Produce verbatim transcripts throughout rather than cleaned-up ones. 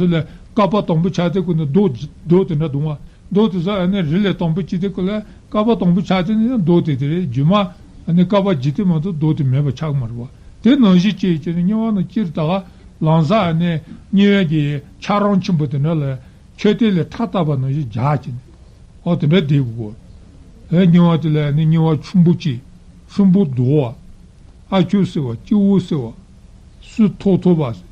ལ་བསྐལ་པ་དང་པོ་ཆགས་དུས་ཀུན་ནས་རྡོ་རྡོ་དེ་འདྲ་བརྡུང་བ། རྡོ་དེ་ཚོ་ཨ་ནི་རི་ལས་དང་པོ་སྐྱེས་དུས་ཀུན་ལ་བསྐལ་པ་དང་པོ་ཆགས་དུས་ནས་རྡོ་དེ་དེ་རེད། རྗེས་མ་ཨ་ནི་བསྐལ་པ་བརྒྱུད་དེ་མ་གཏོགས་རྡོ་དེ་མེད་པ་ཆགས་ཀྱི་མ་རེད་བ། དེ་ནང་བཞིན་བྱས་བྱས་ནས་དམྱལ་བ་ནང་སྤྱིར་ད་ག་ལམ་སང་ཨ་ནི་དམྱལ་བའི་གི་ཆག་རོང་ཆེན་པོ་དེ་འདྲ་ལ་མཆོད་རྟེན་ལས་ཁྲག་བཏབ་པ་ནང་བཞིན་རྒྱག་བྱས་ནས། ཨོ་དེ་འདྲ་བསྡད་དགོས། ཨེ་དམྱལ་བ་དེ་ལ་ནི་དམྱལ་བ་ཆེན་པོ་གཅིག་ཆེན་པོ་བདོ་བ། ཨ་ཁུ་ཟེར་བ། སྐྱེ་བོ་ཟེར་བ། སུ་ཐོག་ཐོག་པ་ཟེར།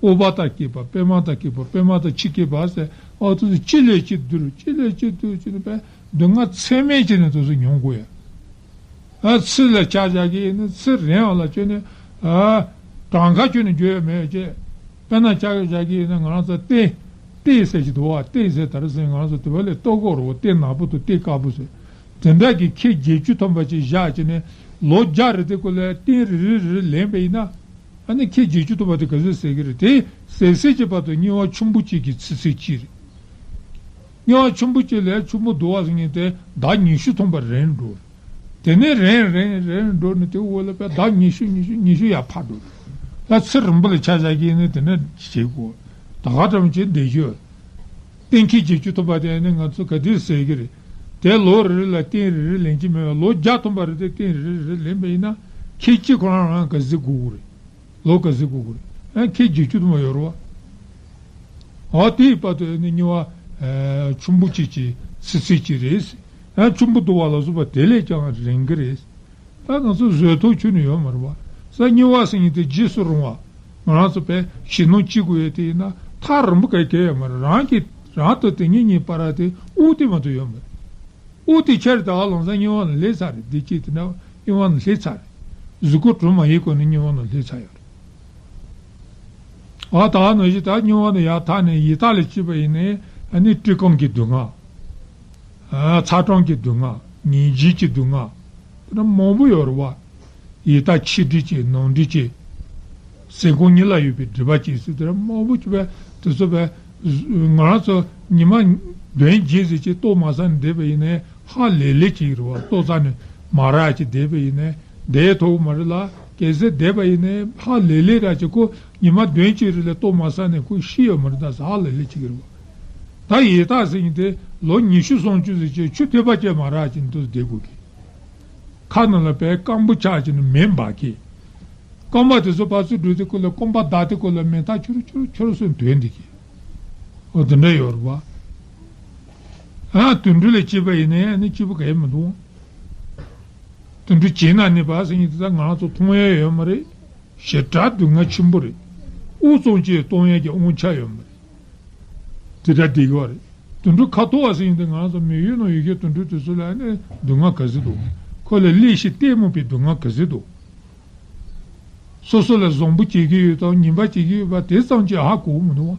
ཨུ་པ་དང་སྐྱེས་པ། པད་མ་དང་སྐྱེས་པ། པད་མ་དང་ཆུ་སྐྱེས་པ་ཟེར། ཨོ་དེ་ཚོ་གཅིག་ལས་གཅིག་བསྡུར། གཅིག་ལས་གཅིག་བསྡུར་བྱས་ནས་པས་སྡུག་བསྔལ་ཚད་མེད་བྱས་ནས་དེ་ཚོ་མྱོང་དགོས་ཡ། ཨ་ཚེ་ལ་ཆ་བཞག་གི་ཡིན་ན་ཚེ་རིང་བ་ལ་བྱས་ནས་ཨ་གྲངས་ཀ་བྱས་ནས་འཇོག་ཡ་མེད་ཅེས། དཔེར་ན་ཆ་བཞག་གི་ཡིན་ན་ང་རང་ཚོ་སྟེ། སྟེ་ཟེར་གྱི་འདུག་བ། སྟེ་ཟེར་དར་ཟེར་ང་རང་ཚོ་དེ་བ་ལས་ལྟོ་གོ་རོ་སྟེ་ནག་པོ་དང་སྟེ་དཀར་པོ་ཟེར། དེ་འདྲ་གི་ཁལ་བརྒྱད་ཅུ་ཐམ་པ་ཅིག་བཞག་བྱས་ནས་ལོ་བརྒྱ་རེ་དེ་ཀུན་ལ་སྟེང་རེ་རེ་རེ་རེ་ལེན་པ་ཡིན་ན། ཨ་ནི་ཁལ་བརྒྱད་ཅུ་ཐམ་པ་དེ་ག་ཚོད་ཟད་ཀྱི་རེད། དེ་ཟད་ཟད་ཀྱི་བར་དུ་དམྱལ་བ་ཆེན་པོ་གཅིག་གི་ཚེ་ཚད་གཅིག་རེད། དམྱལ་བ་ཆེན་པོ་གཅིག་ལས་ཆེན་པོ་བདོ་བ་ཟེར་མཁན་དེ་ཟླ་ཉི་ཤུ་ཐམ་པ་རིང་འགྲོ། དེ་ནས་རིང་རིང་རིང་འགྲོ་ནས་དེ་འོག་ལ་པས་ཟླ་ཉི་ཤུ་ཉི་ཤུ་ཉི་ཤུ་ཡར་འཕར་འགྲོ། ད་ཚེ་རིང་པོ་ལ་ཆ་བཞག་གི་ཡིན་ན་དེ་འདྲ་བྱེད་དགོས། ད་ག་ཙམ་གྱི་བདེ་ཤོས། གཏན་འཁེལ་བྱེད་རྒྱུ་ཐུབ་པ་དེ་ནི་ང་ཚོ་ག་དུས་ཟེར་གྱི་རེད། དེ་ལོ་རེ་རེ་ལ་སྟེང་རེ་རེ་ལེན་གྱི་མེད་པ། ལོ་བརྒྱ་ཐམ་པ་རེ་དེ་སྟེང་རེ་རེ་རེ་ལེན་པ་ཡིན་ན་ཁལ་གཅིག་ཁོ་རང་རང་ག་ཚོད་དགོས་ཀྱི་རེད། ལོ་ག་ཚོད་དགོས་ཀྱི་རེད། ཨ་ཁལ་བརྒྱད་ཅུ་ཐམ་པ་ཡོད་རེད་བ། འོ་དེའི་བར་དུ་ནི་དམྱལ་བ་ཆེན་པོ་གཅིག་གི་ཚེ་ཚད་གཅིག་རེད། ཨ་ཆེན་པོ་བདོ་བ་ལ་སོགས་པ་དེ་ལས་ཀྱང་རིང་གི་རེད། ད་ང་ཚོ་བཟོད་ཐོག་ཁྱོན་ནས་ཡོད་མ་རེད་བ། ས་དམྱལ་བ་ཟེར་མཁན་དེ་རྗེས་སུ་རུང་བ། ང་རང་ཚོ་པས་ཞེད་སྣང་སྐྱེ་དགོས་ཡས་དེ་ཡིན་ན་ཐག་རིང་པོ་ག་གེ་ཡོད་མ་རེད། རང་གི་རང་དང་དེ་གཉིས་གཉིས་བར་དེ་དབུགས་དེ་མ་གཏོགས་ཡོད་མ་རེད། དབུགས་དེ་ཆད་ད་ག་ལམ་སང་དམྱལ་བ་ནང་སླེབས་ཚར་རེད། བདེ་སྐྱིད་དེ་འདྲ་དམྱལ་བ་ནང་སླེབས་ཚར་རེད། གཟུགས་སྐུ་གྲུབ་མ་ཡིན་གོང་ནས་དམྱལ་བ་ནང་སླེབས་ཚར་ཡོད་རེད། ཨ་ད་ག་ནང་བཞིན་ད་དམྱལ་བ་ནང་ཡར་ཐར་ནས་ཡི་དྭགས་ལ་སྐྱེས་པ་ཡིན་ནའི་ཨ་ནི་བཀྲེས་སྐོམ་གྱི་སྡུག་བསྔལ། ཨ་ཚ་གྲང་གི་སྡུག་བསྔལ། ངལ་འཇིགས་ཀྱི་སྡུག་བསྔལ། དེ་འདྲ་མང་པོ་ཡོད་རེད་བ། ཡི་དྭགས་ཆེ་འབྲིང་གཅིག་ནང་འབྲིང་གཅིག་ཟས་སྐོམ་གཉིས་ལ་ཡོད་པའི་སྒྲིབ་པ་གཅིག་ཟེར་དེ་འདྲ་མང་པོ་གཅིག་པས་དེ་ཚོ་པས་ང་རང་ཚོ་ཉི་མ་བདུན་བརྒྱད་ཟེར་གྱི་ལྟོ་མ་ཟ་ནས་བསྡད་པ་ཡིན་ནའི་ཧ་ལས་ལས་གཅིག་རེད་བ། ལྟོ་ཟ་ནས་མ་རག་གཅིག་བསྡད་པ་ཡིན་ནའི་བསྡད་ཐུབ་མ་རེད་ལ། གལ་སྲིད་བསྡད་པ་ཡིན་ནའི་ཧ་ལས་ལས་ར་གཅིག་ཁོ་ཉི་མ་བདུན་གཅིག་རེ་ལ་ལྟོ་མ་ཟ་ནས་ཁོ་ཤི་ཡོད་མ་རེད། ད་ཧ་ལས་ལས་གཅིག་རེད་བ། ད་ཡི་དྭགས་ཟེར་མཁན་དེ་ལོ་ཉི་ཤུ་སུམ་ཅུ་ཟེར་གྱི་ཆུ་ཐིགས་པ་ཅིག་མ་རག་གཅིག་འདུག་བསྡད་དགོས་གི། ཁ་ནང་ལ་པས་སྐམ་པོ་ཆགས་ཀྱི་ནི་མེ་འབར་གི། སྐམ་པ་དེ་ཚོ་ཕར་ཚུར་འགྲོ་དུས་ཀུན་ལ་སྐོམ་པ་ལྡང་དུས་ཀུན་ལ་མེ་སྟག་ཆུར་ཆུར་ཆུར་སོང་དོན་འདི་གི། འོ་དེ་འདྲ་ཡོད་རེད་བ། ཨ་དུད་འགྲོ་ལ་སྐྱེས་པ་ཡིན་ནའི་ཨ་ནི་སྐྱིད་པོ་ག་ཡེ་མི་འདུག་དུད་འགྲོ་བྱེད་ན་ནི་པ་ཟེར་མཁན་དེ་ད་ང་རང་ཚོ་མཐོང་ཡ་ཡོད་མ་རེད། ཞེ་དྲག་སྡུག་བསྔལ་ཆེན་པོ་རེད། དབུགས་ཙམ་གཅིག་གཏོང་ཡ་གི་དབང་ཆ་ཡོད་མ་རེད། དེ་འདྲ་བསྡད་ཀྱི་བ་རེད། དུད་འགྲོ་ཁ་དོག་བ་ཟེར་མཁན་དེ་ང་རང་ཚོ་མི་ཡུལ་ནང་ཡོད་མཁན་དུད་འགྲོ་དེ་ཚོ་ལ་ནི་སྡུག་བསྔལ་ག་ཚོད་འདུག་ཁོ་ལ་གླེན་ཞིང་ལྟད་མོ་བའི་སྡུག་བསྔལ་ག་ཚོད་འདུག་སོ་སོ་ལ་བཟང་པོ་བྱེད་ཀྱི་ཡོད་དང་ངན་པ་བྱེད་ཀྱི་ཡོད་པ་དེ་ཙམ་གྱིས་ཧ་གོ་གི་མི་འདུག་བ།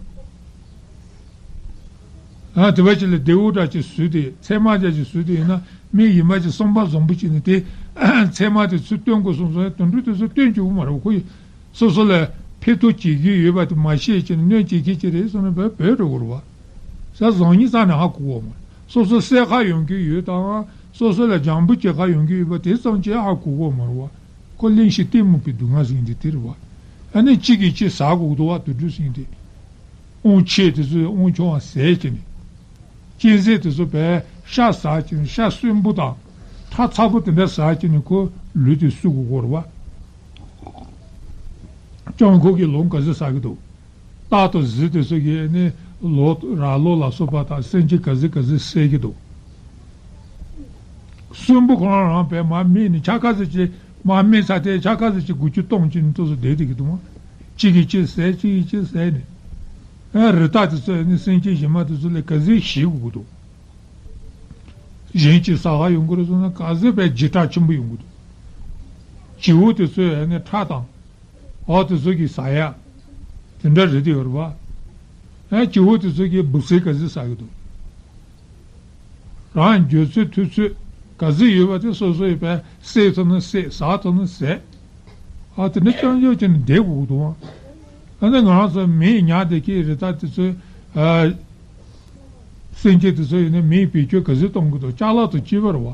ཨ་དེ་བ་ཅིག་ལ་རྡེའུ་འདྲ་ཅིག་བཟོས་ཏེ་ཚེར་མ་འདྲ་ཅིག་བཟོས་ཏེ་ཡིན་ན་མི་ཡིན་པ་ཅིག་བསམ་པ་བཟང་པོ་བྱས་ནས་དེ་ཚེར་མ་དེ་ཚུར་སྟོན་དགོས་སོང་ཙང་དུད་འགྲོ་དེ་ཚོ་སྟོན་བཅུག་གི་མ་རེད། ཁོ་ཡིས་སོ་སོ་ལ་ཕན་ཐོགས་བྱེད་ཀྱི་ཡོད་པ་དེ་མ་ཤེས་བྱས་ནས་གནོད་བྱེད་མཁན་ཅིག་རེད་བསམ་ནས་བོད་བོད་འགྲོ་དགོས་རེད་བ། ས་བཟང་ངན་རྩ་ནས་ཧ་གོ་གི་ཡོད་མ་རེད། སོ་སོ་བསད་ག་ཡོང་གི་ཡོད་དང་སོ་སོ་ལ་སྦྱང་བ་བྱེད་ག་ཡོང་གི་ཡོད་པ་དེ་ཙམ་གྱིས་ཧ་གོ་གི་ཡོད་མ་རེད་བ། ཁོ་གླེན་ཞིང་ལྟད་མོ་བའི་སྡུག་བསྔལ་ཟེར་མཁན་དེ་དེ་རེད་བ། ཨ་ནི་གཅིག་གིས་གཅིག་ཟ་དགོས་འདུག་བ། དུད་འགྲོ་ཟེར་མཁན་དེ། དབང་ཆེ་དེ་ཚོས་དབང་ཆུང་བ་ཟས་བྱས་ནས། གཅན་གཟན་དེ་ཚོ་བས་ཤ་ཟ་བྱས་ནས་ཤ་གསོན་པོ་དང་ཁྲག་ཚ་པོ་དེ་འདྲ་ཟ་བྱས་ནས་ཁོ་ལུས་དེ་གསོ་དགོས་ཀྱི་རེད་བ། སྤྱང་ཁོག་གི་ལོ་ག་ཚོད་ཟ་གི་འདུག་སྟག་དང་གཟིག་དེ་ཚོ་གིས་ནི་ལོ་ར་ལོ་ལ་སོགས་པ་དང་སེམས་ཅན་ག་ཚོད་ག་ཚོད་བསད་ཀྱི་འདུག་གསོན་པོ་ཁོ་རང་རང་བས་མར་རྨས་ནས་ཆ་ག་ཚོད་ཅིག་མར་རྨས་ཚར་ཏེ་ཆ་ག་ཚོད་ཅིག་འགུལ་སྐྱོད་གཏོང་བྱས་ནས་ཏོག་ཙམ་བསྡད་བསྡད་ཀྱི་འདུག་གཅིག་གིས་གཅིག་བསད་གཅིག་གིས་གཅིག་བསད་ནས། ཨ་རི་དྭགས་དེ་ཚོ་ནི་སེམས་ཅན་གཞན་མ་དེ་ཚོ་ལས་ག་ཚོད་ཞི་དགོས་ཀྱི་འདུག་གཞན་གྱིས་ཟ་ག་ཡོང་གི་རེད་སོང་ན་ག་ཚོད་བས་འཇིགས་སྐྲག་ཆེན་པོ་ཡོང་གི་འདུག་བྱི་འུ་དེ་ཚོས་ནི་ཁྲག་དང་། འོ་དེ་ཚོ་གིས་ཟ་ཡ། དེ་འདྲ་རེད་དེ་ཡོད་རེད་བ། ཨ་བྱི་འུ་དེ་ཚོ་གིས་འབུ་སྲིན་ག་ཚོད་ཟ་གི་འདུག་རང་འགྱོད་ཚོད་ཐུབ་ཚོད་ག་ཚོད་ཡོད་པ་དེ་སོ་སོ་ཡོད་པས་བསད་ཐུབ་ན་བསད། ཟ་ཐུབ་ན་ཟས། ཨ་དེ་འདྲ་རྐྱང་རྐྱང་བྱས་ནས་བསྡད་དགོས་ཀྱི་འདུག་བ། ཨ་ནི་ང་རང་ཚོ་མི་ཉག་དེ་གི་རི་དྭགས་དེ་ཚོས་ཨ། སེམས་ཅན་དེ་ཚོ་ཡིན་ན་མིའི་བེད་སྤྱོད་ག་ཚོད་གཏོང་གི་འདུག་ཅ་ལག་དང་གཅིག་པ་རེད་བ།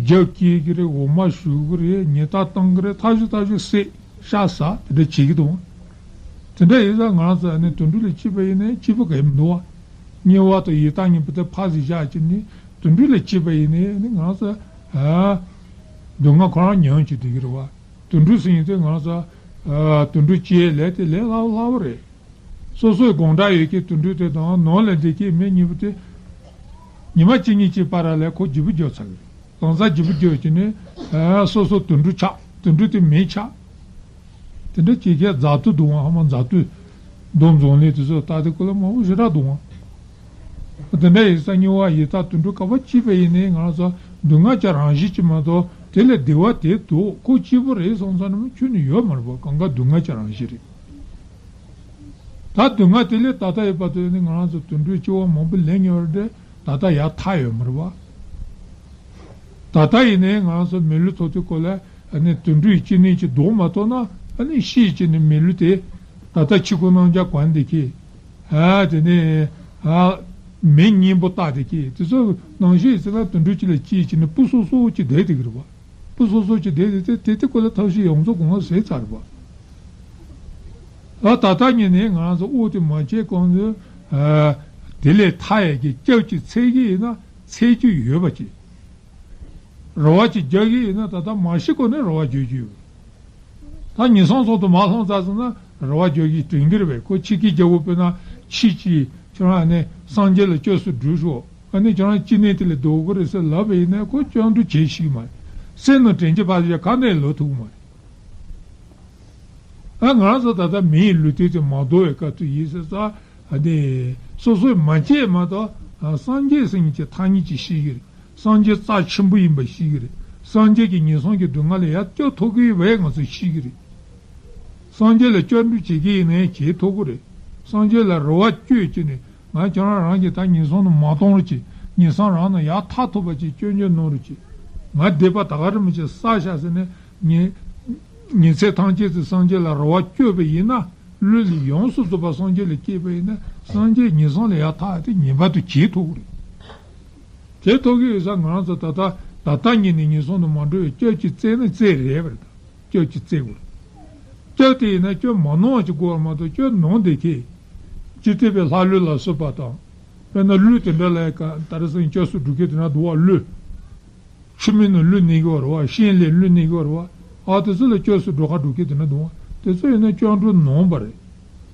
རྒྱབ་སྐྱེལ་གི་རེད། འོ་མ་བཞུ་གི་རེད། ཉལ་ཐ་བཏང་གི་རེད། ཐབས་ཤེས་ཐབས་ཤེས་བསད་ཤ་ཟ་དེ་འདྲ་བྱེད་ཀྱི་འདུག་དེ་འདྲ་ཡིན་ཙང་ང་རང་ཚོ་ནི་དུད་འགྲོ་ལ་སྐྱིད་པ་ཡིན་ནའི་སྐྱིད་པོ་གང་ཡང་མི་འདུག་བ། དམྱལ་བ་དང་ཡི་དྭགས་གཉིས་པོ་དེ་ཕར་ཟིག་བཞག་བྱས་ནས་དུད་འགྲོ་ལ་སྐྱིད་པ་ཡིན་ནའི་ནི་ང་རང་ཚོ་ཨ་སྡུག་བསྔལ་ཁོ་རང་མྱོང་བྱེད་དེ་གི་རེད་བ། དུད་འགྲོ་ཟེར་མཁན་དེ་ང་རང་ཚོ་ཨ་དུད་འགྲོ་སྐྱེ་ལས་དེ་ལས་སླ་པོ་སླ་པོ་རེད། སོ་སོའི་དགོང་དག་ཡོད་ཀྱི་དུད་འགྲོ་དེ་དང་ནང་ལ་བསྡད་ཀྱི་མི་གཉིས་པོ་དེ། ཉི་མ་གཅིག་གཉིས་ཀྱི་བར་ལ་ཁོ་རྒྱུ་བུ་རྒྱུ་ཚར་གི། ལང་ཚ་རྒྱུ་བུ་རྒྱུ་བྱས་ནས་ཨ་སོ་སོ་དུད་འགྲོ་ཆགས། དུད་འགྲོ་དེ་མི་ཆགས། དེ་འདྲ་བྱེད་མཁན་རྫ་དུད་འདུག་བ། ཧ་མ་རྫ་དུད། མདོ་འཛོམས་ལས་དེ་ཚོ་ལྟ་དེ་ཀོ་ལ་མང་པོ་ཞེ་དྲག་འདུག་བ། དེ་འདྲ་ཡིན་ཙང་དམྱལ་བ་ཡི་དྭགས་དུད་འགྲོ་ག་པར་སྐྱིད་པ་ཡིན་ནའི་ང་རང་ཚོ་སྡུག་བསྔལ་གྱི་རང་བཞིན་གྱིས་མ་གཏོགས་དེ་ལས་བདེ་བ་དེ་འདུག་ཁོ་སྐྱིད་པོ་རེད་སོང་ཙང་ནི་ཁྱོན་ནས་ཡོད་མ་རེད་པ། གང་ག་སྡུག་བསྔལ་གྱི་རང་བཞིན་རེད། ད་སྡུག་བསྔལ་དེ་ལས་ད་ལྟ་ཡོད་པ་དེ་ནི་ང་རང་ཚོ་དུད་འགྲོའི་སྐྱེ་བ་མང་པོ་ལེན་མྱོང་བ་རེད། ད་ལྟ་ཡར་ཐར་ཡོད་མ་རེད་པ། ད་ལྟ་ཡིན་ནའི་ང་རང་ཚོ་མི་ལུས་ཐོབ་དུས་སྐོར་ལ་ཨ་ནི་དུད་འགྲོའི་སྐྱེ་གནས་ཀྱི་ལྡོག་མ་ཐོབ་ན་ཨ་ནི་ཤི་བྱས་ནས་མི་ལུས་དེ་ད་ལྟ་ཕྱི་ཁོག་རྣམ་རྒྱལ་གོན་བསྡད་ཀྱི། ཨ་དེ་ནས་ཨ་མི་གཉན་པོ་བཏགས་བསྡད་ཀྱི། དེ་ཚོ་ནང་བཞིན་ཟེར་ན་དུད་འགྲོ་གཅིག་ལ་སྐྱེས་བྱས་ནས་སྤུ་སོ་སོ་གཅིག་བསྡད་བསྡད་ཀྱི་རེད་པ། སྤུ་སོ་སོ་གཅིག་བསྡད་དེ་དེ་དེ་སྐོར་ལ་ཐབས་ཤེས་ཡོངས་རྫོགས་གོང་ལ་ཟད་ཚར་རེད་པ། ཨ་ད་ལྟ་ཉིད་ནས་ང་རང་ཚོ་དབུགས་དེ་མ་ཆད་གོང་དུ་ཨ་དེ་ལས་ཐར་ཡས་ཀྱི་སྐྱབས་ཀྱི་འཚོལ་གྱི་ཡིན་ན་འཚོལ་རྒྱུ་ཡོད་པ་ཅིག་རེ་བ་ཅིག་རྒྱག་གི་ཡིན་ན་ད་ལྟ་མ་ཤི་གོང་ནས་རེ་བ་རྒྱག་རྒྱུ་ཡོད། ད་ཉིན་སང་ཚོགས་དུ་མ་ལྷུང་ཚར་སོང་ན་རེ་བ་རྒྱག་རྒྱུ་དྲན་གྱི་རེད་པས། ཁོ་ཁྱེད་ཀྱི་རྒྱལ་པོ་དཔེར་ན་ཁྱེད་ཀྱིས་ཁྱེད་རང་ནས་སངས་རྒྱས་ལ་སྐྱབས་སུ་འགྲོ་ཤོག་ཨ་ནི་ཁྱེད་རང་སྐྱེ་གནས་དེ་ལས་ལྡོག་གི་རེད་ཟེར་ལབ་པ་ཡིན་ན་ཁོ་སྐྱབས་འགྲོ་བྱེད་ཤེས་ཀྱི་མ་རེད། སེམས་ནང་དྲན་གྱི་ཕར་ཡ་ཁ་ནས་ལོག་ཐུབ་ཀྱི་མ་རེད། ཨ་ང་རང་ཚོ་ད་ལྟ་མིའི་ལུས་རྟེན་དེ་མ་འདོར་བའི་སྐབས་དུ་ཡིན་ཟེར་ཙང་ཨ་ནི་སོ་སོས་མ་བྱས་མ་གཏོགས་ཨ་སངས་རྒྱས་ཟེར་མཁན་གྱི་ཐ་སྙད་ཅིག་ཤེས་ཀྱི་རེད། སངས་རྒྱས་རྩ་ཆེན་པོ་ཡིན་པ་ཤེས་ཀྱི་རེད། སངས་རྒྱས་ཀྱིས་ངན་སོང་གི་སྡུག་བསྔལ་ལས་ཡར་སྐྱོབ་ཐུབ་ཀྱི་ཡོད་པ་ང་ཚོས་ཤེས་ཀྱི་རེད། སངས་རྒྱས་ལ་སྐྱབས་འགྲོ་བྱེད་ཀྱི་ཡིན་ནའི་བྱེད་ཐུབ་ཀྱི་རེད། སངས་རྒྱས་ལ་རེ་བ་བཅོལ་བྱས་ནས་ང་ཁྱེད་རང་རང་གིས་ད་ངན་སོང་ནང་མ་གཏོང་རོགས་གྱིས། ངན་སོང་རང་ནས་ཡར་ཐར་ཐུབ་པ་ཅིག་སྐྱོན་བརྗོད་གནང་རོགས་གྱིས། ང་སྡིག་པ་ད་ག་རེ་མི་བྱེད་བསགས་བཞག་ཟེར་ནས་ཉིན་ཉིན་མཚན་ཐམས་ཅད་དུ་སངས་རྒྱས་ལ་རེ་བ་བཅོལ་བ་ཡིན་ན། ལུས་ལས་ཡོངས་སུ་རྫོགས་པ་སངས་རྒྱས་ལ་སྐྱེས་པ་ཡིན་ན་སངས་རྒྱས་ངན་སོང་ལས་ཡར་ཐར་དེ་ངེས་པར་དུ་བྱེད་ཐུབ་ཀྱི་རེད། བྱེད་ཐུབ་ཀྱི་ཡོད་ས་ང་རང་ཚོ་ད་ལྟ་ད་ལྟ་ཉིད་ནས་ངན་སོང་དུ་མ་འགྲོ་བའི་སྐྱབས་ཀྱི་རྩེ་ནི་རྩེ་རེད་པ་རེད། སྐྱབས་ཀྱི་རྩེ་དགོས་རེད། སྐྱབས་དེ་ཡིན་ན་སྐྱབས་མ་གནང་བ་ཅིག་དགོས་པ་མ་གཏོགས་སྐྱབས་གནང་བསྡད་མཁན། ཅི་སྟེ་བའི་ལྷ་ལུས་ལ་སོགས་པ་དང་། དཔེར་ན་ཀླུ་དེ་འདྲ་ལ་ཡ་ག་ད་རེས་སང་སྐྱབས་སུ་འགྲོ་མཁན་དེ་འདྲ་འདུག་བ་ཀླུ། ཆུ་མིག་ནང་ཀླུ་གནས་ཀྱི་ཡོད་རེད་བ། ཤིང་ལས་ཀླུ་གནས་ཀྱི་ཡོད་རེད་བ། ཨ་དེ་ཚོ་ལ་སྐྱབས་སུ་འགྲོ་ཁ་འགྲོ་མཁན་དེ་འདྲ་འདུག་བ། དེ་ཚོ་ཡིན་ན་སྐྱབས་འགྲོ་གནང་བ་རེད།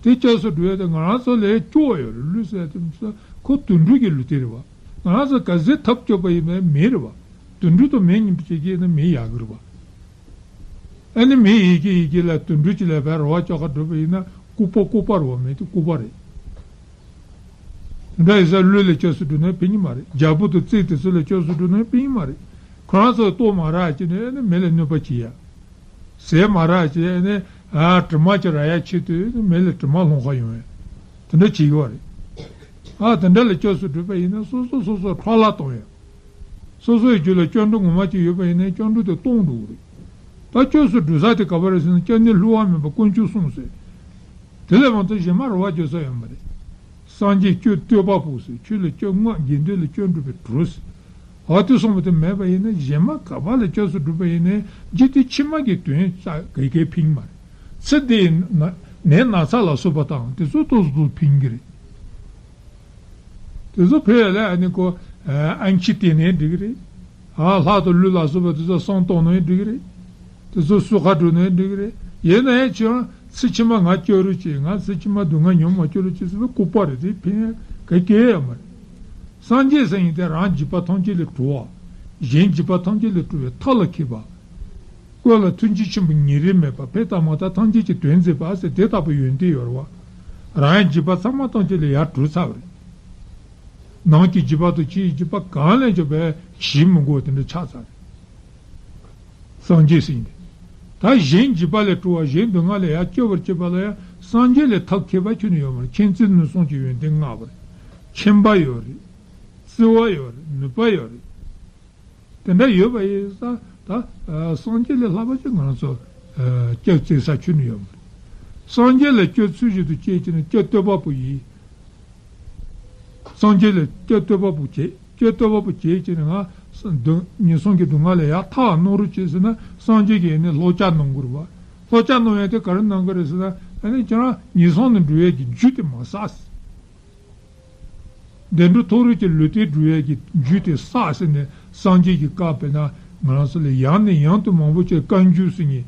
དེ་སྐྱབས་སུ་འགྲོ་ཡ་དེ་ང་རང་ཚོ་ལས་སྐྱོ་བ་ཡོད་རེད། ཀླུ་ཟེར་ཡ་དེ་མི་ཚོ་ཁོ་དུད་འགྲོ་གི་ལུས་རྟེན་རེད་བ། ང་རང་ཚོ་ག་ཚོད་ཐབས་སྐྱོ་པོ་ཡིན་པའི་མི་རེད་བ། དུད་འགྲོ་དང་མི་གཉིས་པོ་བྱེད་ཀྱི་ཡིན་ན་མི་ཡག་གི་རེད་བ། ཨ་ནི་མི་ཡི་གེ་ཡི་གེ་ལ་དུད་འགྲོ་གཅིག་ལ་བས་རེ་བ་བཅོལ་ཁ་འགྲོ་བ་ཡིན་ན་ལྐུགས་པ་ལྐུགས་པ་རེད་བ། མི་དེ་ལྐུགས་པ་རེད། འདྲ་ཡིན་ས་ཀླུ་ལ་སྐྱབས་སུ་འགྲོ་ན་ཕན་གྱི་མ་རེད། རྒྱལ་པོ་དང་རྩིས་དེ་ཚོ་ལ་སྐྱབས་སུ་འགྲོ་ན་ཕན་གྱི་མ་རེད། ཁོ་རང་ཚོ་ལྟོ་མ་རག་བྱས་ནས་ཨ་ནི་མི་ལ་གནོད་པ་བྱེད་ཡ། ཟས་མ་རག་བྱས་ཨ་ནི་ཨ་དྲི་མ་ཅིག་རག་ཡ་ཆེད་དུ་མི་ལ་དྲི་མ་སློང་ཁ་ཡོང་ཡ། དེ་འདྲ་བྱེད་ཀྱི་བ་རེད། ཨ་དེ་འདྲ་ལ་སྐྱབས་སུ་འགྲོ་བ་ཡིན་ན་སོ་སོ་སོ་སོ་འཕྲོ་བརླག་གཏོང་ཡ། སོ་སོའི་རྒྱུད་ལ་སྐྱབས་འགྲོ་ངོ་མ་ཅིག་ཡོད་པ་ཡིན་ན་སྐྱབས་འགྲོ་དེ་སྟོང་འགྲོ་གི་རེད། ད་སྐྱབས་སུ་འགྲོ་ས་དེ་ག་པ་རེད་ཟེར་ན་སྐྱབས་གནས་བསླུ་བ་མེད་པ་དཀོན་མཆོག་གསུམ་ཟེར། དེ་ལས་མ་གཏོགས་གཞན་མ་རེ་བ་བཅོལ་ས་ཡོད་མ་རེད། སངས་རྒྱས་སྐྱབས་བསྟོད་པ་པོ་ཟེར། ཆོས་ལ་སྐྱབས་ལྔ། དགེ་འདུན་ལ་སྐྱབས་འགྲོ་བའི་དྲུག་ཟེར། འོ་དེ་གསུངས་པ་དེ་མེད་པ་ཡིན་ན་གཞན་མ་ག་པ་ལ་སྐྱབས་སུ་འགྲོ་བ་ཡིན་ནའི་འཇིག་རྟེན་ཕྱི་མ་གི་དོན་ཙག་གེ་གེ་ཕན་གྱི་མ་རེད། ཚེ་འདིའི་ན་ནད་ན་ཚ་ལ་སོགས་པ་དང་དེ་ཚོ་ཏོག་ཙམ་ཕན་གྱི་རེད། དེ་ཚོ་ཕན་ཡ་ལ་ཨ་ནི་ཁོ་ཨ་འཆི་སྟེར་ནའི་འགྲིག་གི་རེད། ཨ་ལྷ་དང་ཀླུ་ལ་སོགས་པ་དེ་ཚོ་སྲོག་གཏོང་ནའི་འགྲིག་གི་རེད། དེ་ཚོ་གསོད་ཁ་སྒྲུབ་ནའི་འགྲིག་གི་རེད། ཡིན་ན་ཡང་ཁྱེད་རང་ཚེ་ཕྱི་མ་ང་སྐྱབས་རོགས་བྱེད། ང་ཚེ་ཕྱི་མ་སྡུག་བསྔལ་མྱོང་མ་བཅུག་རོགས་བྱེད་ཟེར་བའི་ལྐུགས་པ་རེད། དེ་ཕན་ཡ་ག་གེ་ཡོད་མ་རེད། སངས་རྒྱས་ཟེར་མཁན་དེ་རང་འཇིགས་པ་ཐམས་ཅད་ལས་གྲོལ་བ། གཞན་འཇིགས་པ་ཐམས་ཅད་ལས་གྲོལ་བའི་ཐབས་ལ་མཁས་པ། ཀུན་ལ་ཐུགས་རྗེ་ཆེན་པོ་ཉེ་རིང་མེད་པ། ཕན་དང་མ་ཐག་ཐམས་ཅད་ཀྱི་དོན་མཛད་པ་ཟེར་དེ་ལྟ་བུའི་ཡོན་ཏན་ཡོད་རེད་བ། རང་ཡང་འཇིགས་པ་ཚང་མ་ཐམས་ཅད་ལས་ཡར་གྲོལ་ཚར་བ་རེད། ནང་གི་འཇིགས་པ་དང་ཕྱིའི་འཇིགས་པ་གང་ལས་ཀྱང་བས་ཞི་མི་དགོས་དེ་འདྲ་ཆགས་ཚར་རེད། སངས་རྒྱས་ཟེར་མཁན་དེ། ད་གཞན་འཇིགས་པ་ལས་གྲོལ་བ་གཞན་སྡུག་བསྔལ་ལས་ཡར་སྐྱོབ་པར་བྱེད་པ་ལ་ཡང་སངས་རྒྱས་ལས་ཐབས་མཁས་པ་ཁྱོན་ནས་ཡོད་མ་རེད། མཁྱེན་བརྩེ་ནུས་གསུམ་གྱི་ཡོན་ཏན་མངའ་བ་རེད། མཁྱེན་པ་ཡོད་རེད། བརྩེ་བ་ཡོད་རེད། ནུས་པ་ཡོད་རེད། དེ་འདྲ་ཡོད་པ་ཡིན་ཙང་ད་ཨ་སངས་རྒྱས་ལས་ལྷག་པ་ཅིག་ང་ཚོ་ཨ་སྐྱབས་བཙལ་ས་ཁྱོན་ནས་ཡོད་མ་རེད། སངས་རྒྱས་ལ་སྐྱབས་ཚུལ་བཞིན་དུ་སྐྱེས་ཀྱི་ནི་སྐྱབས་བསྟོད་པ་པོ་ཡིན། སངས་རྒྱས་ལ་སྐྱབས་བསྟོད་པ་པོ་བྱེད། སྐྱབས་བསྟོད་པ་པོ་བྱེད་ཀྱི་ནི་ང་སྡུག་ངན་སོང་གི་སྡུག་བསྔལ་ལས་ཡར་ཐར་གནང་རོགས་བྱེད་ཟེར་ན་སངས་རྒྱས་ཀྱིས་ནི་བསླབ་བྱ་གནང་དགོས་རེད་བ། བསླབ་བྱ་གནང་ཡ་དེ་ག་རེ་གནང་གི་རེད་ཟེར་ན་ ཨ་ནི་ཁྱེད་རང་ངན་སོང་ལ་འགྲོ་ཡས་ཀྱི་རྒྱུ་དེ་མ་བསགས། བདེ་འགྲོ་མཐོ་རིས་ཀྱི་ལུས་རྟེན་སྒྲུབ་ཡས་ཀྱི་རྒྱུ་དེ་བསགས་ཟིན་ནས་སངས་རྒྱས་ཀྱི་བཀའ་དཔེར་ན་ང་རང་ཚོ་ལ་ཡང་ནས་ཡང་དུ་མང་པོ་བྱས་བཀའ་འགྱུར་ཟེར་མཁན།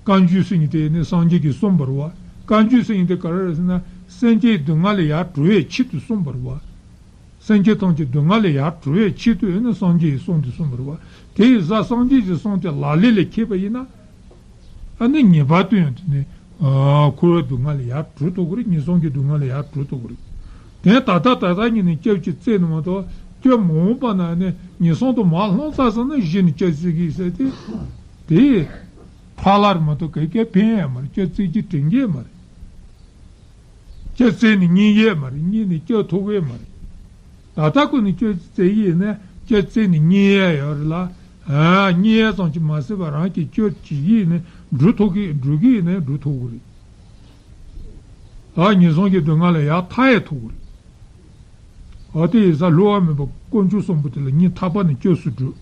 བཀའ་འགྱུར་ཟེར་མཁན་དེ་ནི་སངས་རྒྱས་ཀྱིས་གསུངས་པ་རེད་བ། བཀའ་འགྱུར་ཟེར་མཁན་དེ་ག་རེ་རེད་ཟེར་ན། སེམས་ཅན་སྡུག་བསྔལ་ལས་ཡར་གྲོལ་བའི་ཆེད་དུ་གསུངས་པ་རེད་བ། སེམས་ཅན་ཐམས་ཅད་སྡུག་བསྔལ་ལས་ཡར་གྲོལ་བའི་ཆེད་དུ་ཡིན་ན་སངས་རྒྱས་ཀྱི་གསུང་དེ་གསུངས་པ་རེད་བ། དེ་ཡིན་ཙང་སངས་རྒྱས་ཀྱི་གསུང་དེ་ལག་ལེན་ལ་འཁྱེར་བ་ཡིན་ན། ཨ་ནི་ངེས་པར་དུ་ཡང་དེ་ནི་ཨ་འཁོར་བའི་སྡུག་བསྔལ་ལས་ཡར་གྲོལ་ཐུབ་ཀྱི་རེད། ངན་སོང་གི་སྡུག་བསྔལ་ལས་ཡར་གྲོལ་ཐུབ་ཀྱི་རེད། དེ་ད་ལྟ་ད་ལྟ་ཉིད་ནས་སྐྱབས་ཀྱིས་བཙལ་ནི་མ་གཏོགས་སྐྱབས་མ་འོངས་པ་ན་ནི་ངན་སོང་དུ་མར་ལྷུང་ཚར་སོང་ན་གཞི་ནས་སྐྱབས་བཙལ་གྱི་ཟེར་དེ། དེ་ཕར་ལ་རེད་མ་གཏོགས་ག་གེ་ཕན་ཡ་མ་རེད། སྐྱབས་བཙལ་གྱི་དྲན་གྱི་མ་རེད། སྐྱབས་བཙལ་ནས་རྙེད་ཡས་མ་རེད། རྙེད་ནས་སྐྱབས་ཐོབ་ཡས་མ་རེད། ད་ལྟ་ཁོ་ནས་སྐྱབས་བཙལ་གྱི་ཡིན་ན་སྐྱབས་བཙལ་ནས་རྙེད་ཡས་ཡོད་རེད་ལ། ཨ་རྙེད་ཡས་ཙམ་གྱིས་མ་ཟད་པ་རང་གིས་སྐྱབས་བྱེད་ཀྱི་ཡིན་ན་འགྲུབ་ཐུབ་ཀྱི། འགྲུབ་ཀྱི་ཡིན་ན་འགྲུབ་ཐུབ་ཀྱི་རེད། ཨ་ངན་སོང་གི་སྡུག་བསྔལ་ལས་ཡར་ཐར་ཡས་ཐུབ་ཀྱི་རེད། འོ་དེ་ཡིན་ཙང་བསླུ་བ་མེད་པ་དཀོན་མཆོག་གསུམ་པོ་དེ་ལ་སྙིང་ཐག་པ་ནས་སྐྱབས་སུ་འགྲོ།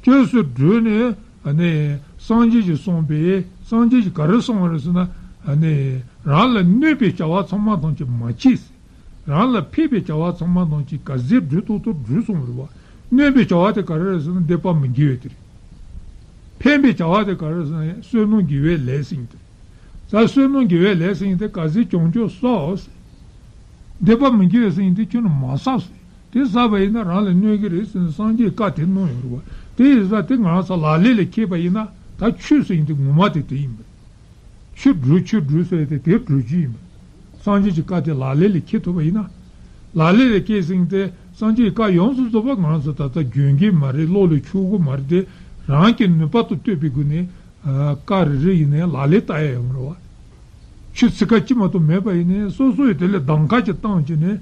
སྐྱབས་སུ་འགྲོས་ནས་ཨ་ནི་སངས་རྒྱས་ཀྱིས་གསུངས་པའི། སངས་རྒྱས་ཀྱིས་ག་རེ་གསུངས་པ་རེད་ཟེར་ན། ཨ་ནི་རང་ལ་གནོད་པའི་བྱ་བ་ཚང་མ་ཐམས་ཅད་མ་བྱེད། རང་ལ་ཕན་པའི་བྱ་བ་ཚང་མ་ཐམས་ཅད་ག་ཚོད་འགྲུབ་ཐུབ་ཐུབ་འགྲུབ་གསུངས་པ་རེད་བ། གནོད་པའི་བྱ་བ་དེ་ག་རེ་རེད་ཟེར་ན་སྡིག་པ་མི་དགེ་བ་དེ་རེད། ཕན་པའི་བྱ་བ་དེ་ག་རེ་རེད་ཟེར་ན་བསོད་ནམས་དགེ་བའི་ལས་ཟེར་མཁན་དེ་རེད། ད་བསོད་ནམས་དགེ་བའི་ལས་ཟེར་མཁན་དེ་ག་ཚོད་བྱུང་བྱུང་བསགས། སྡིག་པ་མི་དགེ་བ་ཟེར་མཁན་དེ་ཁྱོན་ནས་མ་བསགས། དེ་བསགས་པ་ཡིན་ན་རང་ལ་གནོད་ཀྱི་རེད་ཟེར་ནས་སངས་རྒྱས་བཀའ་དེ་གནང་ཡོད་རེད་བ། དེ་ཡིན་ཙང་དེ་ང་རང་ཚོ་ལག་ལེན་ལ་འཁྱེར་བ་ཡིན་ན་ད་ཆོས་ཟེར་མཁན་དེ་ངོ་མ་དེ་དེ་ཡིན་པ་རེད། ཆོས་སྒྲུབ་ཆོས་སྒྲུབ་ཟེར་ཏེ་དེ་སྒྲུབ་རྒྱུ་ཡིན་པ། སངས་རྒྱས་ཀྱི་བཀའ་དེ་ལག་ལེན་ལ་འཁྱེར་ཐུབ་པ་ཡིན་ན། ལག་ལེན་ལ་འཁྱེར་ཟིན་ཏེ་སངས་རྒྱས་ཀྱི་བཀའ་ཡོངས་སུ་རྫོགས་པ་ང་རང་ཚོ་ད་ལྟ་འཇོན་གྱི་མ་རེད། བློ་ལ་འཆར་གྱི་མ་རེད་དེ། རང་གི་ནུས་པ་དང་བསྟུན་པའི་སྒོ་ནས་ཨ་བཀའ་རེ་རེ་ཡིན་ནའི་ལག་ལེན་བསྟར་ཡ་ཡོང་རེད་བ། ཆོས་ཚིག་ཁ་གཅིག་མ་གཏོགས་མེད་པ་ཡིན་ནའི་སོ་སོ་ཡི་དེ་ལ་གདམ་ཁ་ཅིག་བཏང་བྱས་ནས་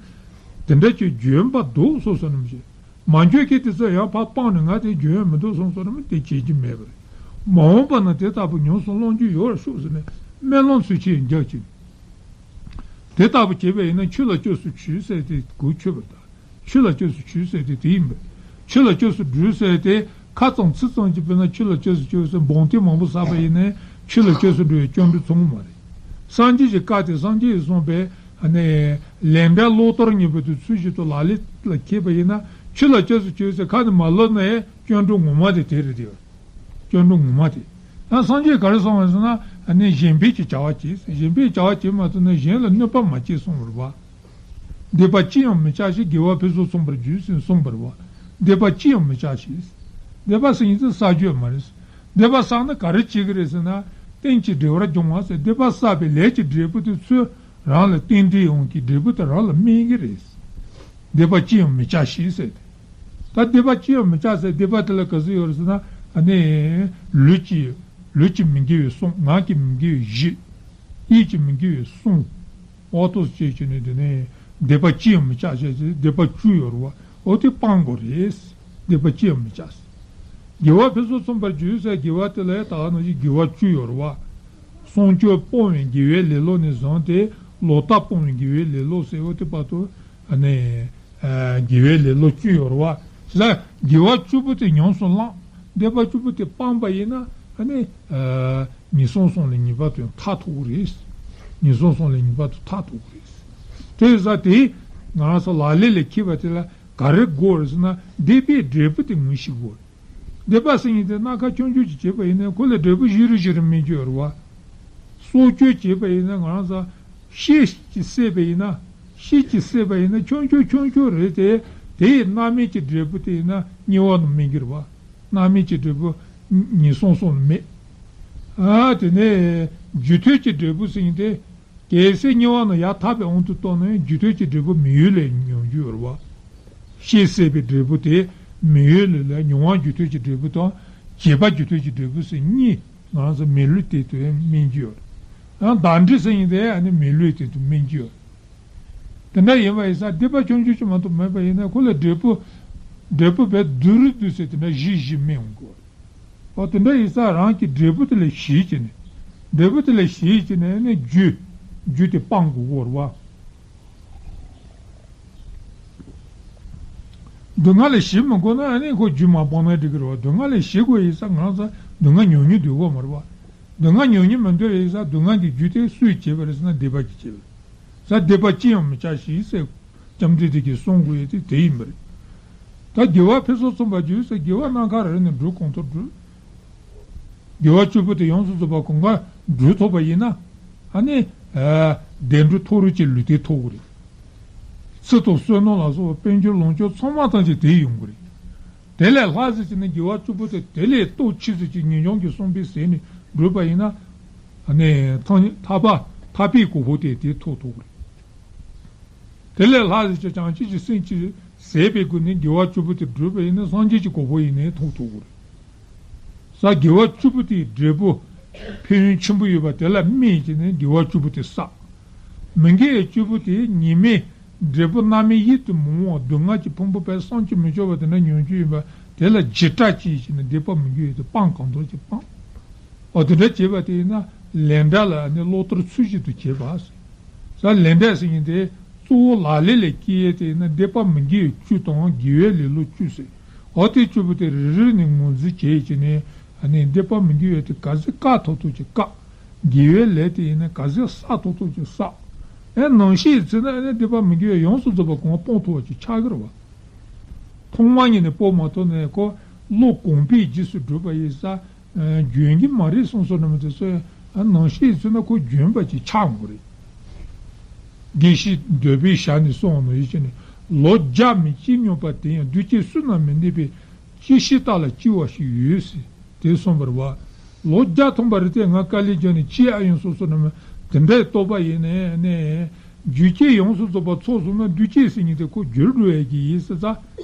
དེ་འདྲ་ཅིག་འཇོན་པ་འདུག་སོ་སོ་ནམ་ཞིག་མ་འཇོན་མཁན་དེ་ཚོ་ཡང་ཕར་སྤངས་ནས་ང་དེ་འཇོན་ཡོད་མི་འདུག་སོང་སོང་ར་མི་དེ་བྱེད་ཀྱི་མེད་པ་རེད། མ་འོངས་པ་ན་དེ་ལྟ་བུ་ཉམས་སུ་བླང་རྒྱུ་ཡོད་ར་ཤོག་ཟེར་ནས་སྨོན་ལམ་ཚུལ་ཆེན་རྒྱག་ཅིང་། དེ་ལྟ་བུ་བྱས་པ་ཡིན་ན་ཆོས་ལ་སྐྱབས་སུ་མཆི་ཟེར་དེ་གོ་ཆོད་པ་དང་། ཆོས་ལ་སྐྱབས་སུ་མཆི་ཟེར་དེ་དེ་ཡིན་པ། ཆོས་ལ་སྐྱབས་སུ་འགྲོ་ཟེར་དེ་ཁ་ཙམ་ཚིག་ཙམ་གྱིས་དཔེར་ན་ཆོས་ལ་སྐྱབས་སུ་མཆི་ཟེར་འབོང་རྟེན་མང་པོ་བསགས་པ་ཡིན་ན་ཆོས་ལ་སྐྱབས་སུ་འགྲོ་བའི་སྐྱབས་འགྲོ་ཚང་མ་མ་རེད། སངས་རྒྱས་ཀྱི་བཀའ་དེ་སངས་རྒྱས་ཀྱིས་གསུངས་པའི་ཨ་ནི་ལན་འདྲ་བློ་ལྟར་ངེས་པར་དུ་ཚུལ་བཞིན་དུ་ལག་ལེན་ལ་འཁྱེར་བ་ཡིན་ན་ཆོས་ལ་སྐྱབས་སུ་མཆི་ཟེར་ཁ་ནས་མ་ལབ་ན་ཡང་སྐྱབས་འགྲོ་ངོ་མ་དེ་དེ་རེད་དེ། སྐྱབས་འགྲོ་ངོ་མ་དེ། ད་སངས་རྒྱས་ག་རེ་གསུངས་པ་ཟེར་ན་ཨ་ནི་གཞན་ཕན་གྱི་བྱ་བ་བྱེད། གཞན་ཕན་གྱི་བྱ་བ་བྱེད་མ་ཐུབ་ན་གཞན་ལ་གནོད་པ་མ་བྱེད་གསུངས་པ་རེད་བ། སྡིག་པ་ཅི་ཡང་མི་བྱ་ཞིང་། དགེ་བ་ཕུན་སུམ་ཚོགས་པར་སྤྱད་ཟེར་གསུངས་པ་རེད་བ། སྡིག་པ་ཅི་ཡང་མི་བྱ་ཞིང་། སྡིག་པ་ཟེར་མཁན་དེ་བསགས་རྒྱུ་མ་རེད། སྡིག་པ་བསགས་ན་ག་རེ་བྱེད་ཀྱི་རེད་ཟེར་ན། རྟེན་ཅིང་འབྲེལ་བར་འབྱུང་བ་ཟེར། སྡིག་པ་བསགས་པའི་ལས་ཀྱི་འབྲས་བུ་དེ་ཚུར་རང་ལ་བརྟེན་ཏེ་ཡོང་གི་འབྲས་བུ་དེ་རང་ལ་སྨིན་གྱི་རེད། སྡིག་པ་ཅི་ཡང་མི་བྱ་ཞིང་ཟེར་ཏེ། ད་སྡིག་པ་ཅི་ཡང་མི་བྱ་ཟེར། སྡིག་པ་དེ་ལ་ག་ཚོད་ཡོད་རེད་ཟེར་ན། ཨ་ནི་ལུས་ཀྱི་ལུས་ཀྱི་མི་དགེ་བའི་གསུམ། ངག་གི་མི་དགེ་བའི་བཞི། ཡིད་ཀྱི་མི་དགེ་བའི་གསུམ། ཨོ་ཏོ་ཅེས་བྱས་ནས་དེ་ནས་སྡིག་པ་ཅི་ཡང་མི་བྱ་ཞེས་བྱས་སྡིག་པ་བཅུ་ཡོད་རེད་བ། ཨོ་དེ་སྤང་དགོས་རེད། སྡིག་པ་ཅི་ཡང་མི་བྱ། དགེ་བ་ཕུན་སུམ་ཚོགས་པར་སྤྱད་ཟེར། དགེ་བ་དེ་ལ་ད་ག་ནང་བཞིན་དགེ་བ་བཅུ་ཡོད་རེད་བ། བསམ་སྤྱོད་སྤོང་བའི་དགེ་བའི་ལེ་ལོ་ནས་བཟུང་སྟེ་ལོག་ལྟ་སྤོང་བའི་དགེ་བའི་ལེ་ལོ་ཟེར་བ་དེ་བར་དུ་ཨ་ནི་ཨ་དགེ་བའི་ལེ་ལོ་བཅུ་ཡོད་རེད་བ། ཟེར་དགེ་བ་བཅུ་པོ་དེ་ཉམས་སུ་བླངས། སྡིག་པ་བཅུ་པོ་དེ་སྤངས་པ་ཡིན་ན་ཨ་ནི་ཨ་ངན་སོང་གསུམ་ལས་ངེས་པར་དུ་ཐར་ཐུབ་ཀྱི་རེད། ངན་སོང་གསུམ་ལས་ངེས་པར་དུ་ཐར་ཐུབ་ཀྱི་རེད། དེ་ཡིན་ཙང་དེ་ང་རང་ཚོ་ལག་ལེན་ལ་འཁྱེར་བ་དེ་ལ་ག་རེ་དགོས་རེད་ཟེར་ན་སྡིག་པའི་འབྲས་བུ་དེ་ངོས་ཤིག་དགོས་རེད། སྡིག་པ་ཟེར་མཁན་དེ་སྣ་ཁ་ཆུང་ཆུང་ཅིག་བྱས་པ་ཡིན་ན་ཁོ་ལ་འབྲས་བུ་ཞེ་རེ་ཞེ་རེ་སྨིན་རྒྱུ་ཡོད་རེད་བ། སྲོག་གཅོད་བྱས་པ་ཡིན་ན་ང་རང་ཚོ་ཤེད་ཅིག་བསད་པ་ཡིན་ན་ཤེད་ཅིག་བསད་པ་ཡིན་ན་ཆུང་ཆུང་ཆུང་ཆུང་རེད་དེ། དེ་ཡི་རྣམ་སྨིན་གྱི་འབྲས་བུ་དེ་ཡིན་ན་དམྱལ་བ་ནང་སྨིན་གྱི་རེད་བ། རྣམ་སྨིན་གྱི་འབྲས་བུ་ངན་སོང་གསུམ་ལ་སྨིན། ཨ་དེ་ནས་རྒྱུ་མཐུན་གྱི་འབྲས་བུ་ཟེར་མཁན་དེ། གལ་སྲིད་དམྱལ་བ་ནང་ཡར་ཐར་པའི་དབང་དུ་བཏང་ན་ཡང་རྒྱུ་མཐུན་གྱི་འབྲས་བུ་མི་ཡུལ་ལས་མྱོང་རྒྱུ་ཡོད་རེད་བ། ཤེད་བསད་པའི་འབྲས་བུ་དེ་མི་ཡུལ་ལས་ལ་མྱོང་བ་རྒྱུ་མཐུན་གྱི་འབྲས་བུ་དང་བྱེད་པ་རྒྱུ་མཐུན་གྱི་འབྲས་བུ་ཟེར་གཉིས་ང་རང་ཚོ་མི་ལུས་དེ་དུ་ཡང་སྨིན་རྒྱུ་ཡོད་རེད། ཡང་བདག་འབྲས་ཟེར་མཁན་དེ་ཨ་ནི་མི་ལུས་དེ་དུ་སྨིན་རྒྱུ་ཡོད་རེད། དེ་འདྲ་ཡིན་པ་ཡིན་ཙང་སྡིག་པ་ཆུང་ཆུང་ཅིག་མ་གཏོགས་མེད་པ་ཡིན་ན་ཁོ་ལ་འབྲས་བུ་འབྲས་བུ་བས་བསྡུ་རུ་བསྡུ་ཟེར་དེ་འདྲ་བཞི་བཞི་སྨིན་འོང་གི་ཡོད་རེད། ཨོ་དེ་འདྲ་ཡིན་ཙང་རང་གི་འབྲས་བུ་དེ་ལ་ཞེན་བྱས་ནས། འབྲས་བུ་དེ་ལ་ཞེན་བྱས་ནས་ནི་རྒྱུ། རྒྱུ་དེ་སྤང་དགོས་ཀྱི་ཡོད་རེད་བ། སྡུག་བསྔལ་ལ་ཞེན་མི་དགོས་ན་ཨ་ནི་ཁོ་རྒྱུ་མ་སྤངས་ན་འགྲིག་གི་རེད་བ། སྡུག་བསྔལ་ལ་ཞེན་དགོས་ཡིན་ཙང་ང་རང་ཚོ་སྡུག་བསྔལ་མྱོང་མྱོང་སྡོད་དགོས་མ་རེད་བ། སྡུག་བསྔལ་མྱོང་སྙིང་མི་འདོད་པའི་ས་སྡུག་བསྔལ་གྱི་རྒྱུ་དེ་སུས་བྱས་པ་རེད་ཟེར་ན་སྡིག་པ་གིས་བྱས་པ་རེད། ས་སྡིག་པ་ཅི་ཡང་མི་བྱ་ཞིག་ཟེར་སྐྱབས་འགྲོ་དེ་གིས་གསུང་དགོས་ཡས་དེ་དེ་ཡིན་པ་རེད། ད་དགེ་བ་ཕུན་སུམ་ཚོགས་པར་འགྱུར་ཟེར་དགེ་བ་སྣ་ཁ་རེ་ནས་སྒྲུབ་གང་ཐུབ་སྒྲུབ། དགེ་བ་བཅུ་པོ་དེ་ཡོངས་སུ་རྫོགས་པ་གང་ག་སྒྲུབ་ཐུབ་པ་ཡིན་ན། ཨ་ནི། བདེ་འགྲོ་མཐོ་རིས་ཀྱི་ལུས་རྟེན་ཐོབ་ཀྱི་རེད། ཚེ་དང་བསོད་ནམས་ལ་སོགས་པ་དཔལ་འབྱོར་ལོངས་སྤྱོད་ཚང་མ་ཐམས་ཅད་དེ་ཡོང་གི་རེད། དེ་ལས་ལྷག་ཟེར་གྱི་ནི་དགེ་བ་བཅུ་པོ་དེ་དེ་ལས་སྟོབས་ཆེ་ཟེར་གྱི་ངེས་འབྱུང་གི་བསམ་པའི་ཟེར་ནས་བགྲོད་པ་ཡིན་ན། ཨ་ནི་ཐག་ཉེ་ཐག་པ་ཐག་པའི་གོ་འཕང་དེ་དེ་ཐོབ་ཐུབ་ཀྱི་རེད། དེ་ལས་ལྷག་ཟེར་གྱི་བྱང་ཆུབ་ཀྱི་སེམས་ཀྱིས་ཟད་པའི་སྒོ་ནས་དགེ་བ་བཅུ་པོ་དེ་བགྲོད་པ་ཡིན་ན་སངས་རྒྱས་ཀྱི་གོ་འཕང་ཡིན་ནའི་ཐོབ་ཐུབ་ཀྱི་རེད། ས་དགེ་བ་བཅུ་པོ་དེའི་འབྲས་བུ་ཕན་ཡོན་ཆེན་པོ་ཡོད་པ་དེ་ལ་སྨིན་བྱས་ནས་དགེ་བ་བཅུ་པོ་དེ་བསགས། མི་དགེ་བ་བཅུ་པོ་དེ་ཉེས་དམིགས་འབྲས་བུ་རྣམ་སྨིན་ཡིད་དུ་མི་འོང་བ་སྡུག་བསྔལ་གྱི་ཕུང་པོ་པས་བསམ་གྱིས་མི་ཁྱབ་པ་དེ་འདྲ་མྱོང་རྒྱུ་ཡིན་པ་དེ་ལ་འཇིགས་སྐྲག་སྐྱེས་བྱས་ནས་སྡིག་པ་མི་དགེ་བ་དེ་སྤང་གང་ཐུབ་ཀྱིས་སྤང་། འོ་དེ་འདྲ་བྱས་པ་དེ་ཡིན་ན་ལས་འབྲས་ལ་ནི་བློ་ལྟར་ཚུལ་བཞིན་དུ་བྱེད་པ། ས་ལས་འབྲས་ཟེར་མཁན་དེ་གཙོ་བོ་ལག་ལེན་ལ་སྐྱེ་ཡས་དེ་ཡིན་ན་སྡིག་པ་མི་དགེ་བ་བཅུ་དང་དགེ་བའི་ལེ་ལོ་བཅུ་ཟེར། འོ་དེ་བཅུ་པོ་དེ་རེ་རེ་ནས་ངོས་འཛིན་བྱས་བྱས་ནས་ཨ་ནི་སྡིག་པ་མི་དགེ་བ་དེ་ག་ཚོད་བཀག་ཐུབ་ཐུབ་ཀྱིས་བཀག་དགེ་བའི་ལས་དེ་ཡིན་ན་ག་ཚོད་བསགས་ཐུབ་ཐུབ་ཀྱིས་བསགས། ཨེ་ནང་བཞིན་ཡིན་ཚེ་ན་ཨ་ནི་སྡིག་པ་མི་དགེ་བ་ཡོངས་སུ་རྫོགས་པ་གང་སྤོང་ཐུབ་པ་ཅིག་ཆགས་ཀྱི་རེད་བ། ཐོག་མ་ཉིད་ནས་སྤོང་མ་ཐུབ་ནས་ཁོ་བློ་གོམས་པའི་རྗེས་སུ་བསྒྲུབས་པ་ཡིན་ས། ཨ་འཇོན་གྱི་མ་རེད་གསུངས་སོ་ནམ་དེ་ཚོ་ཨ་ནང་བཞིན་ཡིན་ཚེ་ན་ཁོ་འཇོན་པ་ཅིག་ཆགས་དགོས་རེད། དགེ་བཤེས་འདོད་པའི་ཞལ་ནས་གསུངས་ནོ་ཡིད་ཀྱི་ནི། ལོ་བརྒྱ་མི་སྐྱེ་སྙམ་པ་དེ་ཡང་། འདུས་བྱས་སུ་ན་མི་གནས་པའི། སྐྱེ་ཤི་རྟག་ལ་སྐྱེ་བ་ཞིག་ཡོད་ཟེར། དེ་གསུངས་པར་བ། ལོ་བརྒྱ་ཐམ་པ་རེ་ལྟས་ང་དཀའ་ལས་བརྒྱབ་ནས་སྐྱེ་ཨ་ཡོང་སོ་སོ་ནམ་དེ་འདྲའི་རྟོག་པ་ཡིན་ནས་ནས། རྒྱུ་རྐྱེན་ཡོངས་སུ་རྫོགས་པ་ཚོགས་སོང་ན་འདུས་བྱས་ཟེར་མཁན་དེ་ཁོ་འགྱུར་འགྲོ་ཡས་ཀྱི་ཡིན་ཟེར་ཙང་།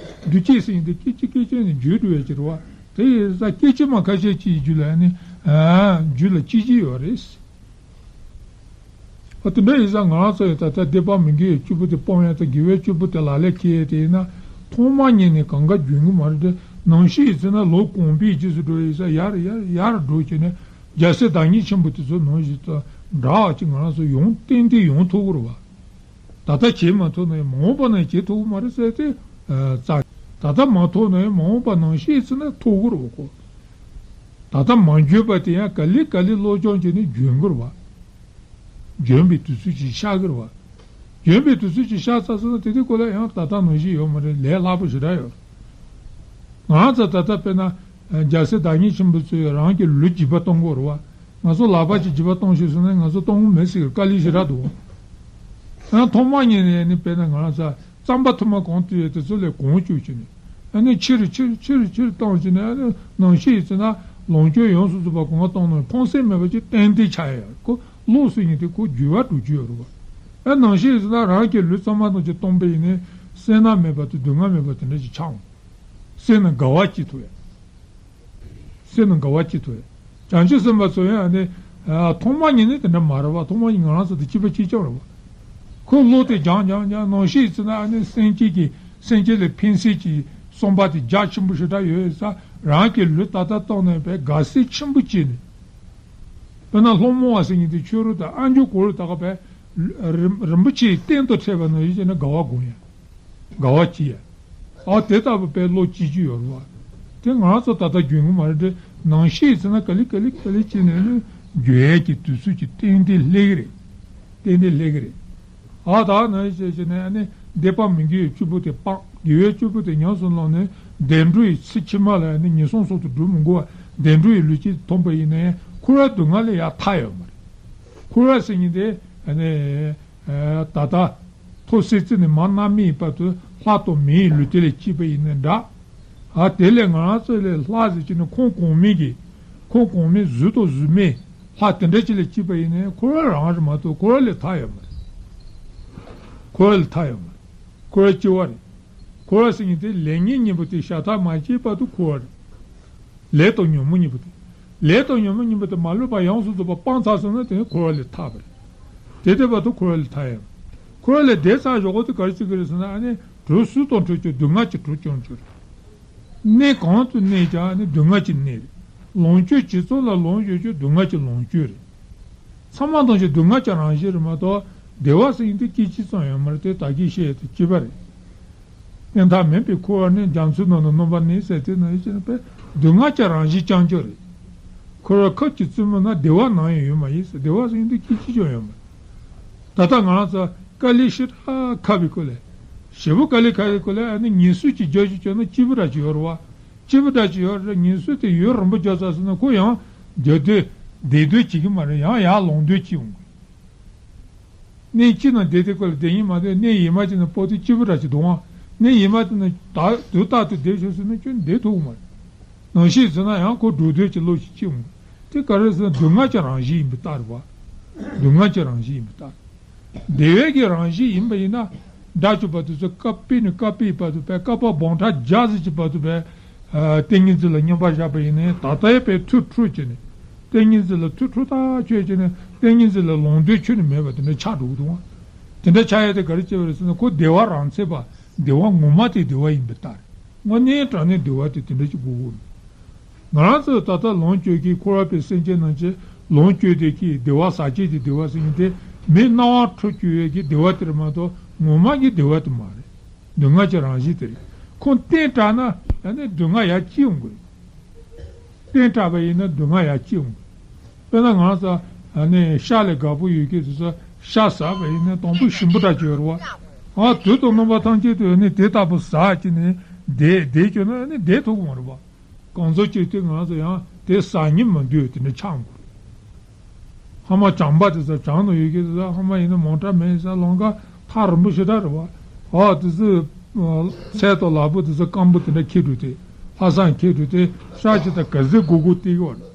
འདུས་བྱས་ཟེར་མཁན་དེ་སྐད་ཅིག་སྐད་ཅིག་ནས་འགྱུར་འགྲོ་ཡས་ཀྱི་རེད་བ། དེ་ཡིན་ཙང་སྐད་ཅིག་མ་ཁ་ཤས་ཀྱི་རྒྱུད་ལ་ནི། ཨ་རྒྱུད་ལ་སྐྱེ་གི་ཡོད་རེད། ཨ་དེ་འདྲ་ཡིན་ཙང་ང་རང་ཚོ་ཡི་ད་ལྟ་སྡིག་པ་མི་དགེ་བའི་བཅུ་པོ་དེ་སྤོང་ཡ་དང་དགེ་བའི་བཅུ་པོ་དེ་ལག་ལེན་འཁེལ་ཡས་དེ་ཡིན་ན། ཐོག་མ་ཉིད་ནས་གང་ག་འཇོན་གི་མ་རེད་དེ། ནང་བཞིན་ཡིན་ཚེ་ན་ལོ་གོང་པའི་རྗེས་སུ་འགྲོ་ཡིན་ཙང་ཡར་ཡར་ཡར་འགྲོ་བྱས་ནས་རྒྱལ་སྲས་བདག་ཉིད་ཆེན་པོ་དེ་ཚོ་ནང་བཞིན་དུ་འདྲ་བ་ཅིག་ང་རང་ཚོ་ཡོང་ཏན་ཏན་ཡོང་ཐུབ་ཀྱི་རེད་བ། ད་ལྟ་བྱེད་མ་ཐུབ་ན་ཡང་མ་འོངས་པ་ན་བྱེད་ཐུབ་ཀྱི་མ་རེད་ཟེར་ཏེ། ཨ་ཙང་། ད་ལྟ་མ་ཐུབ་ན་ཡང་མ་འོངས་པ་ནང་བཞིན་ཡིན་ཚེ་ན་ཐུབ་ཀྱི་རེད་བ་ཁོ། ད་ལྟ་མ་འཇོན་པ་དེ་ཡང་ག་ལེ་ག་ལེ་སློབ་སྦྱོང་བྱས་ནས་འཇོན་གྱི་རེད་བ། འཇོན་པའི་དུས་ཚོད་ཅིག་ཤར་གྱི་རེད་བ། འཇོན་པའི་དུས་ཚོད་ཅིག་ཤར་ཚར་སོང་ན་དེ་དུས་ཁོ་ལ་ཡང་ད་ལྟ་ནང་བཞིན་ཡོད་མ་རེད། ལས་སླ་པོ་ཞེ་དྲག་ཡོད། ང་རང་ཚོ་ད་ལྟ་དཔེར་ན་རྒྱལ་སྲས་བདག་ཉིད་ཆེན་པོ་ཚོས་རང་གི་ལུས་འཇིགས་པ་གཏོང་གི་ཡོད་རེད་བ། ང་ཚོ་ལག་པ་ཅིག་འཇིགས་པ་གཏོང་ཤེས་སོང་ན་ང་ཚོ་གཏོང་གི་མེད་ཟེར་གྱི་དཀའ་ལས་ཞེ་དྲག་འདུག་ཡང་ཐོག་མ་ཉིད་ནས་ནི་དཔེར་ན་ང་རང་ཚོ་རྩམ་པ་ཐུར་མ་གང་བཏུས་ཡོད་དེ་ཚོ་ལས་གོང་བཅུག་བྱས་ནས་ཨ་ནི་ཆེ་རུ་ཆེ་རུ་ཆེ་རུ་ཆེ་རུ་བཏང་བྱས་ནས་ཨ་ནི་ནང་བཞིན་ཡིན་ཚེ་ན་ལོངས་སྤྱོད་ཡོངས་སུ་རྫོགས་པ་གང་བཏང་ན་ཕངས་སེམས་མེད་པ་ཅིག་ཏན་ཏན་ཆགས་ཡ་ཁོ་བློ་ཟེར་མཁན་དེ་ཁོ་འགྱུར་བ་འགྲོ་རྒྱུ་ཡོད་རེད་བ། ཨ་ནང་བཞིན་ཡིན་ཚེ་ན་རང་གི་ལུས་ཚང་མ་ནང་གི་སྟོང་པ་ཡིན་ནའི་སེར་སྣ་མེད་པ་དང་སྡུག་བསྔལ་མེད་པ་དེ་འདྲ་ཞིག་ཆགས་འོང་། སེར་སྣ་དགའ་བ་སྐྱེ་ཐུབ་ཡ། སེམས་ནང་དགའ་བ་སྐྱེ་ཐུབ། བྱང་ཆུབ་སེམས་དཔའ་ཚོ་ཡང་ནི། ཨ་ཐོག་མ་ཉིད་ནས་དེ་འདྲ་མ་རེད་བ། ཐོག་མ་ཉིད་ང་རང་ཚོ་དང་གཅིག་པ་གཅིག་རྐྱང་རེད་བ། ཁོའི་བློ་དེ་སྦྱངས་སྦྱངས་སྦྱངས་ནང་བཞིན་ཡིན་ཚེ་ན་ཨ་ནི་སེམས་ཅན་གྱི་སེམས་ཅན་ལ་ཕན་སེམས་ཀྱི་བསམ་པ་དེ་རྒྱ་ཆེན་པོ་ཞེ་དྲག་ཡོད་ས་རང་གི་ལུས་ད་ལྟ་བཏང་ནས་པའི་དགའ་སེམས་ཆེན་པོ་སྐྱེས་ནས། དཔེར་ན་སློང་མོ་བ་ཟེར་མཁན་དེ་ཆོས་རུ་དང་ཨ་མཆོག་གུ་རུ་དག་པའི་རིན་རིན་པོ་ཆེའི་རྟེན་དུ་འཕྲད་པ་ནང་བཞིན་བྱས་ནས་དགའ་བ་སྒོམ་ཡ། དགའ་བ་སྐྱེ་ཡ། ཨ་དེ་ལྟ་བུ་དཔེ་བློ་སྐྱེ་རྒྱུ་ཡོད་རེད་བ། དེ་ང་རང་ཚོ་ད་ལྟ་འཇོན་གྱི་མ་རེད་དེ། ནང་བཞིན་ཡིན་ཚེ་ན་ག་ལེ་ག་ལེ་ག་ལེ་བྱས་ནས་ནི་འཇོན་ཡས་ཀྱི་དུས་ཚོད་ཀྱི་ཏན་ཏན་སླེབས་ཀྱི་རེད། ཏན་ཏན་སླེབས་ཀྱི་རེད། ཨ་ད་ནང་བཞིན་བྱས་ནས་ནི་སྡིག་པ་མི་དགེ་བའི་བཅུ་པོ་དེ་སྤངས། དགེ་བའི་བཅུ་པོ་དེ་ཉམས་སུ་བླངས་ནས་བདེ་འགྲོ་ཡི་ཚེ་ཕྱི་མ་ལ་ནི་ངན་སོང་གསུམ་དུ་འགྲོ་མི་དགོས་པ་བདེ་འགྲོ་ཡི་ལུས་སྐྱེས་ཐོན་པ་ཡིན་ན་ཡང་འཁོར་བ་སྡུག་བསྔལ་ལས་ཡར་ཐར་ཡོད་མ་རེད། འཁོར་བ་ཟེར་མཁན་དེ་ནི། ད་ལྟ་ཐོག་སེར་རྩི་ནས་མར་སྣ་མིན་བར་དུ་ལྷ་དང་མིའི་ལུས་རྟེན་ལ་སྐྱེས་པ་ཡིན་ན་འདྲ། ཨ་དེ་ལས་ང་རང་ཚོ་ལས་ལྷ་ཟེར་གྱི་ནི་ཁམས་གོང་མའི་གི་ཁམས་གོང་མའི་གཟུགས་དང་གཟུགས་མེད་ལྷ་དེ་འདྲ་ཅིག་ལ་སྐྱེས་པ་ཡིན་ན་འཁོར་བ་རང་རེད་མ་གཏོགས་འཁོར་བ་ལས་ཐར་ཡོད་མ་རེད། འཁོར་བ་ལས་ཐར་ཡོད་མ་རེད། འཁོར་བ་སྐྱེ་བ་རེད། འཁོར་བ་ཟེར་མཁན་དེ་ལས་ངན་གཉིས་པོ་དེ་ཤ་ཐག་མ་བཅད་བར་དུ་འཁོར་བ་རེད། ལས་དང་ཉོན་མོངས་གཉིས་པོ་དེ། ལས་དང་ཉོན་མོངས་གཉིས་པོ་དེ་མ་ལུས་པ་ཡོངས་སུ་རྫོགས་པ་སྤངས་ཚར་སོང་ན་དེ་ནི་འཁོར་བ་ལས་ཐར་བ་རེད། དེ་ལྟ་བུ་དུ་འཁོར་བ་ལས་ཐར་ཡང་། འཁོར་བ་ལས་བདེ་ཙམ་ཞོག་གོ་དེ་ག་རེ་བྱེད་ཀྱི་རེད་ཟེར་ན་ཨ་ནི་དུག་གསུམ་དང་འཕྲད་ཀྱི་སྡུག་བསྔལ་གྱི་དུག་སྐྱོང་རྒྱུ་རེད། གནས་གང་དུ་གནས་ཀྱང་ཨ་ནི་སྡུག་བསྔལ་གྱི་གནས་རེད། ལོངས་སྤྱོད་ཇི་ཙམ་ལ་ལོངས་སྤྱོད་ཀྱང་སྡུག་བསྔལ་གྱི་ལོངས་སྤྱོད་རེད། ཚང་མ་ཐམས་ཅད་སྡུག་བསྔལ་གྱི་རང་བཞིན་རེད་མ་གཏོགས་བདེ་བ་ཟེར་མཁན་དེ་སྐད་ཅིག་ཙམ་ཡང་མ་རེད་དེ་ད་གིན་བཤད་དེ་གཅིག་པ་རེད། གནས་མཐའ་མེད་པའི་འཁོར་བ་ནི་རྒྱ་མཚོའི་ནང་ན་སྣང་བ་ནི་ཟེར་དེ་ནང་བཞིན་པའི་སྡུག་བསྔལ་གྱི་རང་བཞིན་རྐྱང་རྐྱང་རེད། འཁོར་བ་ཁབ་ཀྱི་བཙུན་མོ་ན་བདེ་བ་ནམ་ཡང་ཡོད་མ་ཡིན་ཟེར། བདེ་བ་ཟེར་མཁན་དེ་སྐད་ཅིག་ཀྱང་ཡོད་མ་རེད། ད་ལྟ་ང་རང་ཚོ་དཀའ་ལས་ཞེ་དྲག་ཁག་པའི་སྐོར་ལས། ཞེ་པོ་དཀའ་ལས་ཁག་པའི་སྐོར་ལས་ཨ་ནི་ངན་སོང་གི་རྒྱུ་ཞིག་བྱུང་ན་སྐྱིད་པོ་འདྲ་ཅིག་ཡོད་རེད་བ། སྐྱིད་པོ་འདྲ་ཅིག་ཡོད་རེད། ངན་སོང་དེ་ཡུན་རིང་པོ་འགྱོ་ཚར་སོང་ན་ཁོ་ཡང་རྒྱུ་དེ་བདེ་སྡོད་བྱེད་ཀྱི་མ་རེད། ཡང་ཡར་ལོང་སྡོད་བྱེད་འོང་གི། གནས་གཅིག་ན་བདེ་དེ་ཁོ་ལ་བདེ་ཉིད་མ་བདེ། གནས་གཞན་པ་ཅིག་ན་སྤོ་དེ་སྐྱིད་པོ་འདྲ་ཅིག་འདུག་ཨང་། གནས་གཞན་པ་དེ་ན་ད་དུས་རྟག་ཏུ་བདེ་ཤོག་ཟེར་ན་ཁྱོད་བདེ་ཐུབ་ཀྱི་མ་རེད། ནམ་ཞིག་ཟེར་ན་ཡང་ཁོ་འགྲོ་འདོད་ཀྱི་བློ་ཞིག་སྐྱེ་འོང་། དེ་ག་རེ་ཟེར་ན་སྡུག་བསྔལ་གྱི་རང་བཞིན་ཡིན་པའི་རྟགས་རེད་བ། སྡུག་བསྔལ་གྱི་རང་བཞིན་ཡིན་པའི་རྟགས། བདེ་བའི་གི་རང་བཞིན་ཡིན་པ་ཡིན་ན། དགྲ་བཅོམ་པ་དེ་ཚོ་བཀའ་པོད་ནས་བཀའ་པོད་བར་དུ་བས་བསྐལ་པ་འབུམ་ཕྲག་བརྒྱ་ཟིག་གི་བར་དུ་བས། ཨ། ཏིང་ངེ་འཛིན་ལ་སྙོམས་པར་བཞག་པ་ཡིན་ནའི་ད་ལྟ་ཡང་བས་ཐུགས་འཁྲུག་བྱས་ནས། ཏིང་ངེ་འཛིན་ལ་ཐུགས་འཁྲུག་ཐག་ཆོད་བྱས་ནས་ཏིང་ངེ་འཛིན་ལ་ལོང་འདོད་ཁྱོན་ནས་མེད་པ་དེ་འདྲ་ཆགས་འགྲོ་གི་འདུག་ཨང་། དེ་འདྲ་ཆགས་ཡ་དེ་ག་རེ་བྱས་པ་རེད་ཟེར་ན་ཁོ་བདེ་བ་རང་ཚད་པ། བདེ་བ་ངོ་མ་དེ་བདེ་བ་ཡིན་པའི་རྟགས་རེད། དངོས་གནས་དྲང་གནས་བདེ་བ་དེ་དེ་འདྲ་ཞིག་དགོས་ཀྱི་ཡོད། ང་རང་ཚོས་ད་ལྟ་ལོངས་སྤྱོད་ཀྱི་འཁོར་བ་པའི་སེམས་ཅན་རྣམས་ཀྱི་ལོངས་སྤྱོད་དེ་ཀྱི་བདེ་བ་ཟག་བཅས་ཀྱི་བདེ་བ་ཟེར་མཁན་དེ་མིའི་སྣང་བ་འཁྲུལ་གྱི་ཡོད་ཀྱི་བདེ་བ་དེ་རེད་མ་གཏོགས་ངོ་མ་གི་བདེ་བ་དེ་མ་རེད། སྡུག་བསྔལ་གྱི་རང་བཞིན་དེ་རེད། ཁོང་བསྟེན་དྲགས་ན་ཡང་ནི་སྡུག་བསྔལ་ཡར་སྐྱེ་ཡོང་གི་རེད། བསྟེན་དྲགས་པ་ཡིན་ན་སྡུག་བསྔལ་ཡར་སྐྱེ་ཡོང་གི་རེད། དཔེར་ན་ང་ཚོ་ཨ་ནི་ཤ་ལས་དགའ་པོ་ཡོད་ཀྱི་དེ་ཚོ་ཤ་ཟ་བ་ཡིན་ན་དང་པོ་ཞིམ་པོ་འདྲ་ཅིག་ཡོད་རེད་བ། ཨ་དུས་དང་རྣམ་པ་ཐམས་ཅད་དུ་ཨ་ནི་དེ་ལྟ་བུ་ཟ་བྱས་ནས་བསྡད་བསྡད་བཅུག་ན་ཨ་ནི་བསྡད་ཐུབ་ཀྱི་མ་རེད་བ། གང་ཟག་ཅིག་དེ་ང་ཚོ་ཡང་དེ་ཟ་སྙིང་མི་འདོད་དེ་འདྲ་ཆགས་འགྲོ། ཧ་མ་བྱམས་པ་དེ་ཚོ་བྱམས་ནོ་ཡོད་ཀྱི་དེ་ཚོ་ཧ་མ་ཡིན་ན་མོ་ཊ་མེད་ས་ལམ་ཁ་ཐག་རིང་པོ་ཞེ་དྲག་རེད་བ། ཨ་དེ་ཚོ་ཚལ་དང་ལ་ཕུག་དེ་ཚོ་སྐམ་པོ་དེ་འདྲ་འཁྱེར་འགྲོ་དེ་ལྷ་བསང་འཁྱེར་འགྲོ་དེ་ཤ་ཅིག་དང་ག་ཚོད་དགོས་དགོས་བལྟས་ཀྱི་ཡོད་རེད།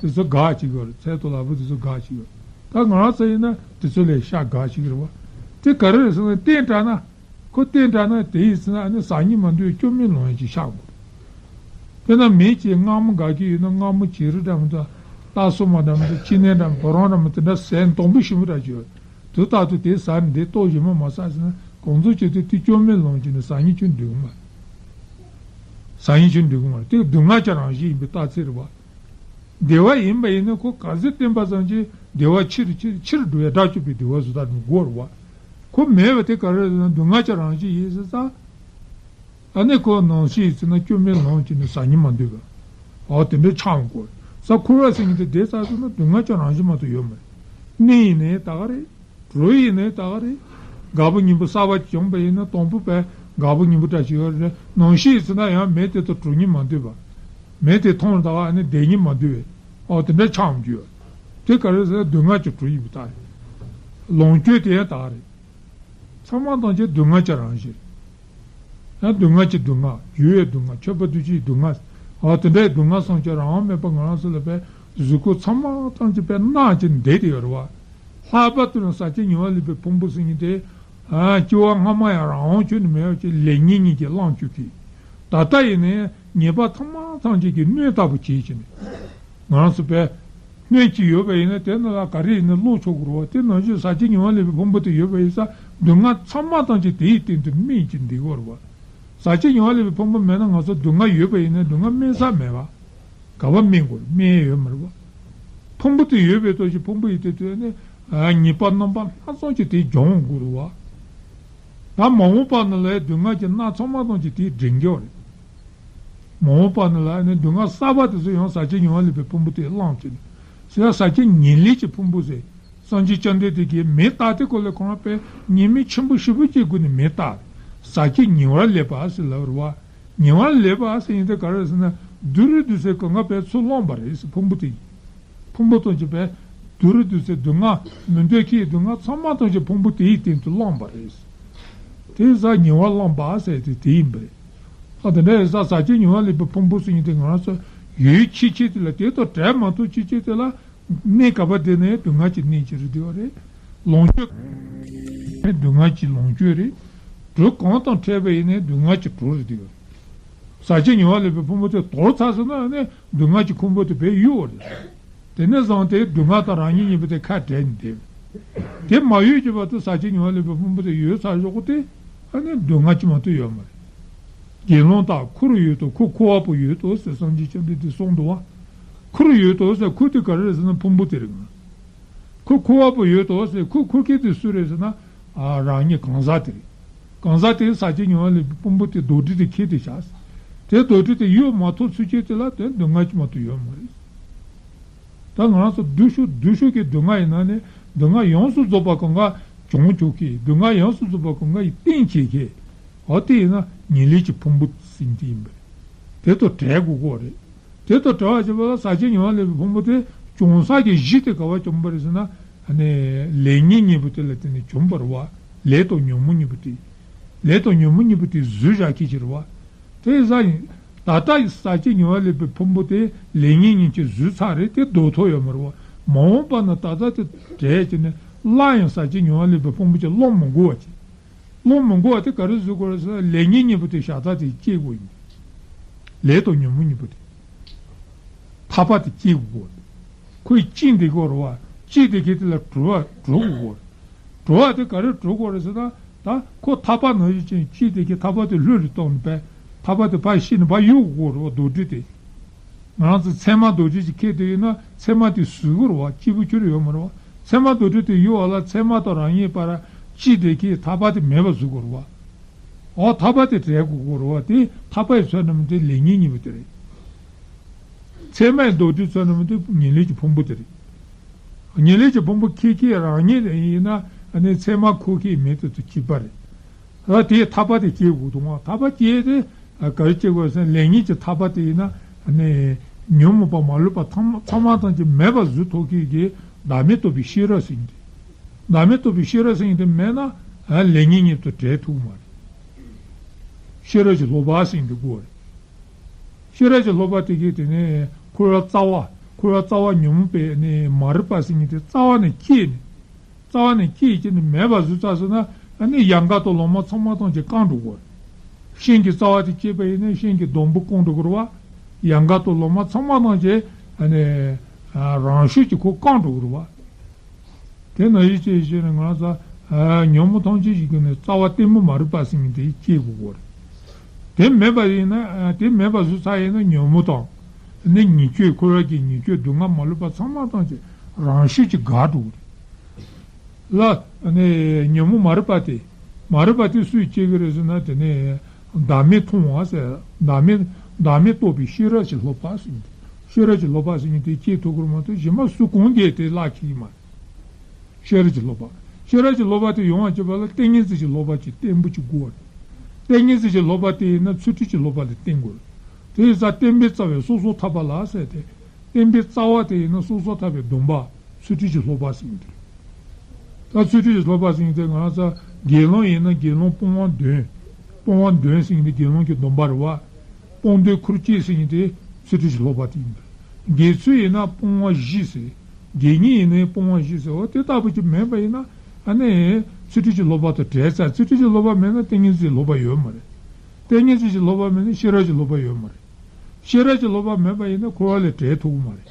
དེ་ཚོ་དགའ་བྱེད་ཀྱི་ཡོད་རེད། ཚལ་དང་ལ་ཕུག་དེ་ཚོ་དགའ་བྱེད་ཀྱི་ཡོད་རེད། ད་ང་རང་ཚོ་ཡིན་ན་དེ་ཚོ་ལས་ཤ་དགའ་བྱེད་ཀྱི་རེད་བ། དེ་ག་རེ་རེད་ཟེར་ན་བསྟེན་དྲགས་ན། ཁོ་བསྟེན་དྲགས་ན་དེ་ཡིན་ཟེར་ན་ཨ་ནི་ཟ་སྙིང་མ་འདོད་སྐྱོ་མེད་ལོང་ཡ་ཅིག་ཆགས་དགོས། དཔེར་ན་མི་གཅིག་མངར་མོ་དགའ་གི་ཡོད་ན་མངར་མོ་བྱི་རུ་འདྲ་མོ་དང་། སྟག་སོ་མ་འདྲ་མོ་དང་། ཕྱི་ནས་འདྲ་མོ་བུ་རམ་འདྲ་མོ་དེ་འདྲ་ཟས་དང་པོ་ཞིམ་པོ་འདྲ་ཅིག་ཡོད། དུས་རྟག་ཏུ་དེ་ཟ་ནས་དེ་ལྟོ་ཞིམ་པོ་མ་ཟ་ཟེར་ན་གང་ཚོད་ཅིག་དེ་དེ་སྐྱོ་མེད་ལོང་བྱས་ནས་ཟ་སྙིང་ཁྱོན་འདོད་གི་མ་རེད། ཟ་སྙིང་ཁྱོན་འདོད་གི་མ་རེད། དེ་སྡུག་བསྔལ་གྱི་རང་བཞིན་ཡིན་པའི་རྟགས་མཚན་རེད་བ། བདེ་བ་ཡིན་པ་ཡིན་ན་ཁོ་ག་ཚོད་བསྟེན་པ་ཙམ་གྱིས་བདེ་བ་ཆེ་རུ་ཆེ་རུ་ཆེ་རུ་འགྲོ་བའི་དགྲ་བཅོམ་པའི་བདེ་བ་བཟོ་ལྟ་དུ་དགོས་རེད་བ། ཁོ་མེད་པ་དེ་ག་རེ་རེད་ཟེར་ན་སྡུག་བསྔལ་གྱི་རང་བཞིན་ཡིན་ཟེར་ཙང་། ཨ་ནི་ཁོ་ནམ་ཞིག་ཡིན་ཟེར་ན་སྐྱོ་མེད་ལོང་བྱས་ནས་ཟ་སྙིང་མ་འདོད་པ། འོ་དེ་འདྲའི་ཆགས་འོང་གོ། ས་འཁོར་བ་ཟེར་མཁན་དེ་བསྡད་ཚར་སོང་ན་སྡུག་བསྔལ་གྱི་རང་བཞིན་མ་གཏོགས་ཡོད་མ་རེད། གནས་ཡིན་ནའི་ད་ག་རེད། གྲོགས་ཡིན་ནའི་ད་ག་རེད། དགའ་པོ་ཉེ་པོ་གསར་པ་བྱུང་བ་ཡིན་ན་དང་པོ་བས་དགའ་པོ་ཉེ་པོ་འདྲ་ཞིག་ཡོད་རེད། ནམ་ཞིག་ཡིན་ཟེར་ན་ཡང་མི་དེ་དང་གྲོགས་སྙིང་མ་འདོད་པ། མི་དེ་མཐོང་ད་ག་ཨ་ནི་བསྡད་སྙིང་མ་འདོད་པའི། འོ་དེ་འདྲའི་ཆགས་འོང་རྒྱུ་ཡོད། དེ་ག་རེ་ཟེར་ན་སྡུག་བསྔལ་གྱི་གྲོགས་ཡིན་པའི་རྟགས་རེད། ལོངས་སྤྱོད་དེ་ཡང་ད་ག་རེད། ཚང་མ་ཐམས་ཅད་སྡུག་བསྔལ་གྱི་རང་བཞིན་རེད། ཡང་སྡུག་བསྔལ་གྱི་སྡུག་བསྔལ། ཡུལ་བའི་སྡུག་བསྔལ། མཆོད་པ་འདུ་བྱེད་ཀྱི་སྡུག་བསྔལ། འོ་དེ་འདྲའི་སྡུག་བསྔལ་སོང་ཅི་རང་དབང་མེད་པ་ང་རང་ཚོ་ལ་བས་གཟུགས་སྐུ་ཚང་མ་ཐམས་ཅད་བས་གནག་ཅིག་བསྡད་དེ་ཡོད་རེད་བ། ལྷག་པར་དུ་ན་ཟག་བཅས་ཉེ་བར་ལེན་པའི་ཕུང་པོ་ཟེར་མཁན་དེ། ཨ་སྐྱེ་བ་སྔ་མ་ཡང་རང་དབང་ཁྱོན་ནས་མེད་པ་ཅིག་ལེགས་ཉེས་གཉིས་ཀྱིས་བླངས་བཅུག་གི། ད་ལྟ་ཡིན་ནའི་ཉེས་པ་ཚང་མ་ཐམས་ཅད་ཀྱིས་སྣོད་ལྟ་བུ་བྱེད་ཀྱི་ནས། ང་རང་ཚོ་བས། སྣོད་ཅིག་ཡོད་པ་ཡིན་ན་དེ་ནང་ལ་ག་རེ་ཡིན་ནའི་བླུགས་ཆོག་གི་རེད་བ། དེ་ནང་བཞིན་ཟག་བཅས་ཉེ་བར་ལེན་པའི་ཕུང་པོ་དེ་ཡོད་པ་ཡིན་ཙང་སྡུག་བསྔལ་ཚང་མ་ཐམས་ཅད་དེའི་སྟེང་དུ་སྨིན་གྱི་འདུག་གོ་རེད་བ། ཟག་བཅས་ཉེ་བར་ལེན་པའི་ཕུང་པོ་མེད་ན་ང་ཚོ་སྡུག་བསྔལ་ཡོད་པ་ཡིན་ནའི་སྡུག་བསྔལ་སྨིན་ས་མེད་བ། ག་པར་སྨིན་དགོས་རེད། སྨིན་ཡས་ཡོད་མ་རེད་བ། ཕུང་པོ་དེ་ཡོད་པའི་ཐོག་ཅིག་ཕུང་པོ་ཡི་དེ་དུས་ནི། ཉེས་པ་རྣམ་པ་སྣ་ཚོགས་ཀྱིས་དེ་སྦྱོང་དགོས་རེད་བ། ད་མ་འོངས་པ་ནང་ལ་སྡུག་བསྔལ་གྱི་མནར་ཚང་མ་ཐམས་ཅད་དེས་འདྲེན་གྱི་རེད། མ་འོངས་པ་ནང་ལ་ནི་སྡུག་བསྔལ་གསར་པ་དེ་ཚོ་ཡང་ཟག་བཅས་ཉེ་བར་ལེན་པའི་ཕུང་པོ་དེས་བླངས་བྱས་ནས། ཟེར་ཡ་ཟག་བཅས་ཉེར་ལེན་གྱི་ཕུང་པོ་ཟེར། སངས་རྒྱས་བཅོམ་ལྡན་འདས་ཀྱིས་མི་རྟག་དེ་སྐོར་ལས་ཁོ་རང་དཔེ་ཉེས་དམིགས་ཆེན་པོ་ཞེ་པོ་ཅིག་སྒོ་ནས་མི་རྟག་ཟག་བཅས་ཉེ་བར་ལེན་པ་ཟེར་ལབ་རེད་བ། ཉེ་བར་ལེན་པ་ཟེར་ཡིན་དེ་ག་རེ་ཟེར་ན་བདུད་རིགས་བདུད་རྩི་གང་ག་དཔེ་ཚུར་བླངས་པ་རེད་ཟེར་ཕུང་པོ་དེ་ཡིན། ཕུང་པོ་ཐམས་ཅད་པས་བདུད་རིགས་བདུད་རྩི་སྡུག་བསྔལ་མི་འདོད་ཁྱི་ཡི་སྡུག་བསྔལ་ཚང་མ་ཐམས་ཅད་ཕུང་པོ་དེའི་སྟེང་དུ་བླངས་པ་རེད། དེ་ཟག་ཉེ་བར་བླངས་པ་ཟེར་དེ་དེ་ཡིན་པ་རེད། ཨ་དེ་འདྲ་ཡིན་ཙང་ཟག་བཅས་ཉེ་བར་ལེན་པའི་ཕུང་པོ་ཟེར་མཁན་དེ་ང་རང་ཚོ་ཡུལ་ཆེ་ཆེ་དེ་ལ་དེ་དང་བྲལ་མ་ཐུབ་ཆེ་ཆེ་དེ་ལ་གནས་ག་པར་བསྡད་ན་ཡང་སྡུག་བསྔལ་གྱི་གནས་ཅིག་རེད་བསྡད་པ་རེད། ལོངས་སྤྱོད་སྡུག་བསྔལ་གྱི་ལོངས་སྤྱོད་རེད། གྲོགས་གང་དང་འཕྲད་པ་ཡིན་ནའི་སྡུག་བསྔལ་གྱི་གྲོགས་རེད་བསྡད་པ་རེད། ཟག་བཅས་ཉེ་བར་ལེན་པའི་ཕུང་པོ་དེ་དོར་ཚར་སོང་ན་ནི་སྡུག་བསྔལ་གྱི་ཁུང་བུ་དེ་བས་གཡོ་བ་རེད། དེ་ནས་བཟུང་སྟེ་སྡུག་བསྔལ་དང་རང་ཉིད་གཉིས་པོ་དེ་ཁ་བྲལ་ནས་བསྡད། དེ་མ་གཡོས་ཀྱི་བར་དུ་ཟག་བཅས་ཉེ་བར་ལེན་པའི་ཕུང་པོ་དེ་ཡོད་ཚར་ཞོག་གོ་དེ་ཨ་ནི་སྡུག་བསྔལ་གྱི་མ་གཏོགས་ཡོད་མ་རེད། དགེ་སློང་དག་འཁོར་ཡོད་དོ། ཁོ་འཁོར་བ་པོ་ཡོད་དོ་ཟེར་སངས་རྒྱས་བཅོམ་ལྡན་འདས་གསུངས་འདུག་བ། འཁོར་ཡོད་དོ་ཟེར་འཁོར་དེ་ག་རེ་རེད་ཟེར་ན་ཕུང་པོ་དེ་རེད་ང་། ཁོ་འཁོར་བ་པོ་ཡོད་དོ་ཟེར་ཁོ་འཁོར་མཁན་དེ་སུ་རེད་ཟེར་ན། ཨ་རང་ཉིད་གང་ཟག་དེ་རེད། གང་ཟག་དེ་ཟག་བཅས་ཉེ་བར་ལེན་པའི་ཕུང་པོ་དེ་རྡོག་སྒྲིལ་དེ་ཁྱེར་ཏེ་བཞག་དེ་རྡོག་སྒྲིལ་དེ་གཡོ་མ་ཐུབ་ཚུལ་ཁྱེར་དེ་ལ་དེ་སྡུག་བསྔལ་གྱི་མ་གཏོགས་ཡོད་མ་རེད། ད་ང་རང་ཚོ་བསྡུས་གཞུག་བསྡུས་གཞུག་གི་སྡུག་བསྔལ་ཡིན་ན་ནི་སྡུག་བསྔལ་ཡོངས་སུ་རྫོགས་པ་གང་ག་སྦྱོང་ཆོག་གི། སྡུག་བསྔལ་ཡོངས་སུ་རྫོགས་པ་གང་ག་ཡི་རྟེན་བྱེད་མཁན། འོ་དེ་ཡིན་ན་ཉེར་ལེན་གྱི་ཕུང་པོ་ཟེར་གྱི་ཡིན་པ་རེད། དེ་དང་བྲལ་དགོས་ཀྱི་རེད། དེ་དང་བྲལ་བ་བྱེད་པ་ལ་ཟག་བཅས་ཉེ་བར་ལེན་པའི་ཕུང་པོ་དེ་བྱུང་ས་ཀྱི་གཞི་དེ་ག་བ་བྱུང་བ་རེད་ཟེར་ན། ཨ་ནི་ལེགས་ཉེས་གཉིས་པོ་དེ་ལ་བརྟེན་ནས་བྱུང་བ་རེད་བ། ལས་དང་ཉོན་མོངས་གཉིས་པོ་དེ། ལས་དང་ཉོན་མོངས་གཉིས་པོ་དེ་བཟོས་བཞག་མཁན་ཅིག་རེད་བ། དེ་ཟ་ཡིན། ད་ལྟ་ཟག་བཅས་ཉེ་བར་ལེན་པའི་ཕུང་པོ་དེ་ལེགས་ཉེས་གཉིས་ཀྱིས་བཟོས་ཚར་རེད། དེ་ལྡོག་ཐུབ་ཡོད་མ་རེད་བ། མ་འོངས་པ་ན་ད་ལྟ་དེ་བྲལ་བྱས་ནས་སླར་ཡང་ཟག་བཅས་ཉེ་བར་ལེན་པའི་ཕུང་པོ་ཅིག་སློང་མི་དགོས་པ་ཅིག་སློང་མི་དགོས་པ་དེ་ག་རེ་བཟོ་དགོས་རེད་ཟེར་ན། ལེགས་ཉེས་གཉིས་པོ་དེ་ཤ་སྟག་དེ་སྐྱེ་དགོས་ཡིན། ལས་དང་ཉོན་མོངས་གཉིས་པོ་དེ། ཐར་པ་དེ་སྐྱེ་དགོས་རེད། ཁོས་སྐྱེས་བསྡད་དགོས་རེད་བ། སྐྱེས་བསྡད་མཁན་དེ་ལ་གྲོལ་བ་གྲོལ་དགོས་རེད། གྲོལ་བ་དེ་ག་རེ་གྲོལ་དགོས་རེད་ཟེར་ན། ད་ཁོ་ཐར་པ་ནང་བཞིན་ཅན་སྐྱེས་བསྡད་མཁན་ཐར་པ་དེ་ལྷོད་ལ་གཏོང་ནས་པས། ཐར་པ་དེ་ཕར་ཤི་ནས་ཕར་གཡུག་དགོས་རེད་བ། རྡོག་སྒྲིལ་དེ། ང་རང་ཚོ་ཚད་མ་རྡོག་སྒྲིལ་གྱི་ཁྱེར་དེ་ཡིན་ན་ཚད་མ་དེ་ཟུག་གི་རེད་བ། སྐྱིད་པོ་ཁྱོན་ཡོད་མ་རེད་བ། ཚད་མ་རྡོག་སྒྲིལ་དེ་གཡུག་བ་ལ་ཚད་མ་དང་རང་ཉིད་བར་སྐྱེས་བསྡད་མཁན་ཐར་པ་དེ་མེད་པ་བཟོ་དགོས་རེད་བ། འོ་ཐར་པ་དེ་བྲལ་དགོས་ཀྱི་རེད་བ། དེ་ཐར་པའི་བསོད་ནམས་དེ་ལེགས་ཉེས་གཉིས་པོ་དེ་རེད། ཚད་མའི་རྡོག་སྒྲིལ་བསོད་ནམས་དེ་ཉེར་ལེན་གྱི་ཕུང་པོ་དེ་རེད། ཉེར་ལེན་གྱི་ཕུང་པོ་ཁྱེར་ཁྱེར་རང་ཉིད་ཡིན་ན་ཨ་ནི་ཚད་མ་ཁོ་ཁྱེར་མེད་དུ་དུ་སྐྱེས་པ་རེད། ཨ་དེས་ཐར་པ་དེ་སྐྱེ་དགོས་འདུག་བ། ཐར་པ་སྐྱེས་ཏེ་ཨ་ག་རེ་སྐྱེ་དགོས་ཟེར་ན། ལེགས་ཉེས་ཀྱི་ཐར་པ་དེ་ཡིན་ན་ཨ་ནི་ཉོན་མོངས་པ་མ་ལུས་པ་ཚང་མ་ཚང་མ་ཐམས་ཅད་མེད་པར་བཟོ་ཐུབ་མཁན་གྱི་བདག་མེད་རྟོགས་པའི་ཤེས་རབ་ཟེར་མཁན་དེ། བདག་མེད་རྟོགས་པའི་ཤེས་རབ་ཟེར་མཁན་དེ་མེད་ན་ཨ་ལེགས་ཉེས་གཉིས་དང་བྲལ་ཐུབ་ཀྱི་མ་རེད། ཤེས་རབ་ཀྱི་སློབ་པ་ཟེར་མཁན་དེ་དགོས་རེད། ཤེས་རབ་ཀྱི་སློབ་པ་དེ་གིས་དེ་ནས་འཁོར་བ་རྩ་བ། འཁོར་བ་རྩ་བ་ཉོན་མོངས་པའི་ནི་མ་རིག་པ་ཟེར་མཁན་དེ་རྩ་བ་ནས་སྐྱེས་ནས། རྩ་བ་ནས་སྐྱེས་ཀྱི་ནི་མེད་པ་བཟོས་ཚར་ཟེར་ན། ཨ་ནི་ཡལ་ག་དང་ལོ་མ་ཚང་མ་ཐམས་ཅད་སྐམ་འགྲོ་གི་རེད། ཤིང་གི་རྩ་བ་དེ་སྐྱེས་པ་ཡིན་ན་ཤིང་གི་སྡོང་པོ་སྐམ་འགྲོ་གི་རེད་བ། ཡལ་ག་དང་ལོ་མ་ཚང་མ་ཐམས་ཅད་ཨ་ནི་རང་ཤུགས་ཀྱིས་ཁོ་སྐམ་འགྲོ་གི་རེད་བ། དེ་ནང་བཞིན་བྱས་བྱས་ནས་ང་རང་ཚོ་ཨ་ཉོན་མོངས་ཐམས་ཅད་ཀྱི་སྒོ་ནས་རྩ་བ་གཏི་མུག་མ་རིག་པ་ཟེར་མཁན་དེ་སྐྱེ་དགོས་ཀྱི་རེད། དེ་མེད་པ་ཡིན་ན་ཨ་དེ་མེད་པ་བཟོས་ཚར་ཡིན་ན་ཉོན་མོངས་དང་ནི་ཉེས་སྤྱོད། འཁོར་བ་གི་ཉེས་སྤྱོད་སྡུག་བསྔལ་མ་ལུས་པ་ཚང་མ་ཐམས་ཅད་རང་ཤུགས་ཀྱིས་འགག་འགྲོ་གི་རེད། ལ་ནི་ཉོན་མོངས་མ་རིག་པ་དེ། མ་རིག་པ་དེ་སུས་སྐྱེ་གི་རེད་ཟེར་ན། དེ་ནི་བདག་མེད་མཐོང་བ་ཟེར། བདག་མེད་བདག་མེད་རྟོགས་པའི་ཤེས་རབ་ཀྱི་སློབ་པ་ཟེར་མཁན་དེ། ཤེས་རབ་ཀྱི་སློབ་པ་ཟེར་མཁན་དེ་སྐྱེ་ཐུབ་ཀྱི་རེད་མ་གཏོགས་གཞན་མ་སུ་གང་གིས་དེ་བརླག་གི་ཡིན་མ་རེད། ཤེས་རབ་ཀྱི་སློབ་པ། ཤེས་རབ་ཀྱི་སློབ་པ་དེ་ཡོང་བ་བྱེད་པ་ལ་ཏིང་ངེ་འཛིན་གྱི་སློབ་པ་ཅིག་བརྟན་པོ་ཅིག་དགོས་པ་རེད། ཏིང་ངེ་འཛིན་གྱི་སློབ་པ་དེ་ཡིན་ན་ཚུལ་ཁྲིམས་ཀྱི་སློབ་པ་ལ་བརྟེན་དགོས་རེད། དེ་ཡིན་ཙང་བསྟན་པའི་རྩ་བའི་སོ་སོར་ཐར་པ་ལ་ཟེར་ཏེ། བསྟན་པའི་རྩ་བ་དེ་ཡིན་ན་སོ་སོར་ཐར་པའི་སྡོམ་པ། ཚུལ་ཁྲིམས་ཀྱི་སློབ་པ་ཟེར་མཁན་དེ་རེད། ད་ཚུལ་ཁྲིམས་ཀྱི་སློབ་པ་ཟེར་མཁན་དེ་ང་རང་ཚོ་དགེ་སློང་ཡིན་ན་དགེ་སློང་སྤོང་བ་བདུན། སྤོང་བ་བདུན་ཟེར་མཁན་དེ་དགེ་སློང་གི་སྡོམ་པ་རེད་བ། སྤོང་སྡོམ་ཁུར་བཅས་ཟེར་མཁན་དེ་ཚུལ་ཁྲིམས་ཀྱི་སློབ་པ་དེ་ཡིན་པ་རེད། དགེ་ཚུལ་ཡིན་ན་སྤོང་བ་བཞི་ཟེར། དགེ་བསྙེན་ཡིན་ན་སྤོང་བ་བཞི་ཟེར། འོ་དེ་ལྟ་བུ་ཅིག་མེད་པ་ཡིན་ན་ཨ་ནི་ཚུལ་ཁྲིམས་ཀྱི་སློབ་པ་དང་བྲལ་ཚར། ཚུལ་ཁྲིམས་ཀྱི་སློབ་པ་མེད་ན་ཏིང་ངེ་འཛིན་གྱི་སློབ་པ་ཡོད་མ་རེད། ཏིང་ངེ་འཛིན་གྱི་སློབ་པ་མེད་ན་ཤེས་རབ་ཀྱི་སློབ་པ་ཡོད་མ་རེད། ཤེས་རབ་ཀྱི་སློབ་པ་མེད་པ་ཡིན་ན་འཁོར་བ་ལས་བྲལ་ཐུབ་ཀྱི་མ་རེད།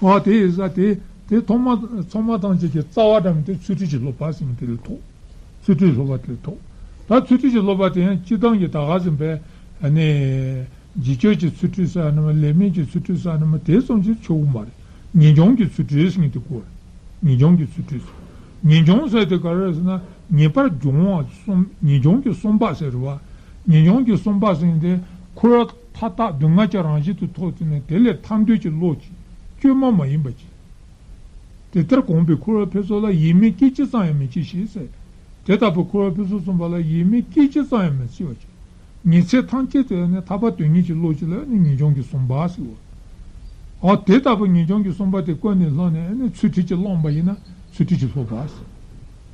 འོ་དེ་ཡིན་ཙང་དེ་དེ་ཐོག་མ་ཚང་མ་ཐམས་ཅད་ཀྱི་རྩ་བ་འདྲ་མི་དེ་ཚུལ་ཁྲིམས་ཀྱི་སློབ་པ་ཟེར་མཁན་དེ་ལ་ཐུག་ཚུལ་ཁྲིམས་སློབ་པ་དེ་ལ་ཐུག་ད་ཚུལ་ཁྲིམས་ཀྱི་སློབ་པ་དེ་ཡང་སྤྱིར་བཏང་གི་ད་ག་ཟེར་བའི་ཨ་ནི་རྗེས་གཅོད་ཀྱི་ཚུལ་ཁྲིམས་ཟེར་ནི་མ། ལས་མིན་གྱི་ཚུལ་ཁྲིམས་ཟེར་ནི་མ། དེ་ཙམ་གྱིས་ཆོག་གི་མ་རེད། ངེས་འབྱུང་གི་ཚུལ་ཁྲིམས་ཟེར་མཁན་དེ་དགོས་རེད། ངེས་འབྱུང་གི་ཚུལ་ཁྲིམས། ངེས་འབྱུང་ཟེར་དེ་ག་རེ་རེད་ཟེར་ན། ངེས་པར་འབྱུང་བ་གསུམ། ངེས་འབྱུང་གི་གསུམ་པ་ཟེར་བ། ངེས་འབྱུང་གི་གསུམ་པ་ཟེར་མཁན་དེ་འཁོར་བ་མཐའ་དག་སྡུག་བསྔལ་གྱི་རང་བཞིན་དུ་རྟོགས་ཏེ་ནི་དེ་ལས་ཐར་འདོད་ཀྱི་བློ་ཅིག་བཅོས་མ་མ་ཡིན་པ་ཅིག་དེ་ལྟར་གོམས་པའི་འཁོར་བའི་འཕེལ་ཕྱོགས་ལ་ཡིད་མི་བསྐྱེད་ཅི་ཙམ་ཡང་མི་བྱེད་ཞེས་ཟེར། དེ་ལྟ་བུའི་འཁོར་བའི་འཕེལ་ཕྱོགས་གསུམ་པ་ལ་ཡིད་མི་བསྐྱེད་ཅི་ཙམ་ཡང་མི་བྱེད་པ་ཅིག་ཉི་ཚེ་ཐམས་ཅད་དུ་ནི་ཐར་པ་དོན་གཉེར་གྱི་བློ་ཅིག་ལ་ནི་ངེས་འབྱུང་གི་གསུམ་པ་ཟེར་བ། འོ་དེ་ལྟ་བུ་ངེས་འབྱུང་གི་གསུམ་པ་དེ་ཀུན་ནས་བསླངས་ནས་ནི་ཚུལ་ཁྲིམས་ཀྱིས་བསླངས་པ་ཡིན་ན་ཚུལ་ཁྲིམས་ཀྱིས་སློབ་པ་ཟེར།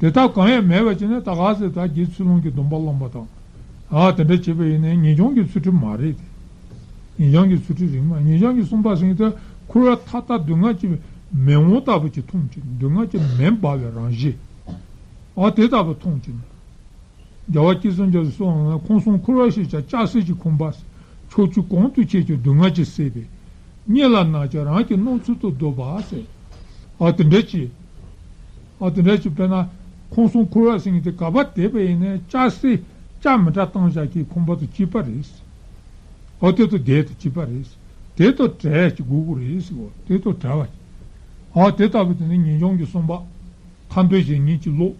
དེ་དག་གང་ཡང་མེད་པ་བྱས་ནས་ད་ག་ཟེར་ད་རྗེ་ཚུལ་སློང་གི་སྡོམ་པ་བླངས་པ་དང་། ཨ་དེ་འདྲ་བྱས་པ་ཡིན་ན་ངེས་འབྱུང་གི་ཚུལ་ཁྲིམས་མ་རེད་དེ། ངེས་འབྱུང་གི་ཚུལ་ཁྲིམས་རིགས་མ། ངེས་འབྱུང་གི་གསུམ་པ་ཟེར་མཁན་དེ་འཁོར་བ་མཐའ་དག་སྡུག་བསྔལ་གྱི་མེ་དབོན་ལྟ་བུ་ཅིག་མཐོང་ཅིག་སྡུག་བསྔལ་གྱི་མེ་འབར་བའི་རང་བཞིན། ཨ་དེ་ལྟ་བུ་མཐོང་ཅིག་རྒྱལ་བ་སྐྱེས་སྲུང་རྒྱ་མཚོས་གསུངས། ཁམས་གསུམ་འཁོར་བ་ཞེས་བྱ་ལྕགས་སྲེག་གི་ཁང་པ། ཕྱོགས་བཅུ་གང་དུ་ཁྱེད་ཀྱི་སྡུག་བསྔལ་གྱིས་བསྲེགས་པས། རྙེད་ལ་ན་ཀྱང་རང་གི་སྣང་ཚུལ་དུ་བཟློག་པ་ཟེར། ཨ་དེ་འདྲ་ཅིག་ཨ་དེ་འདྲ་ཅིག་དཔེར་ན་ཁམས་གསུམ་འཁོར་བ་ཟེར་མཁན་དེ་ག་པར་བསྡད་པ་ཡིན་ནའི་ལྕགས་སྲེག་ལྕགས་མི་འདྲ་བཏང་བཞག་གི་ཁང་པ་དང་གཅིག་པ་རེད། ཨ་དེ་དང་བསྡད་དང་གཅིག་པ་རེད། དེ་དང་བྲལ་གྱི་དགོས་ཀྱི་རེད་ཟེར་བ། དེ་དང་བྲལ་བ། ཨ་དེ་ལྟ་བུ་དེ་ནི་ངེས་འབྱུང་གི་གསུམ་པ། ཐར་འདོད་བྱེད་མཁན་གྱི་བློ།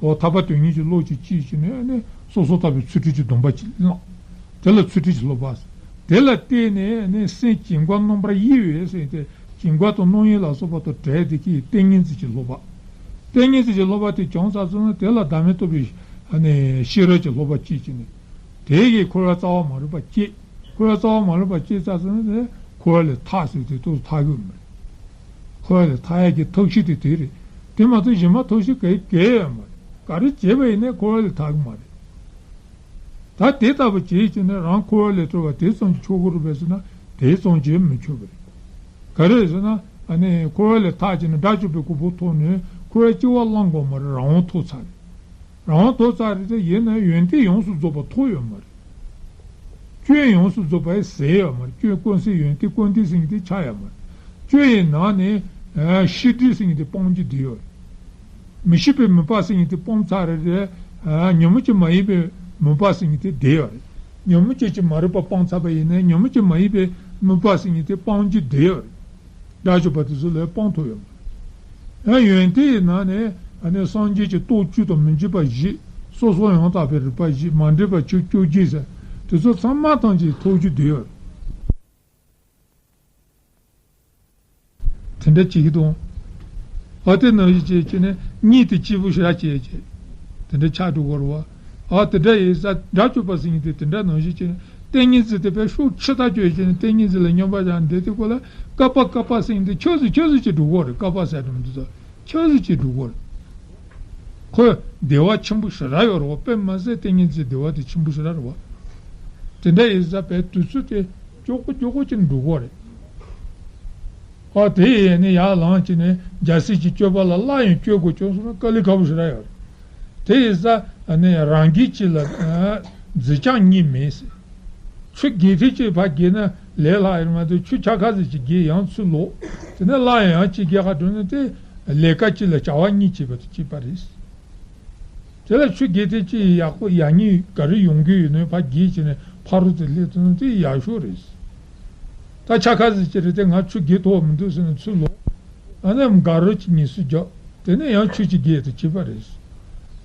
འོ་ཐར་པ་དོན་གཉེར་གྱི་བློ་ཅིག་སྐྱེས་བྱས་ནས་ནི་སོ་སོར་ཐར་པའི་ཚུལ་ཁྲིམས་ཀྱི་སྡོམ་པ་ཅིག་བླངས། དེ་ལ་ཚུལ་ཁྲིམས་ཀྱི་སློབ་པ་ཟེར། དེ་ལ་བརྟེན་ནས་ནི་སེམས་ཀྱི་མགོ་རྣམ་པར་དབྱེ་བས་ཟེར་ཏེ་ ཞིང་པ་དང་གནམ་ཡུལ་ལ་སོགས་པ་དང་བྲལ་བསྡད་མཁན་ཏིང་ངེ་འཛིན་གྱི་སློབ་པ། ཏིང་ངེ་འཛིན་གྱི་སློབ་པ་དེ་བྱུང་ཚར་སོང་ན་དེ་ལ་བདག་མེད་རྟོགས་པའི་ཤེས་རབ་ཀྱི་སློབ་པ་སྐྱེས་ཀྱི་ནི། དེ་ཡི་འཁོར་བ་རྩ་བ་མ་ལུས་པ་སྐྱེས། འཁོར་བ་རྩ་བ་མ་ལུས་པ་སྐྱེས་ཚར་སོང་ན་དེ་འཁོར་བ་ལས་ཐར་ཟེར་དེ་ཏོག་ཙམ་ཐར་གི་མ་རེད། འཁོར་བ་ལས་ཐར་ཡག་གི་ཐབས་ཤེས་དེ་དེ་རེད། དེ་མ་གཏོགས་གཞན་མ་ཐབས་ཤེས་ག་ག་ཡོད་མ་རེད། ག་རེ་བྱས་པ་ཡིན་ནའི་འཁོར་བ་ལས་ཐར་གི་མ་རེད། ད་དེ་ལྟ་བུ་བྱེད་ཀྱི་ན་རང་འཁོར་བ་ལས་གྲོལ་བ་དེ་ཙམ་གྱིས་ཆོག་གི་རེད་པས་ཟེར་ན་དེ་ཙམ་གྱིས་མི་ཆོག་གི་རེད། ག་རེ་ཟེར་ན་ཨ་ནི་འཁོར་བ་ལས་ཐར་ཀྱི་ན་དགྲ་བཅོམ་པའི་གོ་འཕང་ཐོབ་ནས་འཁོར་བའི་སྐྱེ་བ་བླང་དགོས་མ་རེད། རང་དབང་ཐོབ་ཚར་རེད། རང་དབང་ཐོབ་ཚར་རེད་དེ་ཡིན་ན་ཡོན་ཏན་ཡོངས་སུ་རྫོགས་པ་ཐོབ་ཡོད་མ་རེད། སྐྱོན་ཡོངས་སུ་རྫོགས་པ་ཟད་ཡོད་མ་རེད། སྐྱོན་ཀུན་ཟད་ཡོན་ཏན་ཀུན་ལྡན་ཟེར་མཁན་དེ་ཆགས་ཡོད་མ་རེད། སྐྱོན་ཡི་ནང་ནས་ཤེས་སྒྲིབ་ཟེར་མཁན་དེ་སྤང་རྒྱུ་བསྡད་ཡོད་རེད། མི་ཤེས་པའི་མུན་པ་ཟེར་མཁན་དེ་སྤངས་ཚར་རེད། ཉོན་མོངས་ཅན་མ་ཡིན་པའི་མུན་པ་ཟེར་མཁན་དེ་བསྡད་ཡོད་རེད། ཉོན་མོངས་ཅན་གྱི་མ་རིག་པ་སྤངས་ཚར་བ་ཡིན་ན་ཉོན་མོངས་ཅན་མ་ཡིན་པའི་མུན་པ་ཟེར་མཁན་དེ་སྤང་རྒྱུ་བསྡད་ཡོད་རེད། དགྲ་བཅོམ་པ་དེ་ཚོ་ལས་སྤང་ཐུབ་ཡོད་མ་རེད། ཡང་ཡོན་ཏན་ཡི་ནང་ནས་ཨ་ནི་སངས་རྒྱས་ཀྱི་རྟོགས་བཅུ་དང་མི་འཇིགས་པ་བཞི། སོ་སོ་ཡང་དག་པའི་རིག་པ་བཞི། མ་འདྲེས་པ་བཅུ་བཅོ་བརྒྱད་ཟེར། དེ་ཚོ་ཚང་མ་ཐམས་ཅད་ཐོབ་རྒྱུ་བསྡད་ཡོད་རེད། དེ་འདྲ་བྱེད་ཀྱི་འདུག་ཨ་དེ་ནང་བཞིན་བྱས་བྱས་ནས་གཉིད་དེ་སྐྱིད་པོ་ཞེ་དྲག་བྱས་བྱས་དེ་འདྲ་ཆགས་འགྲོ་གི་རེད་བ། ཨ་དེ་འདྲ་ཡིན་ཙང་དགྲ་བཅོམ་པ་ཟེར་མཁན་དེ་དེ་འདྲ་ནང་བཞིན་བྱས་ནས་ཏིང་ངེ་འཛིན་དེ་དཔེ་ཤུགས་ཆེ་ཐག་ཆོད་བྱས་ནས་ཏིང་ངེ་འཛིན་ལ་སྙོམས་པར་བཞག་འདི་དེ་ཁོ་ལ་ཀ་པ་ཀ་པ་ཟེར་མཁན་དེ་ཆུད་ཟོས་ཆུད་ཟོས་བྱས་འགྲོ་གི་རེད། ཀ་པ་ཟེར་དུས་འདི་ཚོ་ཆུད་ཟོས་བྱས་འགྲོ་གི་རེད། ཁོ་བདེ་བ་ཆེན་པོ་ཞེ་དྲག་ཡོད་རེད་བ། དཔེ་མ་ཟད་ཏིང་ངེ་འཛིན་བདེ་བ་དེ་ཆེན་པོ་ཞེ་དྲག་རེད་བ། དེ་འདྲ་ཡིན་ཙང་དཔེ་དུས་ཚོད་དེ་མགྱོགས་པོ་མགྱོགས་པོ་ཅིག་འགྲོ་གི་རེད། ཨ་དེ་ཡིན་ནས་ཡར་ལངས་ཀྱི་ནས་རྒྱལ་སྲས་ཀྱི་སྤྱོད་པ་ལ་སླར་ཡང་སྤྱོད་དགོས་བྱུང་སོང་ན་དཀའ་ལས་ཁག་པོ་ཞེ་དྲག་ཡོད་རེད། དེ་ཡིན་ཙང་ཨ་ནི་རང་འགུལ་གྱིས་ལ་ཨ་རྫི་ཆང་གཉིས་མེད་ཟེར། ཆུ་གད་ཐེངས་གཅིག་ཕར་བརྒལ་ན་ལས་སླ་ཡོད་མ་གཏོགས་ཆུ་འཁྱག་ཁ་ཟིག་ཅིག་བརྒལ་ཡང་ཚུར་ལོག་དེ་ནས་སླར་ཡང་གཅིག་བརྒལ་ཁ་འགྲོ་ན་དེ་ལས་ཀ་གཅིག་ལ་བྱ་བ་གཉིས་བྱེད་པ་དང་གཅིག་པ་རེད། དེ་ལ་ཆུ་གད་ཐེངས་གཅིག་ཡག་པོ་ཡག་ཉེས་ག་རེ་ཡོང་གི་ཡོད་ན་ཕར་བརྒལ་བྱས་ནས་ཕ་རོལ་ཏུ་སླེབས་ཐུབ་ན་དེ་ཡག་ཤོས་རེད། ད་འཁྱག་ཁ་ཟིག་ཅིག་རེད་དེ་ང་ཆུ་བརྒལ་ཐུབ་པ་མི་འདུག་ཟེར་ནས་ཚུར་ལོག་ཨ་ནི་དགའ་རོགས་ཀྱི་ཉེས་སུ་རྒྱག་དེ་ནས་ཡང་ཆུ་གཅིག་བརྒལ་དུ་བྱེད་པ་རེད།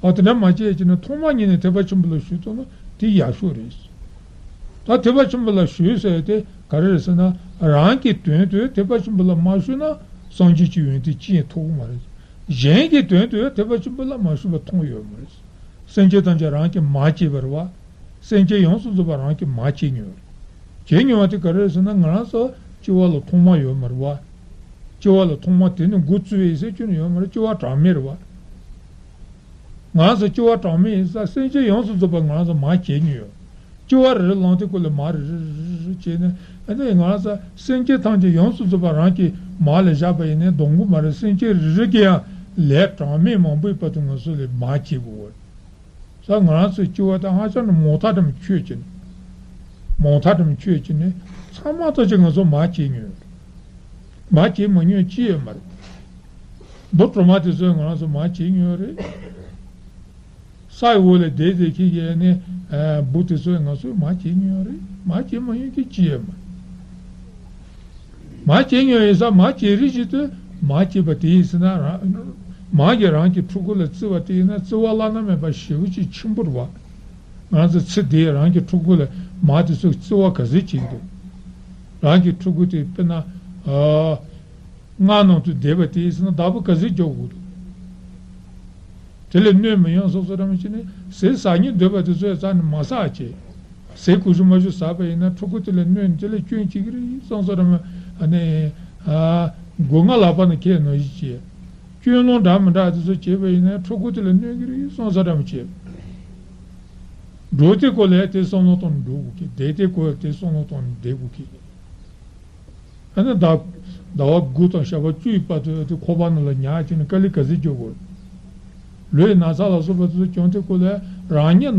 ཨ་དེ་འདྲ་མ་བྱས་ཀྱི་ན་ཐོག་མ་ཉིད་ནས་ཐེག་པ་ཆེན་པོ་ལ་ཞུགས་ཐུབ་ན་དེ་ཡག་ཤོས་རེད། ད་ཐེག་པ་ཆེན་པོ་ལ་ཞུགས་ཟེར་དེ་ག་རེ་རེད་ཟེར་ན་རང་གི་དོན་དུ་ཐེག་པ་ཆེན་པོ་ལ་མ་ཞུགས་ན་སངས་རྒྱས་ཀྱི་ཡོན་ཏན་ཅི་ཡང་ཐོབ་ཀྱི་མ་རེད། གཞན་གྱི་དོན་དུ་ཐེག་པ་ཆེན་པོ་ལ་མ་ཞུགས་པ་མཐོང་ཡོད་མ་རེད། སེམས་ཅན་ཐམས་ཅད་རང་གིས་མ་བྱས་པ་རེད་བ། སེམས་ཅན་ཡོངས་སུ་རྫོགས་པ་རང་གིས་མ་བྱས་མྱོང་། བྱས་མྱོང་བ་དེ་ག་རེ་རེད་ཟེར་ན་ང་རང་ཚོ་སྐྱེ་བ་ལ་ཐོག་མ་ཡོད་མ་རེད་བ། སྐྱེ་བ་ལ་ཐོག་མ་དེ་ནི་འགོ་བཙུགས་པའི་ཟེར་རྒྱུ་ནི་ཡོད་མ་རེད། སྐྱེ་བ་གྲངས་མེད་རེད་བ། ང་རང་ཚོ་སྐྱེ་བ་གྲངས་མེད་ཡིན་ཙང་སེམས་ཅན་ཡོངས་སུ་རྫོགས་པ་ང་རང་ཚོ་མར་བྱས་མྱོང་ཡོད། སྐྱེ་བ་རེ་རེ་ལངས་དུས་སྐབས་ལ་མར་རེ་རེ་རེ་རེ་བྱས་ནས་ཨ་ནི་ང་རང་ཚོ་སེམས་ཅན་ཐམས་ཅད་ཡོངས་སུ་རྫོགས་པ་རང་གིས་མར་ལ་བཞག་པ་ཡིན་ནའི་འདང་གི་མ་རེད། སེམས་ཅན་རེ་རེ་གིས་ཡང་ལས་གྲངས་མེད་མང་པོའི་བར་དུ་ང་ཚོ་ལས་མར་བྱེད་དགོས་པ་རེད། ས་ང་རང་ཚོའི་སྐྱེ་བ་དང་ཧ་ཅང་ནས་མང་ཐག་ཏུ་ཆོད་ཀྱི་ནི། མང་ཐག་ཏུ་ཆོད་ཀྱི་ནི་ཚང་མ་ཐག་ཆོད་ང་ཚོ་མར་བྱས་མྱོང་ཡོད་རེད། མར་བྱས་མ་མྱོང་ཅི་ཡོད་མ་རེད། འབུ་གྲོག་མ་དེ་ཚོས་ང་རང་ཚོ་མར་བྱས་མྱོང་ཡོད་རེད། ས་ཡི་འོག་ལ་བསྡད་བསྡད་ཁྱེད་ཀྱིས་ནི་འབུ་དེ་ཚོས་ང་ཚོ་མར་བྱས་མྱོང་ཡོད་རེད། མར་བྱས་མ་མྱོང་གི་ཅི་ཡོད་མ་རེད། མར་བྱས་མྱོང་ཡོད་ས་མར་བྱས་རེད་ཅེས་དུས་མར་བྱས་པ་དེ་ཡིན་ཟེར་ན་རང་མར་གྱི་རང་གི་ཕྲུ་གུ་ལ་བརྩི་བ་དེ་ཡིན་ན་བརྩི་བ་བླ་ན་མེད་པ་ཞེ་པོ་ཅིག་ཆེན་པོ་རེད་བ། ང་ཚོ་ཚེ་འདིའི་རང་གི་ཕྲུ་གུ་ལ་མར་དེ་ཚོས་བརྩི་བ་ག་ཚོད་བྱེད་ཀྱི་འདུག་རང་གི་ཕྲུ་གུ་དེ་དཔེར་ན་ཨ་མངལ་ནང་དུ་བསྡད་པ་དེ་ཡིན་ཟེར་ན་བདག་པོས་ག་ཚོད་རྒྱག་དགོས་འདུག་དེ་ལས་གནོད་མི་ཡོང་བསམ་བསམ་རང་བྱས་ནས་ཟས་ཟ་སྙིང་འདོད་པ་དེ་ཚོ་ཡང་རྩ་ནས་མ་ཟ་བྱས། ཟས་གོ་ཞུ་མ་ཞུ་ཟ་བ་ཡིན་ན་ཕྲུ་གུ་དེ་ལ་གནོད་ནས་དེ་ལས་སྐྱོན་བྱེད་ཀྱི་རེད་བསམ་བསམ་རང་ཨ་ནི་ཨ་མགོ་རྔ་ལག་པ་ནས་ཁྱེར་ནང་བཞིན་བྱས། སྐྱོན་ལོང་འདྲ་མི་འདྲ་དེ་ཚོ་བྱས་པ་ཡིན་ན་ཕྲུ་གུ་དེ་ལ་གནོད་ཀྱི་རེད་བསམ་བསམ་རང་བྱས། འགྲོ་དེ་སྐོར་ལ་དེ་བསམ་བློ་གཏོང་ནས་འགྲོ་དགོས་ཀྱི། བསྡད་དེ་སྐོར་ལ་དེ་བསམ་བློ་གཏོང་ནས་བསྡད་དགོས་ཀྱི། ཨ་ནི་ཟླ་ཟླ་བ་དགུ་དང་ཞག་པོ་བཅུ་ཡི་བར་དུ་དེ་ཁང་པ་ནང་ལ་ཉལ་བྱས་ནས་དཀའ་ལས་ག་ཚོད་རྒྱག་དགོས། ལུས་ན་ཚ་ལ་སོགས་པ་དེ་ཚོ་བྱུང་དུས་སྐབས་ལ་རང་ཉིད་ན་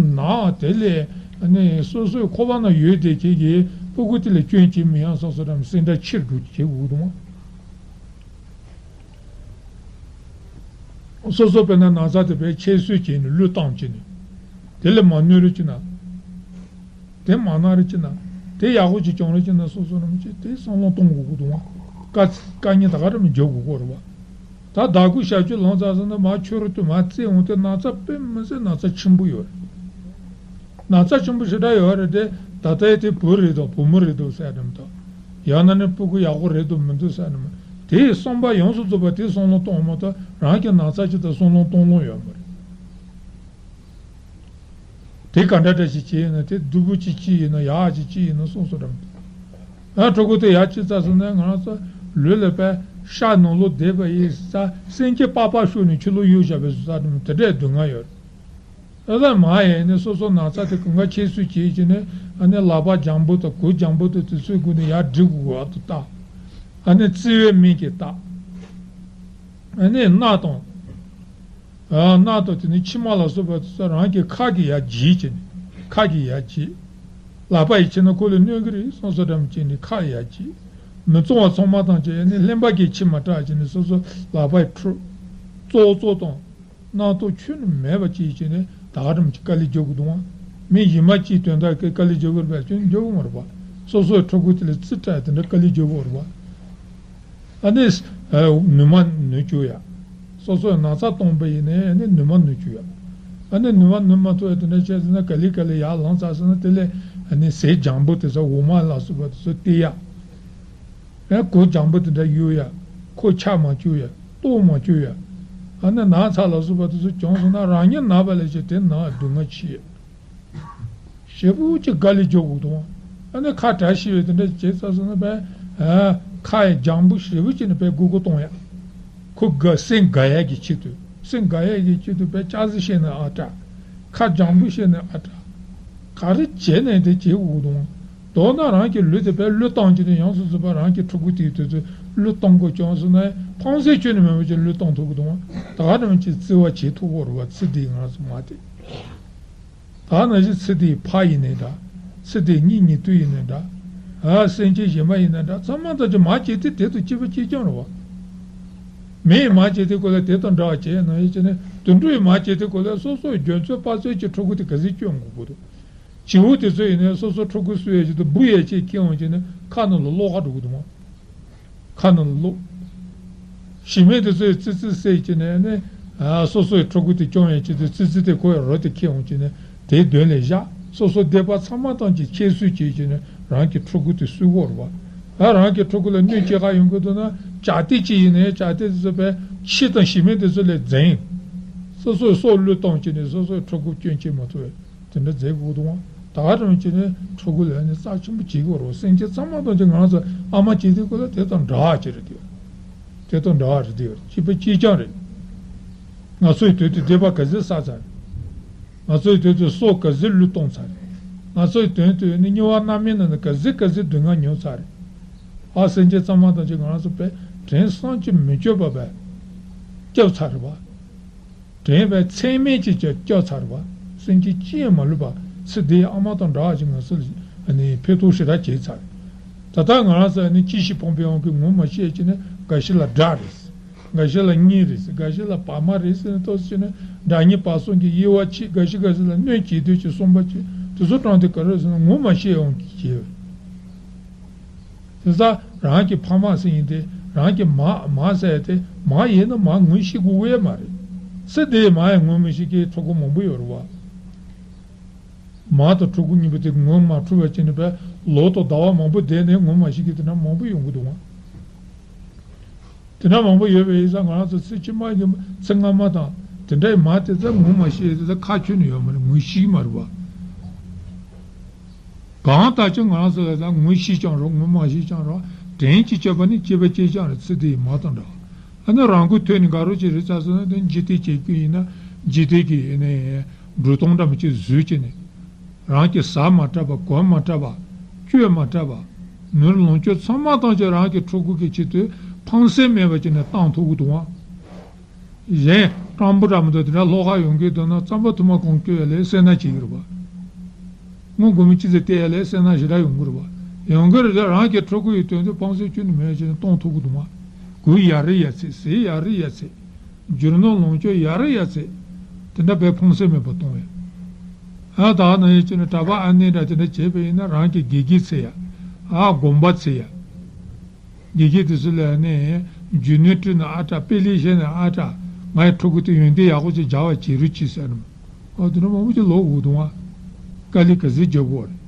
དེ་ལས་ཨ་ནི་སོ་སོའི་ཁང་པ་ནང་ཡོད་དེ་ཁྱེད་ཀྱིས་ཕྲུ་གུ་དེ་ལ་སྐྱོན་བྱེད་མི་ཡོང་བསམ་བསམ་རང་སེམས་ཁྲལ་ཆེ་རུ་བྱེད་དགོས་འདུག་མ། སོ་སོ་དཔེར་ན་ན་ཚ་དེ་བས་ཁྱད་གསོད་བྱས་ནས་བློས་བཏང་བྱས་ནས་དེ་ལས་མ་གནོད་རོགས་བྱས་ན། དེ་མ་གནང་རོགས་བྱས་ན། དེ་ཡག་པོ་ཅིག་བྱུང་རོགས་བྱས་ན་སོ་སོ་རང་བྱས་དེ་བསམ་བློ་གཏོང་དགོས་ཀྱི་འདུག་བ། དཀའ་དཀའ་ངལ་ད་ག་རང་འཇོག་དགོས་ཀྱི་རེད་བ། ད་ཟླ་དགུ་ཞག་བཅུ་ལངས་ཚར་སོང་ན་མར་ཆུ་རུ་དུ་མར་བཙལ་འོང་དེ་ན་ཚ་དཔེ་མི་སྲིད་ན་ཚ་ཆེན་པོ་ཡོད་རེད། ན་ཚ་ཆེན་པོ་ཞེ་དྲག་ཡོད་རེད་དེ་ད་ལྟའི་དེ་བུ་རེད་དོ་བུ་མོ་རེད་དོ་ཟེར་ནམ་དང་། ཡང་ན་ནི་སྤུ་གུ་ཡག་པོ་རེད་དོ་མི་འདུག་ཟེར་ནམ། དེའི་བསམ་པ་ཡོངས་སུ་རྫོགས་པ་དེ་བསམ་བློ་གཏོང་མ་ཐུབ། རང་གི་ན་ཚ་ཅིག་དང་བསམ་བློ་གཏོང་ལོང་ཡོད་མ་རེད། དེ་ག་འདྲ་འདྲ་ཞིག་བྱས་ཡིན་ན། དེ་སྡུག་པོ་ཅིག་ཅིག་ཡིན་ན། ཡག་ཅིག་ཅིག་ཡིན་ན་སོང་སོང་འགྲམ་དུ། ཨ། ཕྲུ་གུ་དེ་ཡག་ཅིག་བཙའ་སོང་ན། ང་རང་ཚོ་ལུས་ལ་དཔེ་ཤ་ནང་ལོགས་བསྡད་པ་ཡིན་ཙང་། སེམས་ཀྱི་པགས་པ་ཤོར་ནས་ཕྱི་ལོགས་གཡུག་བཞག་པའི་བཟོ་ལྟ་དེ་འདྲའི་སྡུག་བསྔལ་ཡོད་རེད། ཨ། ད་མ་ཡིན་ནས་སོ་སོ་ན་ཚ་དེ་གང་ག་ཁྱད་གསོད་བྱེད་ཀྱི་ནས། ཨ་ནི་ལག་པ་འཇམ་པོ་དང་གོས་འཇམ་པོ་དང་དེ་ཚོའི་སྒོ་ནས་ཡར་སྒྲིག་དགོས་པ་དང་། ད་ཨ་ནི་བརྩེ་བའི་མིག་གིས་ལྟ། ཨ་ནི་སྣ་དང་། ཨ། སྣ་དང་དེ་ནས་མཆིལ་མ་ལ་སོགས་པ་དེ་ཚོ་རང་གི་ཁ་གིས་ཡར་འབྱིད་བྱས་ནས། ཁ་གིས་ཡར་འབྱིད། ལག་པ་ཡིས་བྱས་ན་ཁོ་ལ་གནོད་ཀྱི་རེད་བསམ་བསམ་འདྲ་མོ་བྱས་ནས་ཁ་ཡར་འབྱིད། མི་གཙང་བ་ཚང་མ་དང་བཅས་ནས་ལྷན་པ་གིས་མཆིལ་མ་བྲག་བྱས་ནས་སོ་སོ་ལག་པ་ཡིས་འཁྲུ། ཙོག་ཙོག་དང་། རྣག་ཐོག་ཁྱོན་ནས་མེད་པ་ཅིག་བྱས་ནས་ད་ག་རང་ཅིག་དཀའ་ལས་རྒྱག་དགོས་འདུག་ཨང་། མི་གཞན་མ་ཅིག་དོན་དག་གི་དཀའ་ལས་རྒྱག་དགོས་རེད་པས། ཁྱོད་རྒྱག་གི་མ་རེད་པ། སོ་སོའི་ཕྲུ་གུ་དེ་ལ་རྩིས་སྤྲད་དེ་འདྲ་དཀའ་ལས་རྒྱག་དགོས་རེད་པ། ཨ་ནི། ཨ། ནུ་མ་ནུ་བཅུག་ཡ། སོ་སོའི་ན་ཚ་བཏང་པ་ཡིན་ནའི་ཨ་ནི་ནུ་མ་ནུ་བཅུག་ཡ། ཨ་ནི་ནུ་མ་ནུ་མ་ཐུབ་ཡ་དེ་འདྲ་བྱས་ཟིན་ན། ག་ལེ་ག་ལེ་ཡར་ལངས་ཚར་ཟིན་ན། དེ་ལས་ཨ་ནི་ཟས་སྦྱང་བུ་དེ་ཚོ། འོ་མ་ལ་སོགས་པ་དེ་ཚོ་སྟེར་ཡ། ཨ། གོས་སྦྱང་བུ་དེ་འདྲ་གཡུག་ཡ། ཁོ་ཆག་མ་བཅུག་ཡ། ལྟོགས་མ་བཅུག་ཡ། ཨ་ནི་ན་ཚ་ལ་སོགས་པ་དེ་ཚོ་བྱུང་སོང་ན། རང་ཉིད་ན་བ་ལས་ཀྱང་དེ་ན་སྡུག་བསྔལ་ཆེ། ཞེ་པོ་ཅིག་དཀའ་ལས་རྒྱག་དགོས་འདུག་ཨ་ནི་ཁ་བྲལ་ཤེས་པའི་དེ་འདྲ་བྱས་ཚར་སོང་ན། དཔེ། ཨ། ཁ་ཡི་སྦྱང་བུ་ཞེ་པོ་ཅིག་ནི་དཔེ་སྒུར་སྒུར་གཏོང་ཡ། ཁོ་དགའ། སེམས་དགའ་ཡ་གི་ཆེད་དུ། སེམས་དགའ་ཡ་གི་ཆེད་དུ་དཔེ་ལྕགས་རྩི་བཤད་ན་ཨ་དྲག་ཁ་སྦྱང་བུ་བཤད་ན་ཨ་དྲག་ག་རེ་བྱས་ནས་དེ་བྱེད་དགོས་འདུག་མདོར་ན་རང་གི་ལུས་དེ་དཔེ་བློས་བཏང་བྱས་ནས། ཡོངས་སུ་རྫོགས་པ་རང་གི་ཕྲུ་གུ་དེའི་དུས་ཚོད་བློས་གཏོང་དགོས་བྱུང་སོང་ན། ཕངས་སེམས་ཁྱོན་ནས་མེད་པ་ཅིག་བློས་གཏོང་ཐུབ་ཀྱི་འདུག་ད་ག་རང་ཅིག་བརྩི་བ་བྱེད་ཐུབ་ཀྱི་རེད་པ། ཚེ་འདིའི་ང་ཚོ་མ་དེ། ད་ནང་བཞིན་ཚེ་འདིའི་ཕ་ཡིན་ནའི་འདྲ། ཚེ་འདིའི་གཉེན་ཉེ་དུ་ཡིན་ནའི་འདྲ། ཨ། སེམས་ཅན་གཞན་པ་ཡིན་ནའི་འདྲ། ཚང་མ་དང་ཅིག་མ་བྱེད་དུས་དེ་དང་གཅིག་པ་གཅིག་རྐྱང་རེད་པ། མི་ཡིས་མ་བྱེད་དུས་སྐབས་ལ་དེ་དང་འདྲ་བ་བྱས་ནང་བཞིན་བྱས་ནས། དུད་འགྲོ་ཡིས་མ་བྱེད་དུས་སྐབས་ལ་སོ་སོའི་རྒྱུ་མཚན་དཔག་ཚད་ཀྱི་ཕྲུ་གུ་དེ་ག་ཚོད་སྐྱོན་དགོས་ཀྱི་འདུག་བྱིའུ་དེ་ཚོ་ཡིན་ནའི་སོ་སོའི་ཕྲུ་གུ་གསོ་ཡས་ཆེད་དུ་འབུ་ཡས་ཆེད་ཁྱེར་འོང་བྱས་ནས་ཁ་ནང་ལ་སློག་ག་འགྲོ་གི་འདུག་མ། ཁ་ནང་ལ་སློག་བྱེ་མ་དེ་ཚོས་ཙི་ཙི་བསད་བྱས་ནས་ནི། ཨ། སོ་སོའི་ཕྲུ་གུ་དེ་སྐྱོང་ཡས་ཆེད་དུ་ཙི་ཙི་དེ་ཁོའི་རོ་དེ་ཁྱེར་འོང་བྱས་ནས་དེའི་མདུན་ལ་བཞག་སོ་སོའི་སྡིག་པ་ཚང་མ་དང་ཅིག་ཁྱད་གསོད་བྱས་བྱས་ནས་རང་གི་ཕྲུ་གུ་དེ་གསོད་ཀྱི་ཡོད་རེད་པ། ཨ། རང་གི་ཕྲུ་གུ་ལ་གནོད་སྐྱེལ་ག་ཡོང་གི་འདུག་ན། ཇ་སྟེགས་ཅིག་ཡིན་ནའི་ཇ་སྟེགས་དེ་ཚོ་དཔེ་ཁྱི་དང་བྱེ་མ་དེ་ཚོ་ལ་འཛེམ། སོ་སོའི་སྲོག་བློས་གཏོང་བྱས་ནས་སོ་སོའི་ཕྲུ་གུ་སྐྱོན་བྱེད་མ་ཐུབ་པའི། དེ་འདྲ་མཛད་དགོས་འདུག་ཨང་། ད་ག་རང་བྱས་ནས་ཕྲུ་གུ་ལ་ནི་རྩ་ཆེན་པོ་བྱེད་དགོས་རེད། སེམས་ཅན་ཚང་མ་དང་ཅིག་ང་རང་ཚོ་ཨ་མ་བྱེད་དུས་སྐབས་ལ་དེ་དང་འདྲ་བ་ཅིག་རེད་དེ། དེ་དང་འདྲ་བ་རེད་དེ། གཅིག་པ་གཅིག་རྐྱང་རེད། ང་ཚོའི་དུས་དེ་སྡིག་པ་ག་ཚོད་བསགས་ཚར་རེད། ང་ཚོའི་དུས་དེ་སྲོག་ག་ཚོད་བློས་གཏོང་ཚར་རེད། ང་ཚོའི་དོན་དུ་ནི་དམྱལ་བ་མནར་མེད་ནང་ནས་ག་ཚོད་ག་ཚོད་སྡུག་བསྔལ་མྱོང་ཚར་རེད། ཨ། སེམས་ཅན་ཚང་མ་དང་ཅིག་ང་རང་ཚོ་དཔེ་དྲིན་བསམ་གྱིས་མི་ཁྱབ་པ་དཔེ་བསྐྱབས་ཚར་རེད་པ། དྲན་པའི་ཚད་མེད་ཅིག་ཀྱང་བསྐྱབས་ཚར་བ། སེམས་ཅན་ཅི་ཡང་མ་ལུས་པ། ཚེ་འདིའི་ཨ་མ་དང་འདྲ་བ་ཞིག་ང་ཚོ་ལ་ནི་ཕན་ཐོགས་ཞེ་དྲག་བྱས་ཚར། ད་ལྟ་ང་རང་ཚོ་ནི་ཅི་ཞིག་ཕོངས་པའི་དབང་གིས་ངོ་མ་ཤེས་ཀྱི་ནི། འགའ་ཞིག་ལ་དགྲ་རེད། འགའ་ཞིག་ལ་གཉེན་རེད། འགའ་ཞིག་ལ་བག་མ་རེད་ཟེར་ནས་ཏོག་ཙམ་ནི་དགྲ་གཉེན་བར་གསུམ་གྱི་དབྱེ་བ་ཕྱེ། འགའ་ཞིག་འགའ་ཞིག་ལ་གནོད་བྱེད་འདོད་ཀྱི་བསམ་པ་བྱེད། དེ་ཚོ་དྲངས་ཏེ་ག་རེ་ཟེར་ན། ངོ་མ་ཤེས་དབང་གིས་བྱས། དེ་ཙང་རང་གི་ཕ་མ་ཟེར་ཡིན་ཏེ། རང་གི་མ་མ་ཟེར་ཏེ། མ་ཡིན་ན་མ་ངོ་ཤེས་དགོས་ཡས་མ་རེད། ཚེ་འདིའི་མ་ཡང་ངོ་མི་ཤེས་མཁན་ཕྲུ་གུ་མང་པོ་ཡོད་རེད་པ། མ་དང་ཕྲུ་གུ་གཉིས་པོ་དེ་ངོ་མ་འཕྲོད་པ་བྱས་ནས་དཔེ་ལོ་དང་ཟླ་བ་མང་པོ་བསྡད་ནས་ངོ་མ་ཤེས་མཁན་དེ་འདྲ་མང་པོ་ཡོང་གི་འདུག་པ། དེ་འདྲ་མང་པོ་ཡོད་པ་ཡིན་ཙང་། ང་རང་ཚོ་ཚེ་ཕྱི་མ་གི་ཚེ་སྔ་མ་དང་དེ་འདྲའི་མ་དེ་ཚོ་ངོ་མ་ཤེས། དེ་ཚོ་ཁ་ཁྱོན་ནས་ཡོད་མ་རེད། ངོ་ཤེས་ཀྱི་མ་རེད་པ། གང་ལྟར་ཀྱང་ང་རང་ཚོ་ལ་ད་ངོ་ཤེས་ཀྱང་རོགས། ངོ་མ་ཤེས་ཀྱང་རོགས། དྲིན་གྱིས་བསྐྱབས་པ་ནི་གཅིག་པ་གཅིག་རྐྱང་རེད། ཚེ་འདིའི་མ་དང་འདྲ། ཨ་ནི་རང་མགོ་ཐོན་ནས་དགའ་རོགས་ཅིག་རེད་ཚར་སོང་ན། དེ་འཇིག་རྟེན་གྱི་ཀུན་ཡིན་ན་འཇིག་རྟེན་གྱི་ནི་འགྲོ་སྟངས་འདྲ་མོ་ཅིག་བཟོས་བྱས་ནས། རང་གིས་ཟ་མ་འཕྲད་པ། གོན་མ་འཕྲད་པ། སྤྱོད་མ་འཕྲད་པ། ནོར་ལོངས་སྤྱོད་ཚང་མ་ཐམས་ཅད་རང་གི་ཕྲུ་གུ་གི་ཆེད་དུ་ཕངས་སེམས་མེད་པ་བྱས་ནས་བཏང་ཐུབ་ཀྱི་འདུག་པ། གཞན་སྤྲང་པོ་འདྲ་མི་འདུག་དེ་འདྲ་ལྷོ་ཁ་ཡོང་གི་འདུག་ན། རྩམ་པ་ཐུར་མ་གང་སྐྱོ་ཡ་ལས་སེར་སྣ་བྱེད་ཀྱི་རེད་པ། སྔོ་དགོས་མེད་ཅི་ཟེར་བལྟས་ཡ་ལས་སེར་སྣ་ཞེ་དྲག་ཡོང་གི་རེད་པ། ཡོང་གི་རེད་དེ། རང་གི་ཕྲུ་གུ་ཡི་དོན་དུ་ཕངས་སེམས་ཁྱོན་ནས་མེད་བྱས་ནས་གཏོང་ཐུབ་ཀྱི་འདུག་མ། གོས་ཡག་རེ་ཡག་ཚད། ཟས་ཡག་རེ་ཡག་ཚད། རྒྱུ་ནོར་ལོངས་སྤྱོད་ཡག་རེ་ཡག་ཚད། དེ་འདྲ་དཔེ་ཕངས་སེམས་མེད་པ་གཏོང་བས། ཨ། ད་ནང་བཞིན་བྱས་ནས་གྲྭ་པ་ཨ་ནེ་འདྲ་དེ་འདྲ་བྱས་པ་ཡིན་ན། རང་གི་དགེ་རྒན་འཚོལ་ཡ། ཨ། དགོན་པ་འཚོལ་ཡ། དགེ་རྒན་དེ་ཚོ་ལ་ནི་རྒྱུ་ནོར་སྤྲད་ན་ཨ་དྲག་དཔེ་ལེགས་བཤད་ན་ཨ་དྲག་ངའི་ཕྲུ་གུ་དེ་ཡོན་ཏན་ཡག་པོ་ཅིག་སྦྱར་བ་བྱེད་རོགས་གྱིས་ཟེར་ནས། ཨ། དེ་འདྲ་མང་པོ་ཅིག་ལབ་དགོས་འདུག་པ། དཀའ་ལས་ག་ཚོད་རྒྱག་དགོས་རེད།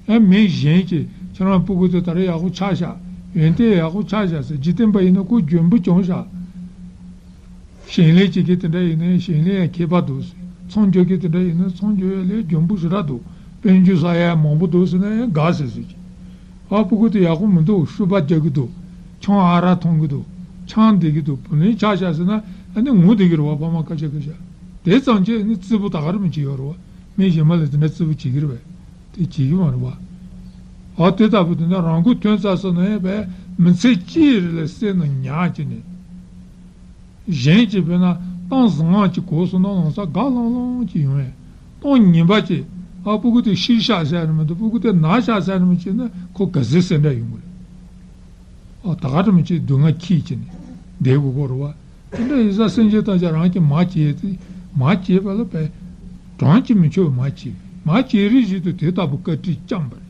ཨ། མི་གཞན་གྱིས་ཁྱེད་རང་ཕྲུ་གུ་དེ་ད་རེས་ཡག་པོ་ཆགས་ཤག་ཡོན་ཏན་ཡག་པོ་ཆགས་བཞག་ཟེར། འཇིག་རྟེན་པ་ཡིན་ན་ཁོ་རྒྱུན་པོ་བྱུང་བཞག་ཞིང་ལས་བྱེད་མཁན་དེ་འདྲ་ཡིན་ན་ཞིང་ལས་ཡང་མཁས་པ་འདུག་ཟེར། ཚོང་རྒྱག་མཁན་དེ་འདྲ་ཡིན་ན་ཚོང་རྒྱག་ཡ་ལས་རྒྱུན་པོ་ཞེ་དྲག་འདུག་དཔལ་འབྱོར་བསགས་ཡ་མང་པོ་འདུག་ཟེར་ན་ཡང་དགའ་ཟེར་ཟེར་གྱི། ཨ་སྤུ་གུ་དེ་ཡག་པོ་མི་འདུག་ཤུག་པ་རྒྱག་གི་འདུག་ཆང་ཨ་རག་འཐུང་གི་འདུག་ཆང་འདེབས་ཀྱི་འདུག་བུ་ལོན་ཆགས་བཞག་ཟེར་ན་ཨ་ནི་ངུ་བསྡད་ཀྱི་རེད་བ། ཕ་མ་སྐད་ཆ་སྐད་ཆ་དེ་ཙམ་གྱིས་ཨ་ནི་རྩིས་པོ་ད་ག་རེ་མི་བྱེད་ཡོད་རེད་བ། མི་གཞན་མ་ལ་དེ་འདྲ་རྩིས་པོ་བྱེད་ཀྱི་རེད་བས། དེ་བྱེད་ཀྱི་མ་རེད་བ། ཨ་དེ་ལྟ་བུ་དེ་འདྲ་རང་མགོ་ཐོན་ཚར་སོང་ན་ཡང་བས་མི་ཚེ་གཅིག་རེ་ལ་སེམས་ནང་ཉར་གྱི་ནས། གཞན་གྱིས་དཔེར་ན་གཏམ་བཟང་ངན་ཅིག་གོ་སོང་ན་ལམ་སང་དགའ་ལྷང་ལྷང་ཅིག་ཡོང་ཡས། གཏམ་ངན་པ་ཅིག་ཨ་སྤུ་གུ་དེ་ཤི་ཤག་ཟེར་ནི་མི་འདུག་སྤུ་གུ་དེ་ན་ཤག་ཟེར་ནི་མི་ཅིག་ན་ཁོ་ག་ཚོད་སེམས་ཁྲལ་ཡོང་གི་རེད། ཨ་ད་ག་འདྲ་མི་ཅིག་སྡུག་བསྔལ་ཁྱད་ཅིག་ནས་བསྡད་དགོས་ཀྱི་རེད་བ། དེ་འདྲ་ཡིན་ཙང་སེམས་ཅན་ཐམས་ཅད་རང་གིས་མ་བྱས་ཏེ་མ་བྱས་པ་ལ་བས་གྲངས་ཀྱིས་མི་ཆོད་པ་མ་བྱས། མ་བྱས་རིགས་ཞིག་ཏུ་དེ་ལྟ་བུ་བཀའ་དྲིན་བསྐྱངས་པ་རེད།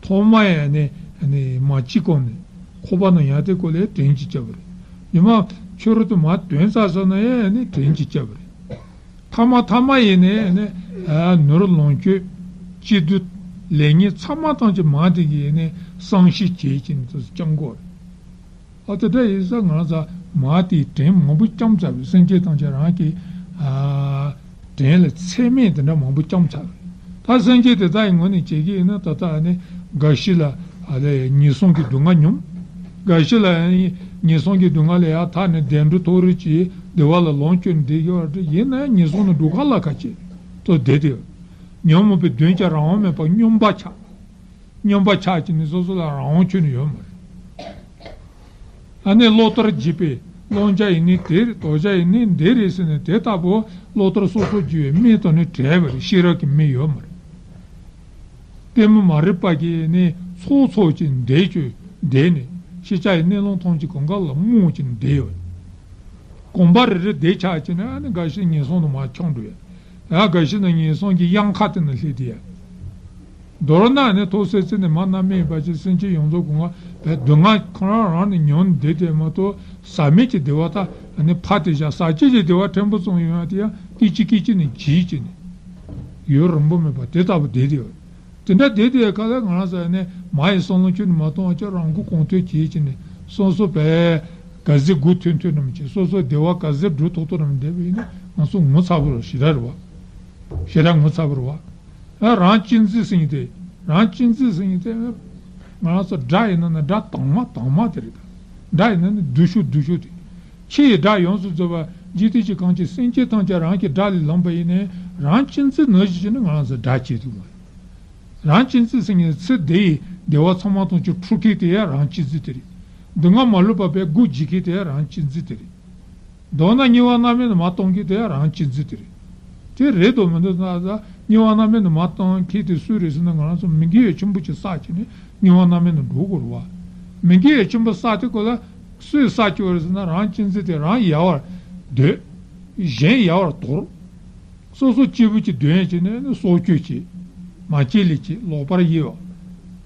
ཐོག་མ་ཡང་ནི་ནི་མ་བྱས་གོང་ནས་ཁོག་པ་ནང་ཡང་དེ་སྐོར་ལས་དྲིན་གྱིས་བསྐྱབས་པ་རེད། ཉི་མ་ཆོས་རོ་དུ་མ་དོན་ཚར་སོང་ན་ཡང་ནི་དྲིན་གྱིས་བསྐྱབས་པ་རེད། ཐ་མ་ཐ་མ་ཡིན་ནི་ནི་ནོར་ལོངས་སྤྱོད་སྐྱིད་སྡུག་ལེགས་ཉེས་ཚང་མ་ཐམས་ཅད་མ་དེ་གིས་ནི་བསམ་ཤེས་བྱེད་ཀྱིན་དུ་བསྐྱང་དགོས་རེད། ཨ་དེ་འདྲ་ཡིན་ཙང་ང་རང་ཚོ་མ་དེའི་དྲིན་མང་པོ་བསྐྱངས་ཚར་བས། སེམས་ཅན་ཐམས་ཅད་རང་གི་ཨ་དྲིན་ལ་ཚད་མེད་དེ་འདྲ་མང་པོ་བསྐྱངས་ཚར་བས། ད་སེམས་ཅན་དེ་དག་གི་ངོས་ནས་བྱེད་ཀྱི་ཡིན་ན་ད་ལྟ་ཨ་ནི་འགའ་ཞིག་ལ་ཨ་ལས་ངན་སོང་གི་སྡུག་བསྔལ་མྱོང་། འགའ་ཞིག་ལ་ཨ་ནི་ངན་སོང་གི་སྡུག་བསྔལ་ལས་ཡར་ཐར་ནས་བདེ་འགྲོ་མཐོ་རིས་ཀྱི་བདེ་བ་ལ་ལོངས་སྤྱོད་ནས་བསྡད་ཡོད་རེད། ཡིན་ན་ཡང་ངན་སོང་ནས་འགྲོ་ག་ལ་ཁ་ཆེ་ཏོ་བསྡད་དེ་ཡོད། ཉོན་མོངས་པའི་གདོན་ཀྱང་རང་དབང་མེད་པར་སྙོམས་པར་ཆགས། སྙོམས་པར་ཆགས་ཀྱི་ནི་སོ་སོ་ལ་རང་དབང་ཁྱོན་ནས་ཡོད་མ་རེད། ཨ་ནི་བློ་ལྟར་འགྱུར་བའི་བླང་བྱ་ཡིན་ནི་དེ་རེད། དོར་བྱ་ཡིན་ནི་འདི་རེད་ཟེར་ནས་དེ་ལྟ་བུ་བློ་ལྟར་སོ་སོ་འགྱུར་བའི་མི་དང་ནི་བྲལ་བ་རེད། ཤེས་རབ་ཀྱི་མི་ཡོད་མ་རེད། ལྟད་མོ་མ་རིག་པ་གིས་ནི་ཚོགས་ཚོགས་ཀྱིས་འདས་ཀྱི་འདས་ནས་ཤེས་བྱ་ཡི་གནས་ལུགས་ཐམས་ཅད་གང་ག་ལ་རྨོངས་ཀྱིས་འདས་ཡོད། གོམ་པ་རེ་རེ་བདེ་ཆགས་ཀྱི་ནི་ཨ་ནི་འགའ་ཞིག་ངན་སོང་དུ་མར་འཁྱམས་འགྲོ་ཡ། ཡང་འགའ་ཞིག་ནི་ངན་སོང་གི་གཡང་ཁ་དེ་ནི་སླེབས་དེ་ཡ། མདོར་ན་ནི་ཐོག་སེ་སེ་ནི་མ་རྣམ་སྨིན་པ་ཅིག་སེམས་ཅན་ཡོངས་རྫོགས་གོ་ང་བའི་སྡུག་བསྔལ་ཁོ་རང་རང་ནི་མྱོང་བསྡད་དེ་མ་གཏོགས་ཟག་མེད་ཀྱི་བདེ་བ་ད་ནི་ཕ་དེ་བཞག་ཟག་བཅས་ཀྱི་བདེ་བ་ཕྲན་བུ་ཙམ་ཡོང་ཡ་དེ་ཡང་སྐད་ཅིག་སྐད་ཅིག་ནི་བརྗེད་ཀྱི་ནི་ཡུན་རིང་པོ་མེད་པ་དེ་ལྟ་བུ་བསྡད་དེ་ཡོད། དེ་འདྲ་བསྡད་དེ་ཡ་ག་ལ་ང་རང་ས་ནི་མ་ཡི་བསམ་བློ་ཁྱོན་ནས་མ་གཏོང་བ་ཅིག་རང་མགོ་གོང་ཐོས་བྱེད་ཀྱི་ནི་སོ་སོ་བས་ག་ཟེ་དགུ་ཐོན་ཐོན་རམ་ཅིག་སོ་སོ་བདེ་བ་ག་ཟེ་འགྲོ་ཐོག་ཐོག་རམ་བསྡད་པ་ཡིན་ན་ང་ཚོ་ངོ་ཚ་པོ་ར་ཞེ་དྲག་རེད་བ། ཞེ་དྲག་ངོ་ཚ་པོ་རེད་བ། ཨ་རང་གཅེས་འཛིན་ཟེར་མཁན་དེ། རང་གཅེས་འཛིན་ཟེར་མཁན་དེ་ང་རང་ཚོ་དགྲ་ཡིན་ན་ནི་དགྲ་དྭངས་མ་དྭངས་མ་དེ་རེད་ད། དགྲ་ཡིན་ན་ནི་སྡུག་ཤོས་སྡུག་ཤོས་དེ། ཆེ་ཡི་དགྲ་ཡོངས་སུ་རྫོགས་པ་འཇིག་རྟེན་གྱི་གང་ཅི་སེམས་ཅན་ཐམས་ཅད་རང་གི་དགྲ་ལས་ལངས་པ་ཡིན་ནའི་རང་གཅེས་འཛིན་ནང་བཞིན་བྱས་ནས་ང་རང་ཚོ་དགྲ་བྱེད་ཐུབ་མ་རེད། རང་གཅེས་འཛིན་ཟེར་མཁན་ཚེ་འདི་ཡི་བདེ་བ་ཚང་མ་དང་ཅིག་འཕྲོག་མཁན་དེ་ཡང་རང་གཅེས་འཛིན་དེ་རེད། སྡུག་བསྔལ་མ་ལུས་པ་བས་སྒོ་འབྱེད་མཁན་དེ་ཡང་རང་གཅེས་འཛིན་དེ་རེད། མདོར་ན་དམྱལ་བ་མནར་མེད་ནས་མར་གཏོང་མཁན་དེ་ཡང་རང་གཅེས་འཛིན་དེ་རེད། དེ་རེད་དོ་མི་འདུག་ན་ད་དམྱལ་བ་མནར་མེད་ནས་མར་གཏོང་མཁན་དེ་སུ་རེད་ཟེར་ན་ང་རང་ཚོ་མི་དགེ་བ་ཆེན་པོ་ཅིག་བསགས་བྱས་ནས་དམྱལ་བ་མནར་མེད་ནས་འགྲོ་དགོས་རེད་བ། མི་དགེ་བ་ཆེན་པོ་བསགས་དེ་ཀོ་ལ་སུས་བསགས་བཅུག་པ་རེད་ཟེར་ན་རང་གཅེས་འཛིན་དེ་རང་ཡལ་བར་སྡོད། གཞན་ཡལ་བར་དོར། སོ་སོ་སྐྱིད་པོ་ཅིག་འདོན་བྱས་ནས་ནི་སྲོག་གཅོད་བྱེད། མ་སྐྱེས་ལས་སྐྱེས་ལོག་པར་གཡེང་བ།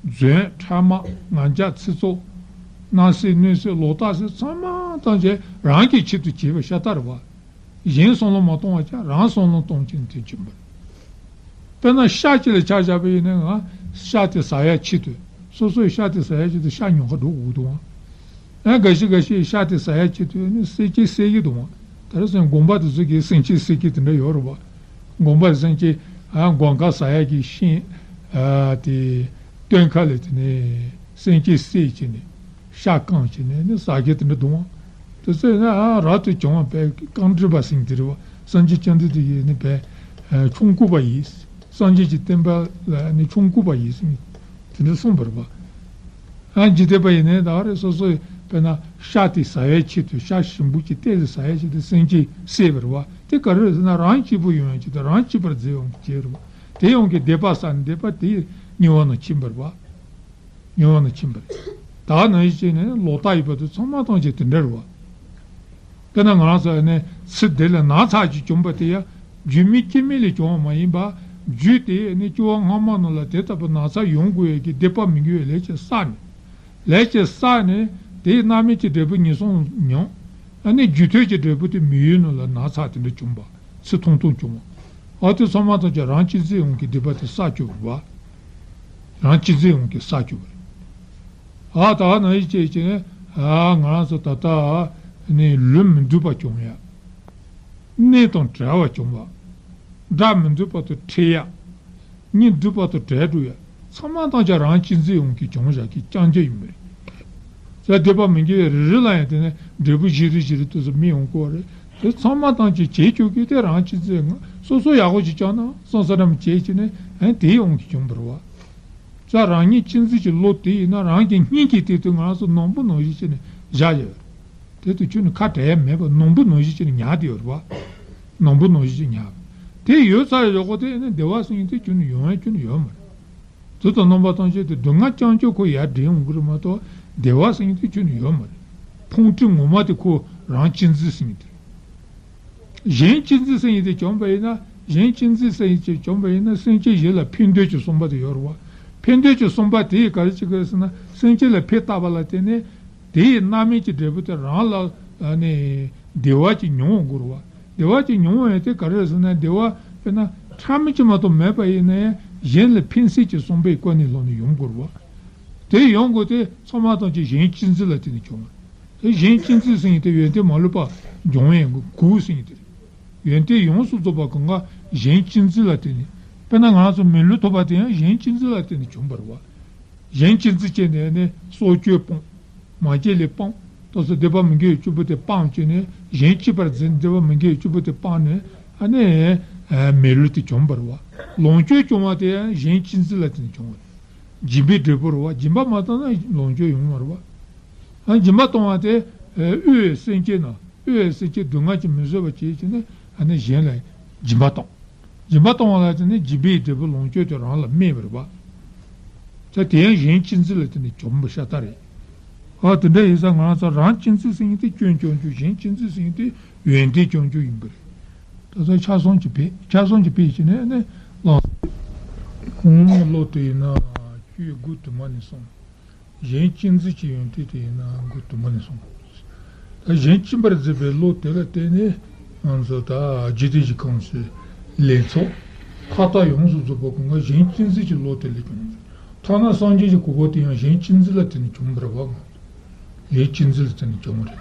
རྫུན་ཕྲ་མ་ངན་ཇག་ཚིག་རྩུབ། བརྣབ་སེམས་གནོད་སེམས་ལོག་ལྟ་སེམས་ཚང་མ་ཐམས་ཅད་རང་གི་ཆེད་དུ་བྱས་པ་ཤ་སྟག་རེད་བ། གཞན་བསམ་བློ་མ་གཏོང་བ་ཅག་རང་བསམ་བློ་གཏོང་ཅིང་དེ་བྱུང་བ་རེད། དཔེར་ན་ཤ་གཅིག་ལ་ཆ་བཞག་པ་ཡིན་ན་ང་ཤ་དེ་ཟ་ཡ་ཆེད་དུ་སོ་སོའི་ཤ་དེ་ཟ་ཡ་ཆེད་དུ་ཤ་ཉོ་ག་འགྲོ་དགོས་འདུག་ཨང་། ཨ་འགའ་ཞིག་འགའ་ཞིག་ཤ་དེ་ཟ་ཡ་ཆེད་དུ་ནི་བསད་ཀྱི་བསད་ཀྱི་འདུག་ཨང་། ད་རེས་སེམས་དགོན་པ་དེ་ཚོ་གི་སེམས་ཅན་བསད་ཀྱི་དེ་འདྲ་ཡོད་རེད་བ། དགོན་པ་སེམས་ཅན་ཨ་དགོན་ཁ་ཟ་ཡ་གི་ཤིང་ཨ་དེ་སྟོན་ཁ་ལས་དེ་ནས་སེམས་ཅན་བསད་ཀྱི་ནི། ཤ་བཀང་བྱས་ནས་ནི་ཟ་མཁན་དེ་འདྲ་འདུག་ཨང་། དེ་ཚོས་ནི་ཨ་རབ་ཏུ་བྱུང་བ་བས་རྐང་བྲིས་པ་ཟེར་མཁན་དེ་རེད་བ། སངས་རྒྱས་བཅོམ་ལྡན་འདས་ཀྱིས་ནི་བས་ཆོམ་རྐུན་པ་ཡིས། སངས་རྒྱས་ཀྱི་བསྟན་པ་ལ་ནི་ཆོམ་རྐུན་པ་ཡིས་ཟེར་མཁན་དེ་འདྲ་གསུངས་པ་རེད་བ། ཨ་འཇིག་རྟེན་པ་ཡིན་ནའི་ད་རེས་སོ་སོས་དཔེར་ན་ཤ་དེ་ཟ་ཡའི་ཆེད་དུ་ཤ་ཞིམ་པོ་ཅིག་བལྟས་ཏེ་ཟ་ཡའི་ཆེད་དུ་སེམས་ཅན་བསད་པ་རེད་བ། དེ་ག་རེ་རེད་ཟེར་ན་རང་སྐྱིད་པོ་ཡོང་ཡའི་ཆེད་དུ་རང་སྐྱིད་པར་བརྫེ་ཡོང་གི་རེད་བ། དེ་ཡོང་གི་སྡིག་པ་བསགས་ནས་སྡིག་པ་དེ་དམྱལ་བ་ནང་ཕྱིན་པ་རེད་བ། དམྱལ་བ་ནང་ཕྱིན་པ་རེད། ད་ནང་བཞིན་བྱས་ནས་ལོག་ལྟ་ཡོད་པ་དེ་ཚང་མ་ཐམས་ཅད་དེ་འདྲ་རེད་བ། དཔེར་ན་ང་རང་ཚོ་ནི་ཚེ་འདི་ལ་ན་ཚ་ཅིག་བྱུང་བ་དེ་ཡང་རྒྱུ་མེད་རྐྱེན་མེད་ལས་བྱུང་བ་མ་ཡིན་པ། རྒྱུ་དེ་ནི་སྐྱེ་བ་སྔ་མ་ནང་ལ་དེ་ལྟ་བུ་ན་ཚ་ཡོང་དགོས་ཡས་ཀྱི་སྡིག་པ་མི་དགེ་བའི་ལས་ཅིག་བསགས་ནས། ལས་ཅིག་བསགས་ནས་དེའི་རྣམ་སྨིན་གྱི་འབྲས་བུ་ངན་སོང་མྱོང་། ཨ་ནི་རྒྱུ་མཐུན་གྱི་འབྲས་བུ་དེ་མི་ཡུལ་ནང་ལ་ན་ཚ་དེ་འདྲ་བྱུང་བ། ཚེ་ཐུང་ཐུང་བྱུང་བ། ཨ་དེ་ཚང་མ་ཐམས་ཅད་རང་གཅེས་འཛིན་ཡོངས་ཀྱི་སྡིག་པ་དེ་བསགས་བཅུག་པ། རང་གཅེས་འཛིན་ཡོངས་ཀྱིས་བསགས་བཅུག་པ་རེད། ཨ་ད་ནང་བཞིན་བྱས་བྱས་ནས་ཨ་ང་རང་ཚོ་ད་ལྟ་ནི་ལུས་མི་འདོད་པ་བྱུང་ཡ། གནས་དང་བྲལ་བ་བྱུང་བ། སྒྲ་མི་འདོད་པ་དང་འཕྲད་ཡ། གཉིད་འདོད་པ་དང་བྲལ་འགྲོ་ཡ། ཚང་མ་ཐམས་ཅད་རང་གཅེས་འཛིན་ཡོང་གི་བྱུང་བཞག་གི་རྐྱང་རྐྱང་ཡིན་པ་རེད། ས་སྡེ་པ་མི་དགེ་བའི་རེ་རེ་ལ་ཡང་དེ་ནས་འབྲས་བུ་བཞི་རེ་བཞི་རེ་དུས་སུ་སྨིན་ཡོང་གི་རེད། དེ་ཚང་མ་ཐམས་ཅད་བྱེད་ཆོག་གི་དེ་རང་གཅེས་འཛིན་སོ་སོ་ཡག་པོ་ཞིག་བཅངས་ན་སོང་ས་རམ་བྱེད་ཀྱི་ནས་ཨ་ནི་དེ་ཡོང་གི་བྱུང་བ་རེད་བ། ས་རང་ཉིད་གཅེས་འཛིན་གྱི་བློ་དེ་ཡིན་ན་རང་གི་སྙིང་གི་དེ་དུས་ང་རང་ཚོ་ནོར་བུ་ནང་བཞིན་བྱས་ནས་བཞག་ཡོད། དེ་དུས་ཁྱོད་ནི་ཁ་བྲལ་ཡ་མེད་པ་ནོར་བུ་ནང་བཞིན་བྱས་ནས་ཉར་དེ་ཡོད་རེད་བ། ནོར་བུ་ནང་བཞིན་བྱས་ཉར། དེ་ཡོད་ཚར་ཡོད་གོ་དེ་ནི་བདེ་བ་སེམས་དེ་ཁྱོད་ནི་ཡོང་ཡ་ཁྱོད་ནི་ཡོད་མ་རེད། དེ་དང་རྣམ་པ་ཐམས་ཅད་དེ་སྡུག་བསྔལ་རྐྱང་རྐྱང་ཁོ་ཡར་འདྲེན་འོང་གི་རེད་མ་གཏོགས་བདེ་བ་སེམས་དེ་ཁྱོད་ནི་ཡོད་མ་རེད། ཕུང་ཁྲི་ངོ་མ་དེ་ཁོ་རང་གཅེས་འཛིན་སེམས་དེ། གཞན་གཅེས་འཛིན་སེམས་ཡིན་ཏེ་བྱུང་བ་ཡིན་ན། གཞན་གཅེས་འཛིན་སེམས་ཡིན་ཏེ་བྱུང་བ་ཡིན་ན་སེམས་ཅན་གཞན་ལ་ཕན་འདོད་ཀྱི་བསམ་པ་དེ་ཡོད་རེད་བ། ཕན་འདོད་ཀྱི་བསམ་པ་དེ་ཡིས་ག་རེ་བྱེད་དགོས་ཟེར་ན་སེམས་ཅན་ལ་ཕན་བཏགས་པ་ལ་བརྟེན་ནས་དེ་ཡི་རྣམ་སྨིན་གྱི་འབྲས་བུ་དེ་རང་ལ་ནི་བདེ་བ་ཅིག་མྱོང་འོང་དགོས་རེད་བ། བདེ་བ་ཅིག་མྱོང་བ་ཡིན་ཏེ་ག་རེ་ཟེར་ན་བདེ་བ་དཔེར་ན་ཕྲ་མོ་ཅིག་མ་གཏོགས་མེད་པ་ཡིན་ན་ཡང་གཞན་ལ་ཕན་སེམས་ཀྱི་བསམ་པའི་ཀ་ནས་ལྷོངས་ནས་ཡོང་དགོས་རེད་བ། དེ་ཡོང་དགོས་དེ་ཚང་མ་ཐམས་ཅད་གཞན་གཅེས་འཛིན་ལ་བརྟེན་ནས་བྱུང་བ། དེ་གཞན་གཅེས་འཛིན་ཟེར་མཁན་དེ་ཡོན་ཏན་མ་ལུས་པ་འབྱུང་བའི་གོ་ཟེར་མཁན་དེ་རེད། ཡོན་ཏན་ཡོངས་སུ་རྫོགས་པ་གང་ག་གཞན་གཅེས་འཛིན་ལ་བརྟེན་ནས། དཔེར་ན་ང་ཚོ་མི་ལུས་ཐོབ་པ་དེ་ཡང་གཞན་གཅེས་འཛིན་ལ་བརྟེན་ནས་བྱུང་བ་རེད་བ། གཞན་གཅེས་འཛིན་བྱས་ནས་ནི་སྲོག་གཅོད་སྤངས། མ་བྱིན་ལེན་སྤངས། ད་སོ་སྡིག་པ་མི་དགེ་བཅུ་པོ་དེ་སྤངས་བྱས་ནས་གཞན་གཅེས་པར་འཛིན་སྡིག་པ་མི་དགེ་བཅུ་པོ་དེ་སྤངས་ནས་ཨ་ནི་མི་ལུས་དེ་བྱུང་བ་རེད་བ། ལོངས་སྤྱོད་བྱུང་བ་དེ་ཡང་གཞན་གཅེས་འཛིན་ལ་བརྟེན་ནས་བྱུང་བ་རེད། སྦྱིན་པའི་འབྲས་བུ་རེད་བ། སྦྱིན་པ་མ་བཏང་ན་ལོངས་སྤྱོད་ཡོང་མ་རེད་བ། ཨ་སྦྱིན་པ་བཏང་བ་དེ་ཨ་དབུལ་བའི་སེམས་ཅན་ན་དབུལ་བའི་སེམས་ཅན་སྡུག་བསྔལ་གྱིས་མི་བཟོད་པ་བྱེད་ཀྱི་ནི་ཨ་ནི་གཞན་ལ་སྦྱིན་པ་བཏང་། སྦྱིན་པ་བཏང་བ་ལ་བརྟེན་ནས་སྦྱིན་པའི་འབྲས་བུ་ལོངས་སྤྱོད་དེ་རང་ལ་སྨིན་པ་རེད་བ། ད་དེ་ཡང་གཞན་གཅེས་འཛིན་ལ་བརྟེན་ནས་བྱུང་བ་ཤ་སྟག་རེད། ཨ་དེ་འདྲ་ཡིན་ཙང་ང་ཚོ་རང་གཅེས་འཛིན་ཟེར་མཁན་དེ་སྐྱོན་བྱུང་རྒྱུ། གཞན་གཅེས་འཛིན་ཟེར་མཁན་དེ་ཡོན་ཏན་བྱུང་རྒྱུ་ཡིན་པ་རེད། ད་ལྟ་ཆ་ཚང་གཅིག་ཕེབས། ཆ་ཚང་གཅིག་ཕེབས་བྱས་ནས་ནི་ལགས། ཁོང་བློ་དེ་ཡིན་ན་ཆོས་མགོ་དུ་མ་ནས་སོང་། གཞན་གཅེས་འཛིན་གྱི་ཡོན་ཏན་དེ་ཡིན་ན་མགོ་དུ་མ་ནས་སོང་། ད་གཞན་གཅེས་པར་འཛིན་པའི་བློ་དེ་ལ་བརྟེན་ནས་ང་ཚོ་ད་འཇིག་རྟེན་གྱི་ཁམས་སུ་ལེགས་ཚོགས་མཐའ་དག་ཡོངས་སུ་རྫོགས་པ་གང་ག་གཞན་གཅེས་འཛིན་གྱི་བློ་དེ་ལས་བྱུང་། ཐ་ན་སངས་རྒྱས་ཀྱི་གོ་འཕང་དེ་ཡང་གཞན་གཅེས་འཛིན་ལ་བརྟེན་ནས་བྱུང་བ་རེད་བ། ཡིད་གཅེས་འཛིན་ལ་བརྟེན་ནས་བྱུང་བ་རེད།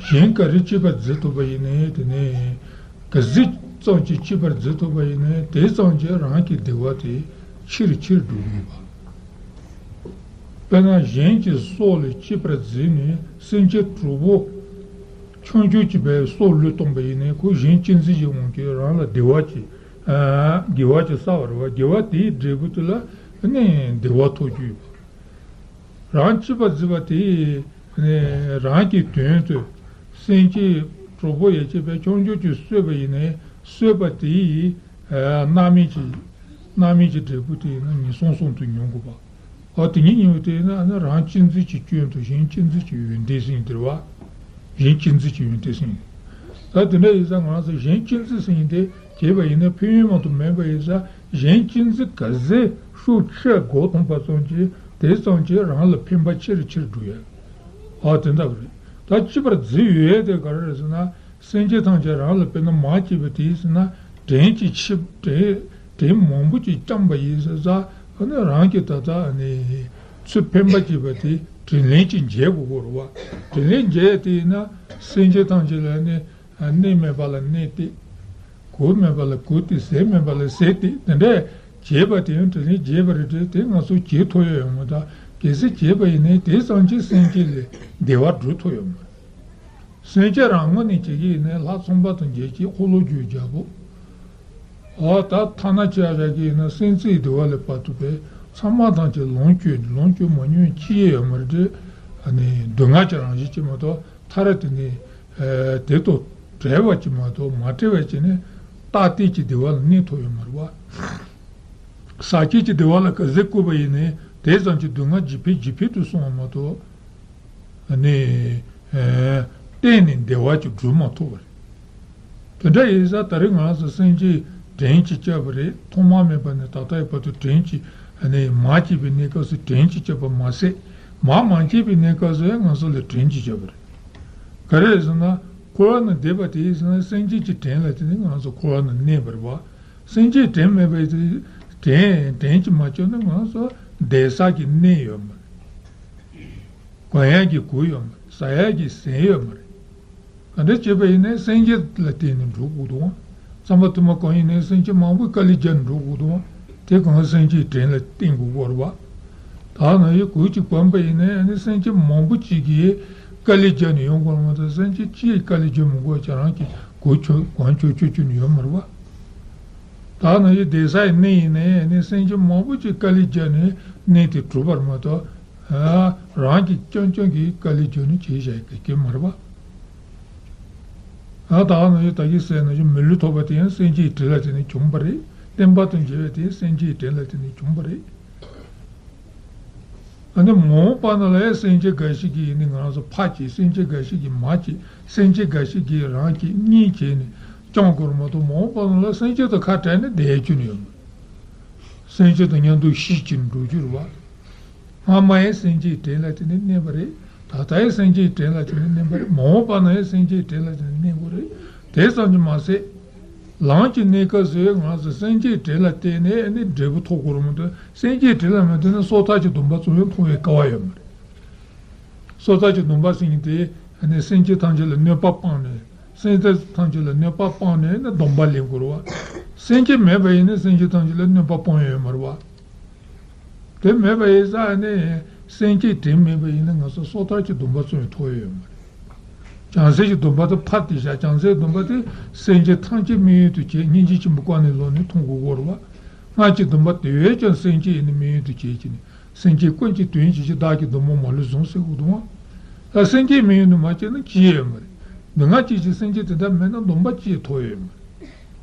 གཞན་ག་རེ་གཅེས་པར་འཛིན་ཐུབ་པ་ཡིན་ནའི་དེ་ནས་ག་ཟིག་ཙམ་གྱིས་གཅེས་པར་འཛིན་ཐུབ་པ་ཡིན་ནའི་དེ་ཙམ་གྱིས་རང་གི་བདེ་བ་དེ་ཆེ་རུ་ཆེ་རུ་འགྲོ་གི་ཡོད་པ། དཔེར་ན་གཞན་གྱི་སྲོག་ལ་གཅེས་པར་འཛིན་ནས་སེམས་ཅན་དྲུག་པོ་ཆུང་ཆུང་གཅིག་པའི་སྲོག་བློས་བཏང་པ་ཡིན་ནའི་ཁོ་གཞན་གཅེས་འཛིན་གྱི་དབང་གིས་རང་ལ་བདེ་བ་ཅིག་ཨ་དགེ་བ་ཅིག་བསགས་པ་རེད་བ། དགེ་བ་དེའི་འབྲས་བུ་དེ་ལ་ནི་བདེ་བ་ཐོབ་རྒྱུ་ཡོད་པ། རང་གཅེས་པར་འཛིན་པ་དེས་རང་གི་དོན་དུ་སེམས་ཅན་དྲུག་པོ་ཡ་གཅིག་པའི་ཆུང་ཆུང་ཅིག་གསོས་པ་ཡིན་ནའི་གསོས་པ་དེས་རྣམ་སྨིན་གྱི་རྣམ་སྨིན་གྱི་འབྲས་བུ་དེ་ཡིན་ན་ཉེར་སོང་གསུམ་དུ་མྱོང་དགོས་པ། འོ་དེ་ཉིད་མྱོང་བ་དེ་ཡིན་ན་རང་གཅེས་འཛིན་གྱི་སྐྱོན་དང་གཞན་གཅེས་འཛིན་གྱི་ཡོན་ཏན་ཟེར་ཡིན་དེ་རེད་བ། གཞན་གཅེས་འཛིན་གྱི་ཡོན་ཏན་ཟེར་ཡིན། ད་དེ་འདྲ་ཡིན་ཙང་ང་ཚོ་གཞན་གཅེས་འཛིན་ཟེར་ཡིན་དེ། བྱས་པ་ཡིན་ན་ཕན་ཡོན་མ་གཏོགས་མེད་པ་ཡིན་ཙང་གཞན་གཅེས་འཛིན་ག་ཚད་ཤུགས་ཆེ་སྒོ་ཐོན་པ་ཙམ་གྱིས་དེ་ཙམ་གྱིས་རང་ལ་ཕན་པ་ཆེ་རུ་ཆེ་རུ་འགྲོ་ཡ། ཨ་དེ་འདྲ་རེད། ད་གཅེས་པར་འཛིན་ཡོད་དེ་ག་རེ་རེད་ཟེར་ན་སེམས་ཅན་ཐམས་ཅད་རང་ལ་དཔེར་ན་མ་སྐྱེས་པ་དེ་ཡིན་ཟེར་ན་བྲན་གྱི་ཆེ་བྲན་བྲན་མང་པོ་ཅིག་བསྐྱངས་པ་ཡིན་ཟེར་ཙང་ཨ་ནི་རང་གི་ད་ལྟ་ཨ་ནི་ཚུར་ཕན་པ་སྐྱེས་པ་དེ་དྲིན་ལན་ཅིག་འཇལ་དགོས་ཀྱི་རེད་བ། དྲིན་ལན་འཇལ་ཡ་དེ་ཡིན་ན་སེམས་ཅན་ཐམས་ཅད་ལ་ནི། གནོད་མེད་པ་ལ་གནོད་བསྟས། གུས་མེད་པ་ལ་གུས་བསྟས། ཟས་མེད་པ་ལ་ཟས་བསྟས། དེ་འདྲས་བྱས་པ་དེ་ཡང་དྲིན་ལན་འཇལ་བ་རེད་དེ། དེ་ང་ཚོ་བྱེད་ཐུབ་ཡོད་ཡོད་མ་ད། གལ་སྲིད་བྱས་པ་ཡིན་ནའི་དེ་ཙམ་གྱིས་སེམས་ཅན་ལ་བདེ་བ་སྒྲུབ་ཐུབ་ཡོད་མ་རེད། སེམས་ཅན་རང་ངོས་ནས་བྱེད་ཀྱི་ཡིན་ནའི་ལྷ་ཚངས་པ་དང་འཇལ་བྱེད་འཁོར་ལོས་སྒྱུར་རྒྱལ་པོ། འོ་ད་ཐ་ན་ཆ་བཞག་གི་ཡིན་ན་སེམས་ཅན་བདེ་བ་ལ་བར་ཐུབ་པའི་ཚང་མ་ཐམས་ཅད་ལོངས་སྤྱོད་ལོངས་སྤྱོད་མ་མྱོང་ཅི་ཡང་ཡོད་མ་རེད་དེ། ཨ་ནི་སྡུག་བསྔལ་གྱི་རང་བཞིན་ཅིག་མ་གཏོགས་མཐར་དེ་ནི་དེ་དང་བྲལ་བ་ཅིག་མ་གཏོགས་མ་བྲལ་བ་ཅིག་ནི་རྟག་གཏན་གྱི་བདེ་བ་ལ་གནས་ཐུབ་ཡོད་མ་རེད་བ། ཟག་བཅས་ཀྱི་བདེ་བ་ལ་ག་ཚོད་བཀོད་པ་ཡིན་ནའི་དེ་ཙམ་གྱི་སྡུག་བསྔལ་ཇི་འཕེལ་ཇི་འཕེལ་དུ་སོང་བ་མ་གཏོགས་ནི་གཏན་ནས་བདེ་བ་ཅིག་སྒྲུབ་མ་ཐུབ་པ་རེད། དེ་འདྲ་ཡིན་ཙང་ད་རེས་ང་ཚོ་སེམས་ཅན་བྲན་གྱིས་བསྐྱབས་པ་རེད། ཐོག་མ་མེད་པ་ནས་ད་ལྟའི་བར་དུ་བྲན་གྱིས་ནི་མ་སྐྱེས་པའི་གནས་སྐབས་སུ་བྲན་གྱིས་བསྐྱབས་པ་མ་ཟད་མ་མ་སྐྱེས་པའི་གནས་སྐབས་སུ་ཡང་ང་ཚོ་ལ་བྲན་གྱིས་བསྐྱབས་པ་རེད། ག་རེ་རེད་ཟེར་ན་འཁོར་བ་ན་བསྡད་པ་དེ་ཡིན་ཟེར་ན་སེམས་ཅན་གྱི་བྲན་ལ་བརྟེན་ནས་ང་ཚོ་འཁོར་བ་ན་གནས་པ་རེད་བ། སེམས་ཅན་བྲན་མེད་པའི་བྲན་བྲན་གྱིས་མ་བསྐྱབས་ན་ང་ཚོ་བསྡད་ས་གི་གནས་ཡོད་མ་རེད། གོན་ཡག་གི་གོས་ཡོད་མ་རེད། ཟ་ཡག་གི་ཟས་ཡོད་མ་རེད། ག་འདྲ་བྱས་པ་ཡིན་ནའི་སེམས་བསྐྱེད་ལ་བརྟེན་ནས་འགྲོ་དགོས་འདུག་ཨང་། བསམ་པ་དུ་མ་གང་ཡིན་ནའི་སེམས་བསྐྱེད་མང་པོས་དཀའ་ལས་བརྒྱབ་ནས་འགྲོ་དགོས་འདུག་ཨང་། དེ་གང་སེམས་བསྐྱེད་དྲན་ལ་བརྟེན་དགོས་ཀྱི་རེད་པ། ད་ནང་བཞིན་གོས་གཅིག་གོན་པ་ཡིན་ནའི་ཨ་ནི་སེམས་བསྐྱེད་མང་པོ་གཅིག་གིས་དཀའ་ལས་བརྒྱབ་ནས་ཡོང་དགོས་མ་གཏོགས། སེམས་བསྐྱེད་གཅིག་གིས་དཀའ་ལས་བརྒྱབ་མི་དགོས་པ་བྱས། རང་གིས་གོས་ཆོག་གོན་ཆོག་ཆོག་ཆོག་ནི་ཡོད་མ་རེད་པ། ད་ནང་བཞིན་བསྡད་ས་ཡི་གནས་ཡིན་ནའི་ཨ་ནི་སེམས་བསྐྱེད་མང་པོ་གཅིག་དཀའ་ལས་བརྒྱབ་ནས་གནས་དེ་གྲུབ་པ་རེད་མ་གཏོགས། ཨ། རང་གིས་རྐྱང་རྐྱང་གིས་དཀའ་ལས་བརྒྱབ་ནས་བྱས་བཞག་གི་སྐད་མ་རེད་པ། ཨ། ད་ནང་བཞིན་ད་གིན་ཟེར་ནང་བཞིན་མི་ལུས་ཐོབ་པ་དེ་ཡང་སེམས་བསྐྱེད་དྲིན་ལ་བརྟེན་ནས་བྱུང་བ་རེད། བསྟན་པ་དང་མཇལ་བ་དེ་སེམས་བསྐྱེད་དྲིན་ལ་བརྟེན་ནས་བྱུང་བ་རེད། ཨ་ནི་མ་འོངས་པ་ན་ལ་ཡང་སེམས་ཅན་འགའ་ཞིག་གིས་ནི་ང་རང་ཚོ་ཕར་བྱེད། སེམས་ཅན་འགའ་ཞིག་གིས་མར་བྱེད། སེམས་ཅན་འགའ་ཞིག་གིས་རང་གི་གཉེན་བྱས་ནས་བསྐྱང་དགོས་རེད་མ་གཏོགས། མ་འོངས་པ་ན་ལ་སེམས་ཅན་དང་ཁ་བྲལ་ནས་བསྡད་རྒྱུ་ནི་ཡོད་མ་རེད། སེམས་ཅན་དང་མཉམ་དུ་ཤི་བྱས་ནས་འགྲོ་རྒྱུ་རེད་པ། སྔ་མ་ཡང་སེམས་བསྐྱེད་དྲིན་ལ་བརྟེན་ནས་གནས་པ་རེད། ད་ལྟ་ཡང་སེམས་བསྐྱེད་དྲིན་ལ་བརྟེན་ནས་གནས་པ་རེད། མ་འོངས་པ་ན་ཡང་སེམས་བསྐྱེད་དྲིན་ལ་བརྟེན་ནས་གནས་དགོས་རེད། དེ་ཙམ་གྱིས་མ་ཟད། ལམ་གྱི་གནས་སྐབས་སུ་ང་ཚོ་སེམས་བསྐྱེད་དྲིན་ལ་བརྟེན་ནས་ནི་འབྲས་བུ་ཐོབ་དགོས་རེད་མ་གཏོགས། སེམས་བསྐྱེད་དྲིན་ལ་མ་བརྟེན་ན་སོ་ཐར་གྱི་སྡོམ་པ་ཙམ་ཡང་ཐོབ་པའི་སྐལ་བ་ཡོད་མ་རེད། སོ་ཐར་གྱི་སྡོམ་པ་ཟེར་མཁན་དེ་ནི་སེམས་ཅན་ཐམས་ཅད་ལ་གནོད་པ་སྤངས་ནས། སེམས་ཅན་ཐམས་ཅད་ལ་གནོད་པ་སྤངས་ནས་ནི་སྡོམ་པ་ལེན་དགོས་རེད་པ། སེམས་བསྐྱེད་མེད་པ་ཡིན་ན་སེམས་ཅན་ཐམས་ཅད་ལ་གནོད་པ་སྤོང་ཡ་ཡོད་མ་རེད་པ། དེ་མེད་པ་ཡིན་ཙང་ནི་སེམས་བསྐྱེད་དྲིན་མེད་པ་ཡིན་ན་ང་ཚོ་སོ་ཐར་གྱི་སྡོམ་པ་ཙམ་ཡང་ཐོབ་ཡ་ཡོད་མ་རེད། བྱང་སེམས་ཀྱི་སྡོམ་པ་དེ་ཕར་དེད་བཞག་བྱང་སེམས་སྡོམ་པ་དེ་སེམས་ཅན་ཐམས་ཅད་དམིགས་ཡུལ་དུ་བྱས། སྙིང་རྗེ་ཆེན་པོའི་སྒོ་ནས་ལོག་ནས་མཐོང་དགོས་ཀྱི་རེད་པ། སྔགས་ཀྱི་སྡོམ་པ་དེ་བས་ཀྱང་སེམས་བསྐྱེད་ནི་དམིགས་ཡུལ་དུ་བྱས་ཀྱི་ནི། སེམས་བསྐྱེད་ཀུན་གྱི་དོན་བྱེད་ཅིང་། བདག་གི་སྡོང་པོ་མ་ལུས་བཟུང་། ཟེར་དགོས་འདུག་ཨང་། ད་སེམས་བསྐྱེད་དམིགས་ཡུལ་དུ་མ་བྱས་ན་ཅི་ཡང་ཡོད་མ་རེད། སྡུག་བསྔལ་སྐྱེད་ཅིང་སེམས་བསྐྱེད་དེ་དག་མེད་ན་སྡོམ་པ་ཅི་ཡང་ཐོབ་ཡ་ཡོད་མ་རེད།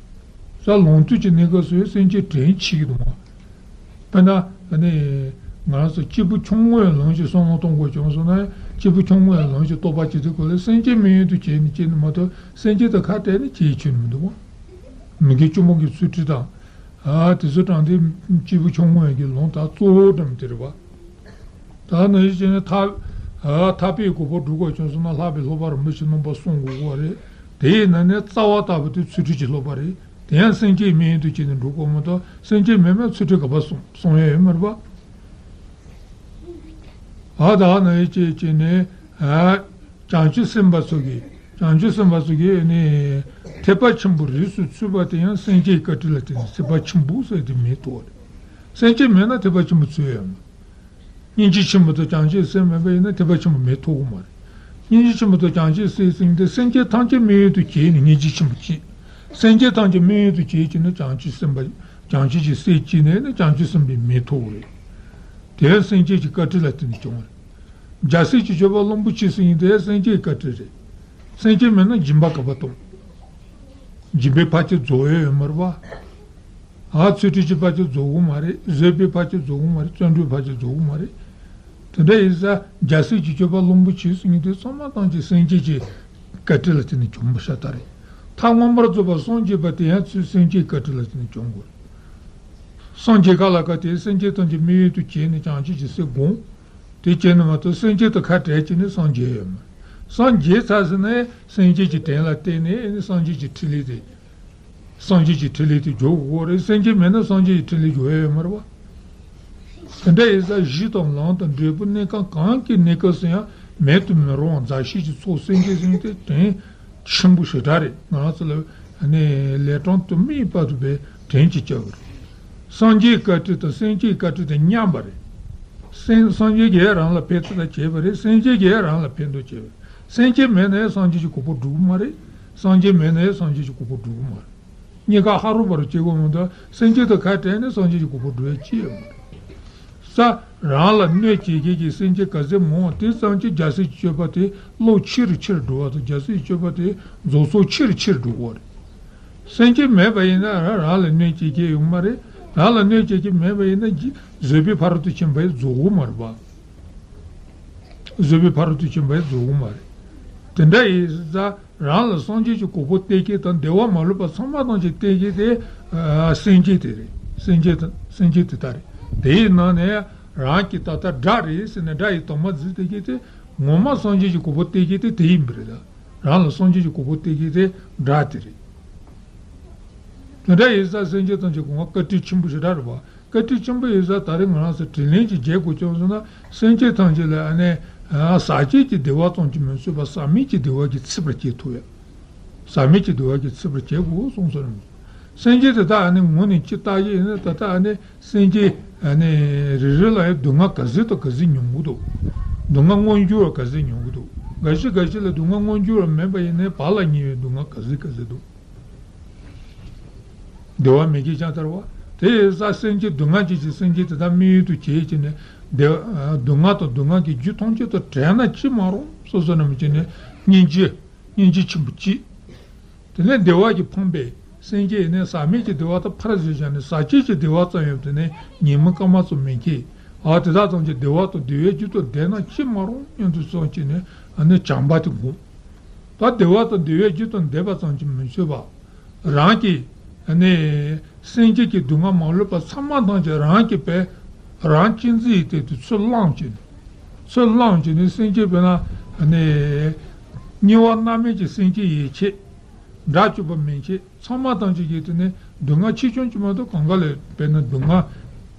ས་ལོངས་སྤྱོད་ཀྱི་གནས་སྐབས་སུ་སེམས་བསྐྱེད་དྲན་བྱེད་ཀྱི་འདུག་པ། དཔེར་ན་ཨ་ནི་ང་རང་ཚོ་སྐྱེས་བུ་ཆུང་ངུའི་ལམ་ཞིག་བསམ་བློ་གཏོང་དགོས་བྱུང་སོང་ན། སྐྱེས་བུ་ཆུང་ངུའི་ལམ་ཞིག་རྟོགས་པ་བྱེད་དུས་སྐབས་ལ་སེམས་བསྐྱེད་དམིགས་ཡུལ་དུ་བྱས་ནས་བྱས་ནས་མ་གཏོགས། སེམས་བསྐྱེད་དང་ཁ་བྲལ་ནས་བྱེད་ཆོག་ནི་མི་འདུག་པ། མི་དགེ་བཅུ་སྤོང་གི་ཚུལ་ཁྲིམས་དང་། ཨ། དེ་ཚོ་དྲངས་ཏེ། སྐྱེས་བུ་ཆུང་ངུ་ཡི་གི་ལམ་ད་གཙོ་བོ་འགྲམ་དེ་རེད་པ། ད་ནང་བཞིན་བྱས་ནས་ཐར། ཨ། ཐར་པའི་གོ་འཕང་སྒྲུབ་དགོས་བྱུང་སོང་ན་ལྷག་པའི་སློབ་པ་རིན་པོ་ཆེ་རྣམ་པ་གསུམ་དགོས་ཀྱི་རེད། དེ་ཡི་ནང་ནས་རྩ་བ་ལྟ་བུ་དེ་ཚུལ་ཁྲིམས་ཀྱི་སློབ་པ་རེད། དེ་ཡང་སེམས་བསྐྱེད་དམིགས་ཡུལ་དུ་བྱས་ནས་འགྲོ་དགོས་མ་གཏོགས། སེམས་བསྐྱེད་མེད་ན་ཚུལ་ཁྲིམས་ག་པར་སྲུང་སྲུང་ཡ་ཡོད་མ་རེད་པ། ཨ། ད་ནང་བཞིན་བྱས་བྱས་ནས། ཨ། བྱང་ཆུབ་སེམས་དཔའ་ཚོ་གིས། བྱང་ཆུབ་སེམས་དཔའ་ཚོ་གིས་ནི་ཐེག་པ་ཆེན་པོའི་རིགས་སུ་ཚུད་པ་དེ་ཡང་སེམས་བསྐྱེད་བཀའ་དྲིན་ལ་བརྟེན་ནས་ཐེག་པ་ཆེན་པོ་ཟེར་དེ་མིང་ཐོགས་རེད། སེམས་བསྐྱེད་མེད་ན་ཐེག་པ་ཆེན་པོ་ཚུད་ཡོད་མ་རེད། སྙིང་རྗེ་ཆེན་པོ་དང་བྱང་ཆུབ་སེམས་མེད་པ་ཡིན་ན་ཐེག་པ་ཆེན་པོ་མིང་ཐོགས་ཀྱི་མ་རེད། སྙིང་རྗེ་ཆེན་པོ་དང་བྱང་ཆུབ་སེམས་ཟེར་མཁན་དེ་སེམས་ཅན་ཐམས་ཅད་དམིགས་ཡུལ་དུ་བྱས་ནས་སྙིང་རྗེ་ཆེན་པོ་སྐྱེ། སེམས་ཅན་ཐམས་ཅད་དམིགས་ཡུལ་དུ་བྱས་བྱས་ནས་བྱང་ཆུབ་སེམས་དཔའ། བྱང་ཆུབ་ཀྱི་སེམས་སྐྱེས་ནས་ནི་བྱང་ཆུབ་སེམས་དཔའི་མིང་ཐོགས་རེད། དེ་ཡང་སེམས་བསྐྱེད་ཀྱི་བཀའ་དྲིན་ལ་བརྟེན་ནས་བྱུང་བ་རེད། རྒྱལ་སྲས་ཀྱི་སྤྱོད་པ་གླང་པོ་ཆེ་ཟེར་མཁན་དེ་སེམས་བསྐྱེད་བཀའ་དྲིན་རེད། སེམས་བསྐྱེད་མེད་ན་སྦྱིན་པ་ག་པར་གཏོང་། སྦྱིན་པའི་ཕར་ཕྱིན་རྫོགས་ཡ་ཡོད་མ་རེད་པ། ཨ། ཚུལ་ཁྲིམས་ཀྱི་ཕར་ཕྱིན་རྫོགས་ཀྱི་མ་རེད། བཟོད་པའི་ཕར་ཕྱིན་རྫོགས་ཀྱི་མ་རེད། བརྩོན་འགྲུས་ཕར་ཕྱིན་རྫོགས་ཀྱི་མ་རེད། དེ་འདྲ་ཡིན་ཙང་རྒྱལ་སྲས་ཀྱི་སྤྱོད་པ་གླང་པོ་ཆེ་ཟེར་མཁན་དེ་ཚང་མ་ཐམས་ཅད་སེམས་བསྐྱེད་ཀྱི་བཀའ་དྲིན་ལ་བརྟེན་ནས་བྱུང་བ་ཤ་སྟག་རེད། ཐབས་མངོན་པར་རྫོགས་པར་སངས་རྒྱས་པ་དེ་ཡང་ཚུལ་སེམས་བསྐྱེད་བཀའ་དྲིན་ལ་བརྟེན་ནས་བྱུང་དགོས། སངས་རྒྱས་ག་ལ་ག་དེ་སེམས་ཅན་ཐམས་ཅད་དམིགས་ཡུལ་དུ་བྱས་ནས་བྱང་ཆུབ་ཀྱི་སེམས་བསྒོམ། དེ་བྱས་ནས་མ་གཏོགས་སེམས་ཅན་དང་ཁ་བྲལ་བྱས་ནས་སངས་རྒྱས་ཡོད་མ་རེད། སངས་རྒྱས་ཚར་ཟིན་ནས་སེམས་བསྐྱེད་ཀྱི་དྲིན་ལ་བརྟེན་ནས་ཨ་ནི་སངས་རྒྱས་ཀྱི་ཕྲིན་ལས་དེ། སངས་རྒྱས་ཀྱི་ཕྲིན་ལས་དེ་འཇོག་དགོས་རེད། སེམས་བསྐྱེད་མེད་ན་སངས་རྒྱས་ཀྱི་ཕྲིན་ལས་འཇོག་ཡ་ཡོད་མ་རེད་པ། དེ་འདྲ་ཡིན་ཙང་གཞི་དང་ལམ་དང་འབྲས་བུ་གནས་སྐབས་གང་གི་གནས་སྐབས་སུ་ཡང་མེད་དུ་མི་རུང་བ་མཛའ་བཤེས་ཀྱི་ཚོགས་སེམས་བསྐྱེད་ཟེར་མཁན་དེ་དྲིན་ཆེན་པོ་ཞེ་དྲག་རེད། ང་རང་ཚོ་ལ་ནི་ལས་གྲོང་དུ་མིའི་བར་དུ་བའི་དྲིན་གྱིས་བསྐྱབས་པ་རེད། སངས་རྒྱས་བཀའ་དྲིན་དང་སེམས་བསྐྱེད་བཀའ་དྲིན་དེ་མཉམ་པ་རེད། སེམས་སངས་རྒྱས་ཀྱིས་རང་ལ་ཕན་ཐོགས་དང་བྱས་པ་རེད། སེམས་བསྐྱེད་ཀྱིས་རང་ལ་ཕན་ཐོགས་བྱས་པ་རེད། སེམས་བསྐྱེད་མེད་ན་ཡང་སངས་རྒྱས་ཀྱི་གོ་འཕང་འགྲུབ་ཀྱི་མ་རེད། སངས་རྒྱས་མེད་ན་ཡང་སངས་རྒྱས་ཀྱི་གོ་འཕང་འགྲུབ་ཀྱི་མ་རེད། གཉིས་ཀ་ཧ་རུ་བ་རུ་སྐྱེ་དགོས་མ་གཏོགས་སེམས་བསྐྱེད་དང་ཁ་བྲལ་ནས་སངས་རྒྱས་ཀྱི་གོ་འཕང་འགྲུབ་ཡ་ཅི་ཡང་མ་རེད། ས། རང་ལ་གནོད་བྱེད་མཁན་གྱི་སེམས་ཅན་ག་ཚད་མང་བ་དེ་ཙམ་གྱིས་རྒྱལ་སྲས་ཀྱི་སྤྱོད་པ་དེ་བློ་ཆེ་རུ་ཆེ་རུ་འགྲོ་བ་དང་། རྒྱལ་སྲས་ཀྱི་སྤྱོད་པ་དེ་རྫོགས་ཚོགས་ཆེ་རུ་ཆེ་རུ་འགྲོ་གི་རེད། སེམས་ཅན་མེད་པ་ཡིན་ན་རང་ལ་གནོད་བྱེད་མཁན་ཡོང་མ་རེད། རང་ལ་གནོད་བྱེད་མཁན་མེད་པ་ཡིན་ན་བཟོད་པའི་ཕ་རོལ་ཏུ་ཕྱིན་པ་ཡང་རྫོགས་ཀྱི་མ་རེད་པ། བཟོད་པའི་ཕ་རོལ་ཏུ་ཕྱིན་པ་ཡང་རྫོགས་ཀྱི་མ་རེད། དེ་འདྲ་ཡིན་ཙང་རང་ལ་སངས་རྒྱས་ཀྱི་གོ་འཕང་སྟེར་མཁན་དང་བདེ་བ་མ་ལུས་པ་ཚང་མ་ཐམས་ཅད་སྟེར་མཁན་དེ། ཨ། སེམས་བསྐྱེད་དེ་རེད། སེམས་བསྐྱེད་དེ། སེམས་བསྐྱེད་དེ་ལྟ་རེད། དེའི་ནང་ནས་རང་གི་ད་ལྟ་དགྲ་རེད་ཟེར་ནས་དགྲ་ཡི་དོན་མ་བརྩི་སྟེར་མཁན་དེ་ངོ་མ་སངས་རྒྱས་ཀྱི་གོ་འཕང་སྟེར་མཁན་དེ་དེ་ཡིན་པ་རེད་ད། རང་ལ་སངས་རྒྱས་ཀྱི་གོ་འཕང་སྟེར་མཁན་དེ་དགྲ་དེ་རེད། དེ་འདྲ་ཡིན་ཙང་སེམས་བསྐྱེད་ཐམས་ཅད་གོ་འཕང་བཀའ་དྲིན་ཆེན་པོ་ཞེ་དྲག་རེད་པ། བཀའ་དྲིན་ཆེན་པོ་ཡིན་ཙང་ད་རེས་ང་རང་ཚོ་དྲིན་ལན་ཅིག་འཇལ་དགོས་བྱུང་སོང་ན། སེམས་ཅན་ཐམས་ཅད་ལ་ཨ་ནི་ཟག་བཅས་ཀྱི་བདེ་བ་ཙམ་གྱིས་མི་ཚོད་པར་ཟག་མེད་ཀྱི་བདེ་བ་གིས་ཚིམ་པར་བྱེད་ཐུབ་ཡ། ཟག་མེད་ཀྱི་བདེ་བ་གིས་ཚིམ་པར་བྱེད་དགོས་གསུངས་སོ་ར། སེམས་ཅན་དེ་དག་ཨ་ནི་ངོ་ནས་ཅི་ལྟ་ཡིན་ན། ད་ལྟ་ཨ་ནི་སེམས་ཅན་ཨ་ནི་རེ་རེ་ལ་ཡང་སྡུག་བསྔལ་ག་ཚོད་དང་ག་ཚོད་མྱོང་གི་འདུག་སྡུག་བསྔལ་མངོན་གྱུར་བ་ག་ཚོད་མྱོང་གི་འདུག་འགའ་ཞིག་འགའ་ཞིག་ལ་སྡུག་བསྔལ་མངོན་གྱུར་བ་མིན་པ་ཡིན་ནའི་བར་ལ་ཉེ་བའི་སྡུག་བསྔལ་ག་ཚོད་ག་ཚོད་འདུག་བདེ་བ་མི་དགེ་ཅང་ལྟར་བ། དེ་ཡི་ས་སེམས་ཅན་སྡུག་བསྔལ་ཅན་གྱི་སེམས་ཅན་དེ་དག་དམིགས་ཡུལ་དུ་བྱེད་ཅིང་ནི། བདེ་སྡུག་བསྔལ་དང་སྡུག་བསྔལ་གྱི་རྒྱུ་ཐམས་ཅད་དང་བྲལ་ན་ཅི་མ་རུང་། སོ་སོ་ནམ་ཅི་ནི་སྙིང་རྗེ། སྙིང་རྗེ་ཆེན་པོ་གཅིག་དེ་ནས་བདེ་བ་གིས་ཕོངས་པའི་སེམས་ཅན་ཡིན་ནའི་ཟག་མེད་ཀྱི་བདེ་བ་དང་ཕར་བཞག་ནས་ཟག་བཅས་ཀྱི་བདེ་བ་ཙམ་ཡོད་དེ་ནི་ཉིན་མོ་སྐར་མ་ཙམ་མི་འཁྱོལ། ཨ་དེ་དག་ཙམ་གྱི་བདེ་བ་དང་བདེ་བའི་རྒྱུ་དང་ལྡན་ན་ཅི་མ་རུང་སྙམ་དུ་བསམ་བྱས་ནས་ཨ་ནི་བྱམས་པ་དེ་བསྒོམ། ད་བདེ་བ་དང་བདེ་བའི་རྒྱུ་དང་ལྡན་པ་ཙམ་གྱིས་མི་ཚོད་པ། རང་གི་ཨ་ནི་སེམས་ཅན་གྱི་སྡུག་བསྔལ་མ་ལུས་པ་ཚང་མ་ཐམས་ཅད་རང་གི་བས་རང་གཅེས་འཛིན་ཡིས་དེ་དུས་ཚུར་བླངས་བྱས་ནས། ཚུར་བླངས་བྱས་ནས་སེམས་ཅན་དཔེར་ན་ཨ་ནི་དམྱལ་བ་མནར་མེད་ཀྱི་སེམས་ཅན་ཡིད་ཆེས། དགྲ་བཅོམ་པ་མན་ཆད་ཚང་མ་ཐམས་ཅད་ཀྱིས་དེ་ནི་སྡུག་བསྔལ་ཆེ་ཆུང་ཅིག་མ་གཏོགས་གང་ག་ལས་དཔེར་ན་སྡུག་བསྔལ་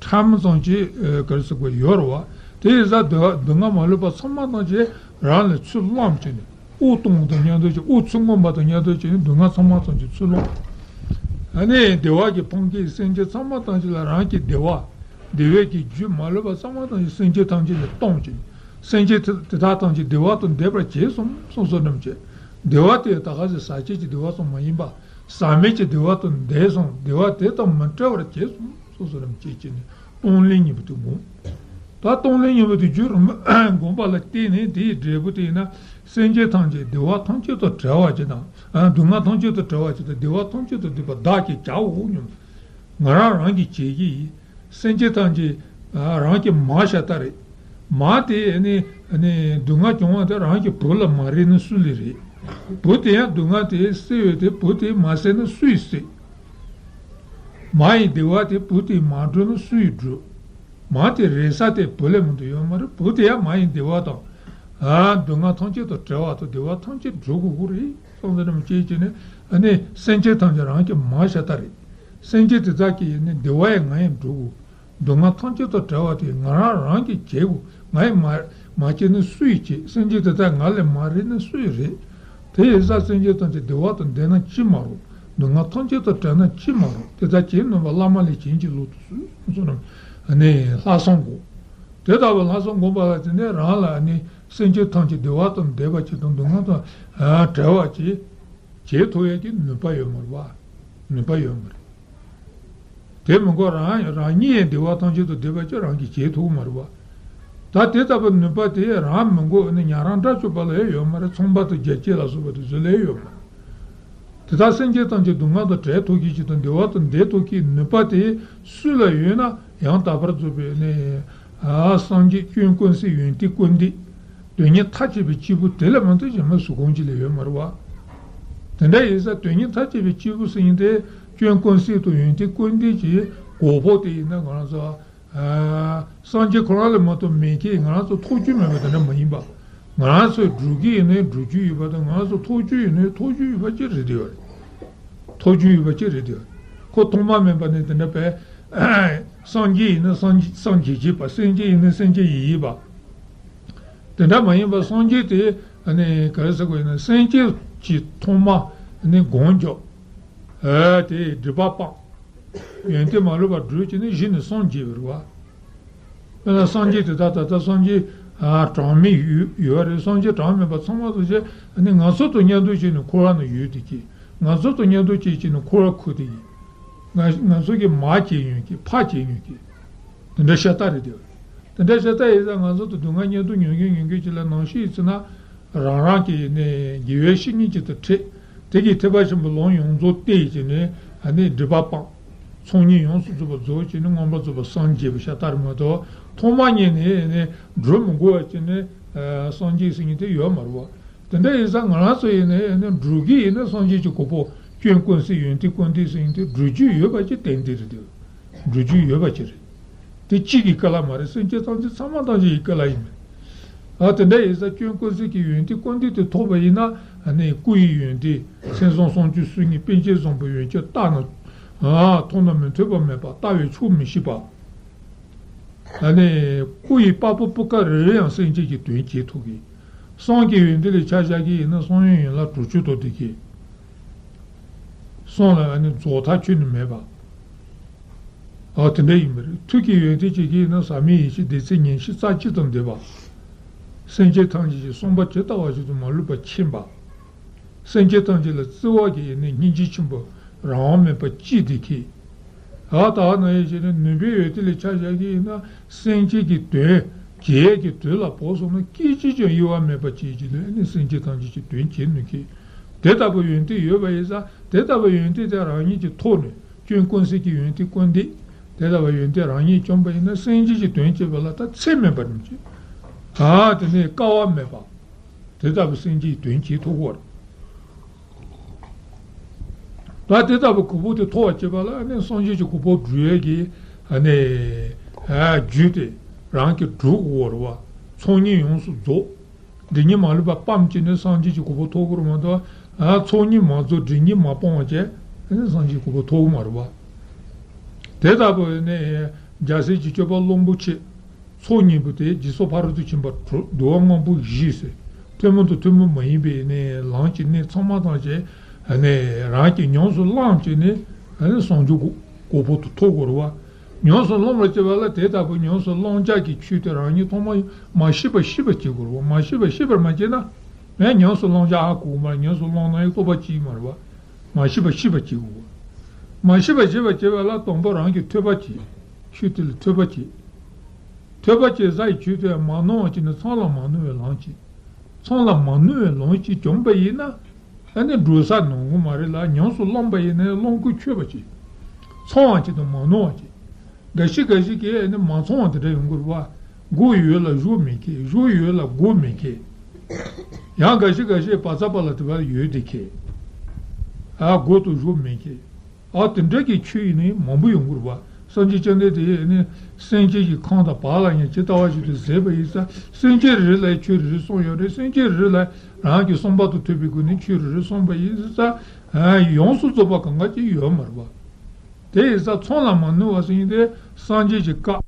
ཕྲ་མོ་ཙམ་ཅིག་ཨ་ག་རེ་ཟེར་དགོས་ཡོད་རེད་བ། དེ་ཡིན་ཙང་སྡུག་སྡུག་བསྔལ་མ་ལུས་པ་ཚང་མ་ཐམས་ཅད་རང་ལ་ཚུར་བླངས་བྱས་ནས། དབུགས་གཏོང་བ་དང་མཉམ་དུ་བྱས། དབུགས་ཚུར་འོང་བ་དང་མཉམ་དུ་བྱས་ནས་སྡུག་བསྔལ་ཚང་མ་ཐམས་ཅད་ཚུར་བླངས། ཨ་ནི་བདེ་བ་གིས་ཕོངས་མཁན་སེམས་ཅན་ཚང་མ་ཐམས་ཅད་ལ་རང་གི་བདེ་བ། བདེ་བའི་གི་རྒྱུ་མ་ལུས་པ་ཚང་མ་ཐམས་ཅད་སེམས་ཅན་ཐམས་ཅད་ལ་གཏོང་བྱས། སེམས་ཅན་དེ་དེ་དག་ཐམས་ཅད་བདེ་བ་དང་ལྡན་པར་བྱས་སོ་གསུངས་སོ་ནམ་ཅི། བདེ་བ་དེ་ད་ག་ཟེ་ཟག་བཅས་ཀྱི་བདེ་བ་ཙམ་མ་ཡིན་པ། ཟག་མེད་ཀྱི་བདེ་བ་དང་ལྡན་སོང་། བདེ་བ་དེ་དང་མི་འབྲལ་བར་བྱས་སོ་གསུངས་སོ་ནམ་ཅི་བྱས་ནས་གཏོང་ལེན་གཉིས་པོ་དེ་བསྒོམ། ད་གཏོང་ལེན་གཉིས་པོ་དེ་རྒྱུད་རིམ་པ་བསྒོམ་པ་ལ་བརྟེན་ནས། དེའི་འབྲས་བུ་དེ་ཡིན་ན། སེམས་ཅན་ཐམས་ཅད་བདེ་བ་ཐམས་ཅད་དང་བྲལ་བ་ཅིག་དང་། ཨ་སྡུག་བསྔལ་ཐམས་ཅད་དང་བྲལ་བ་ཅིག་དང་། བདེ་བ་ཐམས་ཅད་དང་ལྡན་པ་བདག་གིས་བྱའོ་སྙམ། ང་རང་རང་གིས་བྱེད་ཀྱི་ཡིན། སེམས་ཅན་ཐམས་ཅད་ཨ་རང་གི་མ་ཤ་སྟག་རེད། མ་དེ་ནི་ནི་སྡུག་བསྔལ་བྱུང་བ་དེ་རང་གི་བུ་ལ་མ་རེག་ན་སུ་ལ་རེག་བུ་དེ་ཡང་སྡུག་བསྔལ་དེ་སེལ་བའི་དེ་བུ་དེ་མ་སེལ་ན་སུ་ཡིས་སེལ། མ་ཡི་བདེ་བ་དེ་བུ་དེས་མ་བསྒྲུབས་ན་སུ་ཡིས་བསྒྲུབ། མ་དེ་རེག་ས་དེ་བུ་ལས་མ་གཏོགས་ཡོད་མ་རེད། བུ་དེ་ཡང་མ་ཡི་བདེ་བ་དང་། ཨ་སྡུག་བསྔལ་ཐམས་ཅད་དང་བྲལ་བ་དང་བདེ་བ་ཐམས་ཅད་སྒྲུབ་དགོས་ཀྱི་རེད་གསུངས་ཏེ་ནམ་ཅི་བྱས་ནས། ཨ་ནི་སེམས་ཅན་ཐམས་ཅད་རང་གི་མ་ཤ་སྟག་རེད། སེམས་ཅན་དེ་དག་གི་ནི་བདེ་བ་ཡང་ང་ཡིས་སྒྲུབ་དགོས། སྡུག་བསྔལ་ཐམས་ཅད་དང་བྲལ་བ་དེ་ང་རང་རང་གིས་བྱེད་དགོས། ང་ཡིས་མ་མ་བྱས་ན་སུ་ཡིས་བྱེད། སེམས་ཅན་དེ་དག་ང་ལས་མ་རེག་ན་སུ་ཡིས་རེག་དེ་ཡིན་ཙང་སེམས་ཅན་ཐམས་ཅད་བདེ་བ་དང་ལྡན་ན་ཅི་མ་རུང་། སྡུག་བསྔལ་ཐམས་ཅད་དང་བྲལ་ན་ཅི་མ་རུང་། དེ་ལྟར་བྱེད་ནུས་པ་བླ་མ་ལས་བྱིན་གྱིས་རློབ་ཏུ་གསོལ་གསུངས་ནས། ཨ་ནི་ལྷག་བསམ་སྒོམ། དེ་ལྟ་བུ་ལྷག་བསམ་སྒོམ་པ་ལ་བརྟེན་ནས་རང་ལ་ཨ་ནི་སེམས་ཅན་ཐམས་ཅད་བདེ་བ་དང་ལྡན་པ་ཅིག་དང་སྡུག་བསྔལ་དང་བྲལ་བ་ཅིག་བྱེད་ཐུབ་ཡས་ཀྱི་ནུས་པ་ཡོད་མ་རེད་བ། ནུས་པ་ཡོད་མ་རེད། དེ་མི་དགོས། རང་རང་ཉིད་ཡང་བདེ་བ་ཐམས་ཅད་དང་ལྡན་པ་ཅིག་རང་གིས་བྱེད་ཐུབ་ཀྱི་མ་རེད་བ། ད་དེ་ལྟ་བུའི་ནུས་པ་དེ་རང་མི་དགོས། ཨ་ནི་ཉན་རང་དགྲ་བཅོམ་པ་ལ་ཡང་ཡོད་མ་རེད། ཚངས་པ་དང་རྒྱལ་བྱེད་ལ་སོགས་པ་དེ་ཚོ་ལ་ཡང་ཡོད་མ་རེད། དེ་དག་སེམས་ཅན་ཐམས་ཅད་སྡུག་བསྔལ་དང་བྲལ་ཐུབ་མཁན་ཅིག་དང་བདེ་བ་དང་ལྡན་ཐུབ་མཁན་གྱི་ནུས་པ་དེ་སུ་ལ་ཡོད་ན། ཡང་དག་པར་རྫོགས་པའི་ནི་ཨ་སངས་རྒྱས་སྐྱོན་ཀུན་ཟད་ཡོན་ཏན་ཀུན་ལྡན། དོན་གཉིས་མཐའ་ཡས་པའི་སྐྱེས་བུ་དེ་ལས་མ་གཏོགས་གཞན་མ་སུ་གང་ཅིག་ལ་ཡོད་མ་རེད་བ། དེ་འདྲ་ཡིན་ཙང་དོན་གཉིས་མཐའ་ཡས་པའི་སྐྱེས་བུ་ཟེར་མཁན་དེ་སྐྱོན་ཀུན་ཟད་དང་ཡོན་ཏན་ཀུན་ལྡན་གྱི་གོ་འཕང་དེ་ཡིན་ན་ང་རང་ཚོ་ཨ་སངས་རྒྱས་ཁོ་རང་ལས་མ་གཏོགས་མེད་མཁན། ང་རང་ཚོ་ཐོབ་རྒྱུ་མེད་པ་དེ་འདྲ་མ་ཡིན་པ། ང་རང་ཚོས་སྒྲུབ་ཀྱི་ཡིན་ནའི་སྒྲུབ་རྒྱུ་ཡོད་པ་དང་། ང་རང་ཚོ་ཐོབ་རྒྱུ་ཡིན་ནའི་ཐོབ་རྒྱུ་ཡོད་པ་ཅིག་རེད་དེ། ཐོབ་རྒྱུ་ཡོད་པ་ཅིག་རེད་དེ། ཁོ་ཐོག་མ་མེད་པ་ནས་དེ་འདྲ་བས། སངས་རྒྱས་ཡིན་ན་སངས་སངས་རྒྱས་བྱེད་པ། སེམས་ཅན་ཡིན་ན་སེམས་ཅན་ཡིད་བྱེད་པ། དེ་འདྲ་མ་ཡིན་པར་སངས་རྒྱས་དེ་ཨ་ནི་ག་རེ་ཟེར་དགོས་ཡིན་ན། སེམས་ཅན་གྱི་ཐོག་མ་ཨ་ནི་སྒོམ་རྒྱག་ཨ་དེ་སྒྲིབ་པ་སྤངས། ཡོན་ཏན་མ་ལུས་པ་བསྒྲུབས་བྱས་ནས་གཞི་ནས་སངས་རྒྱས་པ་རེད་བ། དཔེར་ན་སངས་རྒྱས་དེ་དག་ད་ལྟ་སངས་རྒྱས་ཨ་གྲངས་མེད་ཡོད་ཡོད་རེད། སངས་རྒྱས་གྲངས་མེད་པ་ཚང་མ་ཐམས་ཅད་ཨ་ནི་ང་ཚོ་དང་མཉམ་དུ་བྱས་ནས་འཁོར་བ་ན་ཡོད་དེ་གི། ང་ཚོ་དང་མཉམ་དུ་བྱས་བྱས་ནས་འཁོར་བ་ཁུར་དེ་གི། ང་ང་ཚོ་གི་མར་བྱས་ཡོང་གི། ཕར་བྱས་ཡོང་གི། དེ་འདྲ་ཤ་སྟག་རེད་དེ། དེ་འདྲ་ཤ་སྟག་ཡིན་ཙང་ང་ཚོ་དང་སྡུག་བསྔལ་མཉམ་དུ་མྱོང་མཁན་མྱོང་མཁན་ཅིག་ལ་ནང་བཞིན་ཡིན་ཟེར་ན། རང་རང་གི་ནི་དགེ་བའི་བཤེས་གཉེན་ཅིག་ཏུ་འཕྲད། དེ་གིས་ཐེག་པ་ཆེན་པོའི་ལམ་ཡོངས་རྫོགས་བསྟན་བྱས་ནས་ཨ་ནི་སྒྲིབ་པ་སྤངས། ཚོགས་གཉིས་ཡོངས་སུ་རྫོགས་པ་རྫོགས་བྱས་ནས་མངོན་པར་རྫོགས་པར་སངས་རྒྱས་པ་ཤ་སྟག་རེད་མ་གཏོགས། ཐོག་མ་ཉིད་ནས་ནི་སྒྲུབ་མི་དགོས་པ་བྱས་ནས་ཨ་སངས་རྒྱས་ཟེར་མཁན་དེ་ཡོད་མ་རེད་བ། དེ་འདྲ་ཡིན་ཙང་ང་རང་ཚོ་ཡིན་ནའི་ནི་སྒྲུབ་ཀྱི་ཡིན་ན་སངས་རྒྱས་ཀྱི་གོ་འཕང་སྐྱོན་ཀུན་ཟད་ཡོན་ཏན་ཀུན་ལྡན་ཟེར་མཁན་དེ་སྒྲུབ་རྒྱུ་ཡོད་པ་ཅིག་ཏན་ཏན་རེད་དེ། སྒྲུབ་རྒྱུ་ཡོད་པ་ཅིག་རེད། དེ་གཅིག་གི་བཀའ་སློབ་མ་རེད། སེམས་ཅན་ཐམས་ཅད་ཚང་མ་ཐམས་ཅད་ཀྱི་བཀའ་སློབ་ཡིན་པས། ཨ་དེ་འདྲ་ཡིན་ཙང་སྐྱོན་ཀུན་ཟད་ཀྱི་ཡོན་ཏན་ཀུན་ལྡན་དེ་ཐོབ་པ་ཡིན་ན། ཨ་ནི་སྐུ་ཡི་ཡོན་ཏན་མཚན་བཟང་གསུང་སྤྱོད་གསུང་ངེས་པཎ་ཆེན་བཟང་པོའི་ཡོན་ཏན་བལྟ་ན། ཨ་མཐོང་ན་མི་ཐོས་པ་མེད་པ། ལྟ་བས་ཆོག་མི་ཤེས་པ། ཨ་ནི་སྐུ་ཡི་པགས་པ་སྤུ་ཀ་རེ་རེ་ཡང་སེམས་ཅན་གྱི་དོན་བྱེད་ཐུབ་ཀྱི། གསུང་གི་ཡོན་ཏན་ལ་ཆ་བཞག་གི་ཡིན་ན་གསུང་ཡོན་ཡན་ལག་དྲུག་ཅུ་དང་ལྡན་གྱི། གསུང་ལ་ཨ་ནི་རྫོགས་མཐའ་ཁྱོན་ནས་མེད་པ། ཨ་དེ་འདྲ་ཡིན་པ་རེད། ཐུགས་ཀྱི་ཡོན་ཏན་བྱེད་ཀྱི་ཡིན་ན་ཟག་མེད་ཡེ་ཤེས་བདེ་ཚིག་ཉེར་ཞི་རྩ་གཅིག་དང་ལྡན་པ། སེམས་ཅན་ཐམས་ཅད་ཀྱི་བསམ་པ་ཇི་ལྟ་བ་བཞིན་དུ་མ་ལུས་པ་མཁྱེན་པ། སེམས་ཅན་ཐམས་ཅད་ལ་བརྩེ་བ་གི་ཡེ་ནས་སྙིང་རྗེ་ཆེན་པོ་རང་དབང་མེད་པ་ཅི་བདེ་ཁེ། ཨ་ད་ནང་བཞིན་བྱས་ནས་ནུས་པའི་ཡོན་ཏན་ལ་ཆ་བཞག་གི་ཡིན་ན་སེམས་ཅན་གྱི་དོན་བྱེད་ཀྱི་དུས་ལ་བབ་སོང་ན་སྐད་ཅིག་ཀྱང་གཡོ་བ་མེད་པ་བྱེད་ཀྱི་ནི་ཨ་ནི་སེམས་ཅན་ཐམས་ཅད་ཀྱི་དོན་བྱེད་ནུས་ཁེ། དེ་ལྟ་བུ་ཡོན་ཏན་ཡོད་པ་ཡིན་ཙང་དེ་ལྟ་བུ་ཡོན་ཏན་དེ་རང་ཉིད་ཀྱི་ཐོག་ནས་སྐྱོན་ཀུན་ཟད་ཀྱི་ཡོན་ཏན་ཀུན་ལྡན་དེ་ལྟ་བུ་ཡོན་ཏན་རང་ཉིད་བཅོམ་པ་ཡིན་ན་སེམས་ཅན་གྱི་དོན་བྱེད་པ་ལ་ད་ཚད་མེད་པ་རིམ་གྱིས་ད་དེ་ནས་དཀའ་བ་མེད་པ། དེ་ལྟ་བུ་སེམས་ཅན་གྱི་དོན་བྱེད་ཐུབ་པར། ད་དེ་ལྟ་བུ་གོ་འཕང་དེ་ཐོབ་པར་བྱེད་པ་ལ་ཨ་ནི་སངས་རྒྱས་ཀྱི་གོ་འཕང་སྒྲུབ་ཡས་ཀྱི་ཨ་ནི་ཨ་རྒྱུ་དེ་རང་གིས་སྒྲུབ་དགོས་པ་རེད་བ། ཚོགས་གཉིས་ཡོངས་སུ་རྫོགས། སྒྲིབ་གཉིས་མ་ལུས་པ་སྤངས་བྱས་ནས་སངས་རྒྱས་ཀྱི་གོ་འཕང་ཐོབ་དགོས་རེད་མ་གཏོགས། ཨ་ཚོགས་གཉིས་མ་རྫོགས་སྒྲིབ་གཉིས་མ་སྤངས་པ་བྱས་ཨ་ནི་སངས་རྒྱས་ཀྱི་གོ་འཕང་ཐོབ་ཀྱི་མ་རེད་བ། དེ་ལྟ་བུ་ནི་རྒྱལ་སྲས་ཀྱི་སྤྱོད་པ་གླང་པོ་ཆེ། ཚོགས་གཉིས་པོ་དེ་འཇིག་ཚོགས་ཕ་རོལ་ཏུ་ཕྱིན་པ་དྲུག་བསྡུ་བ་དངོས་པོ་བཞི་ཟེར། ཐུན་མོང་དང་ཐུན་མོང་མ་ཡིན་པའི་ནི་ལམ་གྱི་གནད་ཚང་མ་ཐམས་ཅད་ནི་རང་གིས་ཉམས་སུ་བླངས་བྱས་ནས་ཨ་ནི་སངས་རྒྱས་གོ་གོ་འཕང་དུ་ཐོབ་དགོས་རེད་བ། ཉམས་སུ་བླངས་པར་བྱེད་པ་ལ་དེ་ལྟ་བུ་ཉམས་སུ་བླང་བྱ་གི་ཆོས་དེ་རང་ཉིད་ཐོག་མར་མ་ཤེས་པ་ཤེས་པར་བྱེད་དགོས་རེད་བ། མ་ཤེས་པ་ཤེས་པར་མ་བྱས་ན་ངས་ཉམས་སུ་བླང་བྱ་ཧ་གོ་གི་མ་རེད། ཉམས་སུ་བླངས་ན་ཡང་རྟོགས་པ་སྐྱེ་གི་མ་རེད་བ། མ་ཤེས་པ་ཤེས་པར་བྱེད་དགོས། མ་ཤེས་པ་ཤེས་པར་བྱེད་པ་ལ་དང་པོ་རང་གིས་ཐོས་པ་བྱེད། ཆོས་དེ་ལ་ཐོས་པ་བྱེད། ཐོས་པ་བྱེད་ས་ཡི་ཆོས་དེ་མ་ནོར་བ་བྱས་ནས་ཚང་ལ་མ་ནོར་བའི་ལམ་བྱེད། ཚང་ལ་མ་ནོར་བའི་ལམ་ཅིག་བྱུང་པ་ཡིན་ན་ཨ་ནི་འགྲོ་ས་ནོར་གི་མ་རེད་ལ། ཉམས་སུ་བླངས་པ་ཡིན་ན་བླང་དགོས་ཆོད་པ་བྱེད། ཚང་བ་བྱེད་དང་མ་ནོར་བ་བྱེད། འགའ་ཞིག་འགའ་ཞིག་གིས་ཨ་ནི་མ་ཚང་བ་དེ་འདྲ་ཡོང་གི་རེད་བ། མགོ་ཡོད་ལ་གཞུ་མི་ཁེལ། གཞུ་ཡོད་ལ་མགོ་མི་ཁེལ། ཡང་འགའ་ཞིག་འགའ་ཞིག་བ་ཚ་པ་ལ་དེ་བ་ཡོད་དེ་ཁེལ། ཨ་མགོ་དང་གཞུ་མི་ཁེལ། ཨ་དེ་འདྲ་གི་ཆོས་ཡིན་ནི་མང་པོ་ཡོང་གི་རེད་བ། སངས་རྒྱས་བཅོམ་ལྡན་འདས་ནི་སེམས་ཅན་གྱི་ཁམས་དང་བར་ལ་ཡང་ཇི་ལྟ་བ་བཞིན་དུ་ཟད་པ་ཡིན་ཙང་སེམས་ཅན་རེ་རེ་ལ་ཆོས་རེ་རེ་གསུངས་ཡོད་རེད། སེམས་ཅན་རེ་རེ་ལ་རང་གི་བསམ་པ་དང་མཐུན་པའི་སྒོ་ནས་ཆོས་རེ་རེ་གསུངས་པ་ཡིན་ཙང་ཡོངས་སུ་རྫོགས་པ་གང་ག་ཅིག་ཡོད་མ་རེད་བ། དེ་ཡིན་ཙང་ཚང་ལ་མ་ནོར་བ་ཟེར་མཁན་དེ་སངས་རྒྱས་ཀྱི་བཀའ་